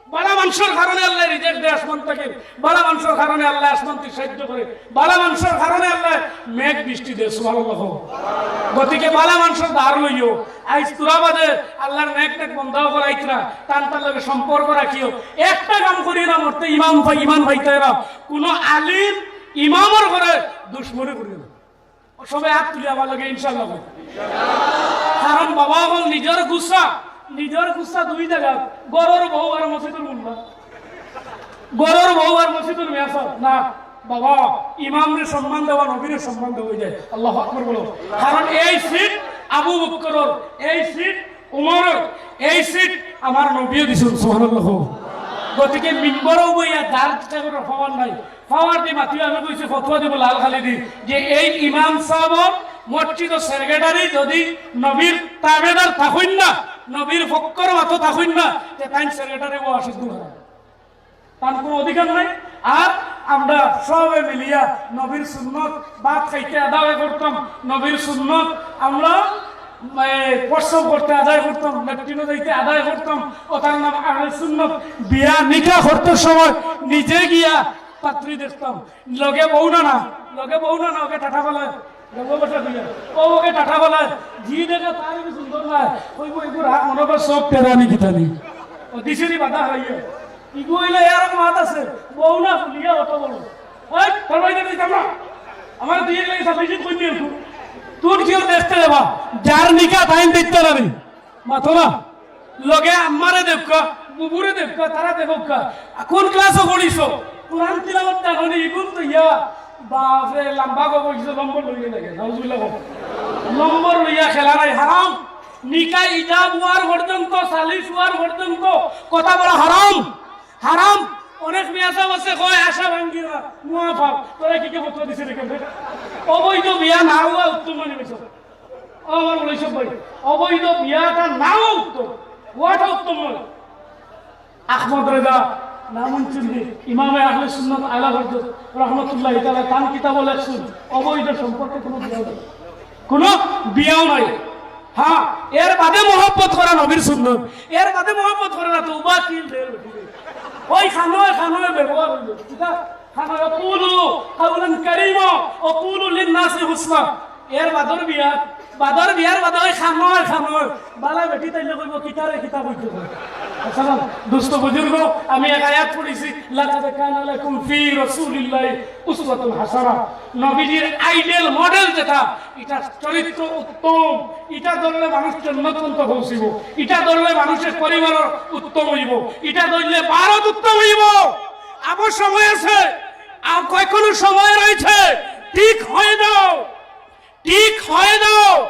বালা মানুষর কারণে আল্লাহ রিজিক দেয় আসমান থাকি, বালা মানুষর কারণে আল্লাহ আসমান থাকি সাহায্য করে, বালা মানুষর কারণে আল্লাহ মেঘ বৃষ্টি দেয়। সুবহানাল্লাহ। গতিকে বালা মানুষর ধার লইও। আইজ তোরা বাদে আল্লাহর নেক নেক বন্দা অকল আইতরা, তান তার লগে সম্পর্ক রাখিও। একটা কাম করি না মরতে ইমান পাই, ইমান পাইতায় না। কোনো আলিম ইমামর ঘরে দুশমনি করিও না। সবে আত তুলি আমার লগে ইনশাআল্লাহ কই। কারণ বাবা অকল নিজর গুসা, নিজর গুসা দুই জাগাত, ঘরর বউ আর মসজিদর মুল্লা। ঘরর বউ আর মসজিদর মেসাব না। বাবা, ইমামরে সম্মান দেওয়া, নবীরে সম্মান দেওয়া অই যায়। আল্লাহু আকবার বলো। কারণ এই সিট আবু বকরর, এই সিট উমরর, এই সিট আমার নবীয়ে দিছইন। সুবহানাল্লাহ। গতিকে মিম্বরো বইয়া যার যেটা করার পাওয়ার নাই, পাওয়ার দি মাতিও। আমি কইছি ফতোয়া দিব লাল খালি দি যে এই ইমাম সাহেব মসজিদর সেক্রেটারি যদি নবীর তাবেদার থাকইন না, নবীর ফক্কর মতো থাকইন না, তে তাইন সেক্রেটারি ও আসিস দূর হয়। তার কোনো অধিকার নাই। আর আমরা সবে মিলিয়া নবীর সুন্নত, ভাত খাইতে আদায় করতাম, নবীর সুন্নত আমরা, এ, প্রস্রাব করতে আদায় করতাম, লেট্রিনো যাইতে আদায় করতাম। ওটার নাম আহলে সুন্নত। বিয়া নিকা করতে সময় নিজে গিয়া পাত্রী দেখতাম, লগে বউ না, না, লগে বউ না, না, ওকে টাটা বলে। গল্প কথা দিয়া। ও ওকে টাটা বলায়, জি দেখে তার কি সুন্দর না, ওই বই এগুলো হাত মনে করে সব পেরানি কিতানি। ও দিশারি বাধা হইয়া। ইগু হইলে এরকম মাত আছে, বউ না ফুলিয়া অত বড়। এই, তোর বাড়িতে তুই যাবো না? আমার দুই এক লাগে সাবমিশন কই নিয়ে এলকু। তোর কেউ দেখতে যাবা, যার নিকা টাইম দেখতে পারি। মাথো না। লগে আম্মারে দেখুক্কা, বুবুরে দেখুক্কা, তারা দেখুক্কা। কোন ক্লাসে পড়িছো? কোরআন তিলাওয়াত জানো নি? ইগুন তো ইয়া, বাপরে, লম্বা গো বইছে, নম্বর লইয়া লাগে। নাউজুবিল্লাহ বল। নম্বর লইয়া খেলা নাই, হারাম। নিকা ইজাব হওয়ার পর্যন্ত, সালিশ হওয়ার পর্যন্ত কথা বলা হারাম। হারাম। অনেক মেয়াসাব আছে, কয় আশা ভাঙ্গি না, মুয়াফাক। তোরা কি কে ফতোয়া দিছে রে কেমনে? অবৈধ বিয়া না হওয়া উত্তম মনে হয়েছে। ও আমার বলে সব ভাই, অবৈধ বিয়াটা নাও উত্তম, হওয়াটা উত্তম নয়। আহমদ রেজা, নামুন চিনলি, ইমামে আহলে সুন্নাত আলা হজরত রহমতুল্লাহ তাআলা তান কিতাব লেখছুন, অবৈধ সম্পর্কে কোনো বিয়া নাই, কোনো বিয়াও নাই। হ্যাঁ, এর বাদে মহব্বত করা নবীর সুন্নত, এর বাদে মহব্বত করে না তো উবা কিল দের। ওই খানোয় খানোয় ব্যবহার হইল, ঠিক আছে? খানোয় কুলু কাউলান কারীমা ওয়া কুলু লিন নাসি হুসনা। এর বাদর বিয়া বাদর বিয়ার বাদে ওই খানো আর খানো, বালা বেটি তাইলে কইব, "কিতারে কিতা কইতে কয়?" আসসালাম, দোস্ত বুজুর্গ, আমি এক আয়াত পড়ছি, "লাকাদ কানা লাকুম ফি রাসূলিল্লাহি উসওয়াতুন হাসানাহ।" নবীজির আইডিয়াল মডেল যেটা, এটা চরিত্র উত্তম, এটা ধরলে মানুষ জন্নত পর্যন্ত পৌঁছিব, এটা ধরলে মানুষের পরিবার উত্তম হইব, এটা ধরলে ভারত উত্তম হইব। আবার সময় আছে, আর কয়েকগুলো সময় রয়েছে, ঠিক হয়ে যাও, ঠিক হয়ে যাও।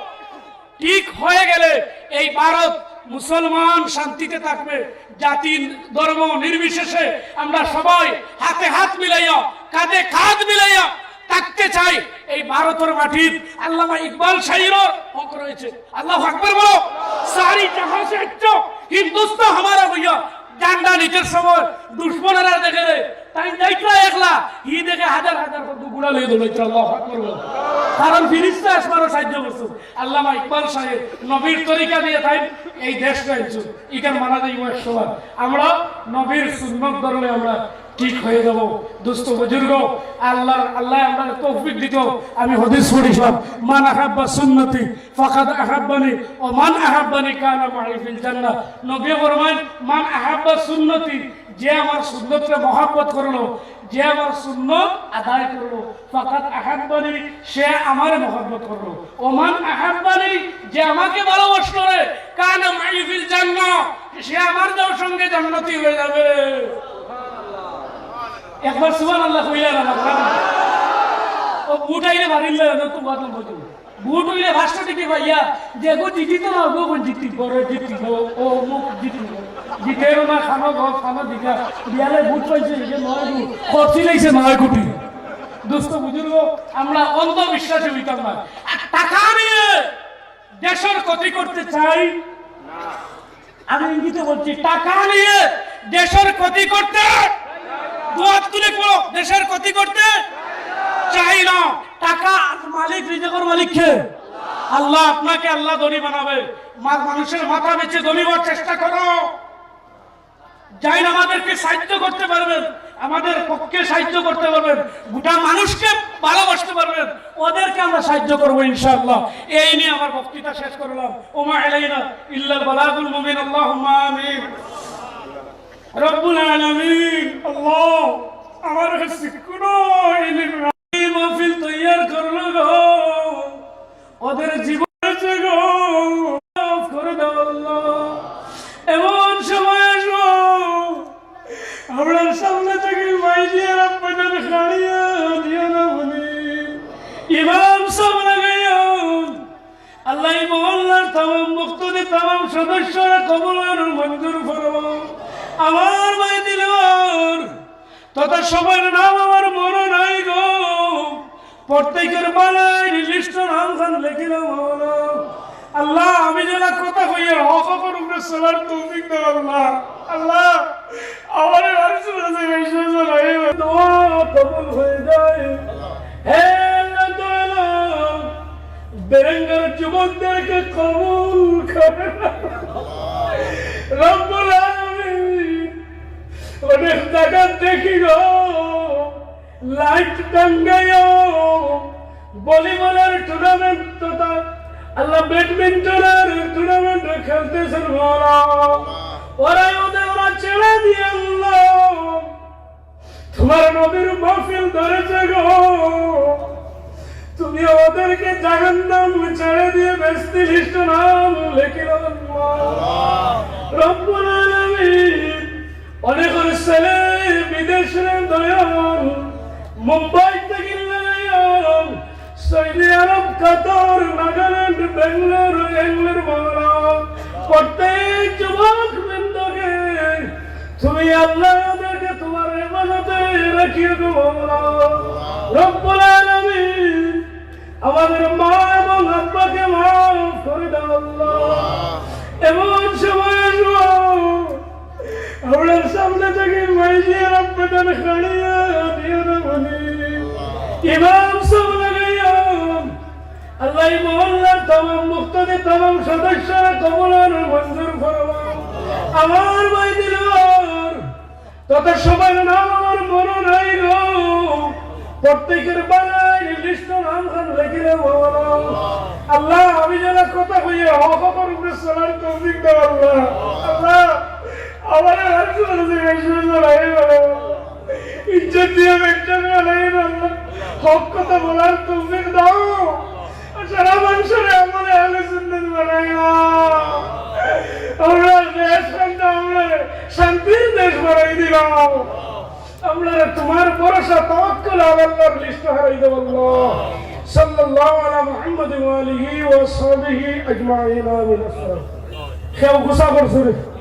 ঠিক হয়ে গেলে এই ভারত মুসলমান শান্তিতে থাকবে। জাতি ধর্ম নির্বিশেষে আমরা সবাই হাতে হাত মিলাইয়া, কাঁধে কাঁধ মিলাইয়া থাকতে চাই। এই ভারতের মাটিত আল্লামা ইকবাল শাহীরও হক রয়েছে। আল্লাহু আকবার বলো। "সারি জাহাঁ সে আচ্ছা, হিন্দুস্তান হামারা" কইয়া ঝান্ডা নিতে সময় দুশমনেরা দেখে রে, তাই যাইতরা একলা, হি দেখে হাজার হাজার কত গুড়া লইয়া দৌড়াইতরা। আল্লাহু আকবার বলো। কারণ ফিরিস্তা আসমানও সাহায্য করছে। আল্লামা ইকবাল শাহীর নবীর তরিকা দিয়ে তাই এই দেশ চাইছে। ইখান মানা যাইব একশো বার। আমরা নবীর সুন্নত ধরলে আমরা ঠিক হয়ে যাব। দোস্ত বুজুর্গ, আল্লাহ, আল্লাহ আমরা তৌফিক দিত। আমি হাদিস পড়ছিলাম, "মান আহাব্বা সুন্নতি ফাকাদ আহাব্বানি, ওয়া মান আহাব্বানি কানা মাই ফিল জান্নাহ।" নবী ফরমান, "মান আহাব্বা সুন্নতি", যে আমার সুন্নতরে মহব্বত করলো, যে আমার সুন্নত আদায় করলো, "ফাকাদ আহাব্বানি", সে আমারে মহব্বত করলো। "ওয়া মান আহাব্বানি", যে আমাকে ভালোবাসলো রে, "কানা মাই ফিল জান্নাহ", সে আমার যাওয়ার সঙ্গে জান্নাতি হয়ে যাবে। একবার সুবহানাল্লাহ কইলা না, মারহাবা। ও বুট আইলে বাড়ির লাগে না, তো বাদ নম্বর দিবো। বুট অইলে পাঁচশো টিকি পাইয়া, যে গো জিতি তো না, গো কোন জিতি, বড় জিতি, গো, ও মুখ জিতি, গো। জিতেরও না, খানো গো, খানো দিঘা। বিয়ালে বুট পাইছে, এই যে নয় গো, খরচি লাইছে নয় কোটি। দোস্ত বুজুর্গ, আমরা অন্ধবিশ্বাসী হইতাম না। আর টাকা নিয়ে দেশের ক্ষতি করতে চাই। আমি ইঙ্গিতে বলছি, টাকা নিয়ে দেশের ক্ষতি করতে, দুহাত তুলে পড়ো, দেশের ক্ষতি করতে চাই না। টাকা মালিক, রিজিকের মালিক কে? আল্লাহ। আপনাকে আল্লাহ ধনী বানাবে। মা-, মানুষের মাথা বেচে ধনী হওয়ার চেষ্টা করো। যাইন আমাদেরকে সাহায্য করতে পারবেন, আমাদের পক্ষে সাহায্য করতে পারবেন, গোটা মানুষকে ভালোবাসতে পারবেন, ওদেরকে আমরা সাহায্য করবো ইনশাআল্লাহ। এই নিয়ে আমার বক্তৃতা শেষ করলাম। ওমা আলাইনা ইল্লাল বালাগুল মুবিন। আল্লাহুম্মা আমিন। রব্বুল আলামিন, আল্লাহ, আমার কাছে কোনো ইলিম নাই। এই মাহফিল তৈয়ার করলো গো, ওদের জীবন গো, মাফ করে দাও আল্লাহ। এমন সময় আসবো, আমরার সামনে থাকি মাইজিয়ার আব্বাজান খাড়িয়া দিও না বলি। ইমাম সাহেব লাগাইয়া আল্লাহ এই মহল্লার তামাম মুক্তদি, তামাম সদস্যরা কবুল আর মঞ্জুর ফরমাও। আমার ভাই দিলওয়ার তথা সবার নাম আমার মনে নাই গো। প্রত্যেকের বালায় লিস্টর নাম খান লেখি দাও মাওলা। আল্লাহ, আমি যেলা কথা কইয়ার হক হকর উপরে চলার তৌফিক দাও আল্লাহ। আল্লাহ, আমার আরজু আছে, বিশ্বাস নাই। দোয়া কবুল হয়ে যায়। হে আল্লাহ, দয়ালু, বেরেঙ্গার যুবকদেরকে কবুল করে। রব্বুল আলামিন, অনেক জায়গা দেখি গো, লাইট টাঙ্গাইও, ভলিবলের টুর্নামেন্ট তথা আল্লাহ ব্যাডমিন্টনের টুর্নামেন্ট খেলতেছেন মাওলা। ওরা ওদের ওরা ছেড়ে দিয়ে আল্লাহ তোমার নবীর মাহফিল ধরেছে গো। তুমি ওদেরকে জাহান্নাম ছেড়ে দিয়ে বেহেশতি লিস্টে নাম লেখিল আল্লাহ। রব্বুল আলামিন, অনেকের ছেলে বিদেশে দয়াল, মুম্বাই থেকে লাগাইয়া সৌদি আরব, কাতার, নাগাল্যান্ড, বেঙ্গালোর, এঙ্গালোর মাওলা, প্রত্যেক যুবক বৃন্দকে তুমি আল্লাহ ওদেরকে তোমার হেফাজতে রাখিও গো মাওলা। রব্বুল আলামিন, আমাদের মা এবং আব্বাকে মাফ করে দাও আল্লাহ। এমন সময় আসবো, আমরার সামনে থাকি মাইজিয়ার আব্বাজান খাড়িয়া দিও না বলি। ইমাম সাহেব লাগাইয়া আল্লাহ এই মহল্লার তামাম মুক্তদি, তামাম সদস্যরা কবুল আর মঞ্জুর ফরমাও। আমার ভাই দিলওয়ার তথা সবার নাম আমার মনে নাই গো। প্রত্যেকের বালায় লিস্টো নাম খান লেখিলাও মাওলা। আল্লাহ, আমি যেলা কথা কইয়ার হকর উপরে চলার তৌফিক দেও আল্লাহ। আল্লাহ, আমারে আর কোনো জিনিস বানাই না। ইজ্জত দিয়া বেইজ্জত বানাই না আল্লাহ। হক কথা বলার তৌফিক দাও। আর সারা মানুষরে আমলে আহলে সুন্নাত বানাই না। আমরার দেশ খানটা আমরারে শান্তির দেশ বানাই দিলাও। আমরারে তোমার ভরসা তাওয়াক্কুল আলাল্লাহর লিস্টো হারাই দেও আল্লাহ। সাল্লাল্লাহু আলা মুহাম্মাদিন ওয়া আলিহি ওয়া সাহবিহি আজমাইন। আমিন। কেউ গুসা করছো নি?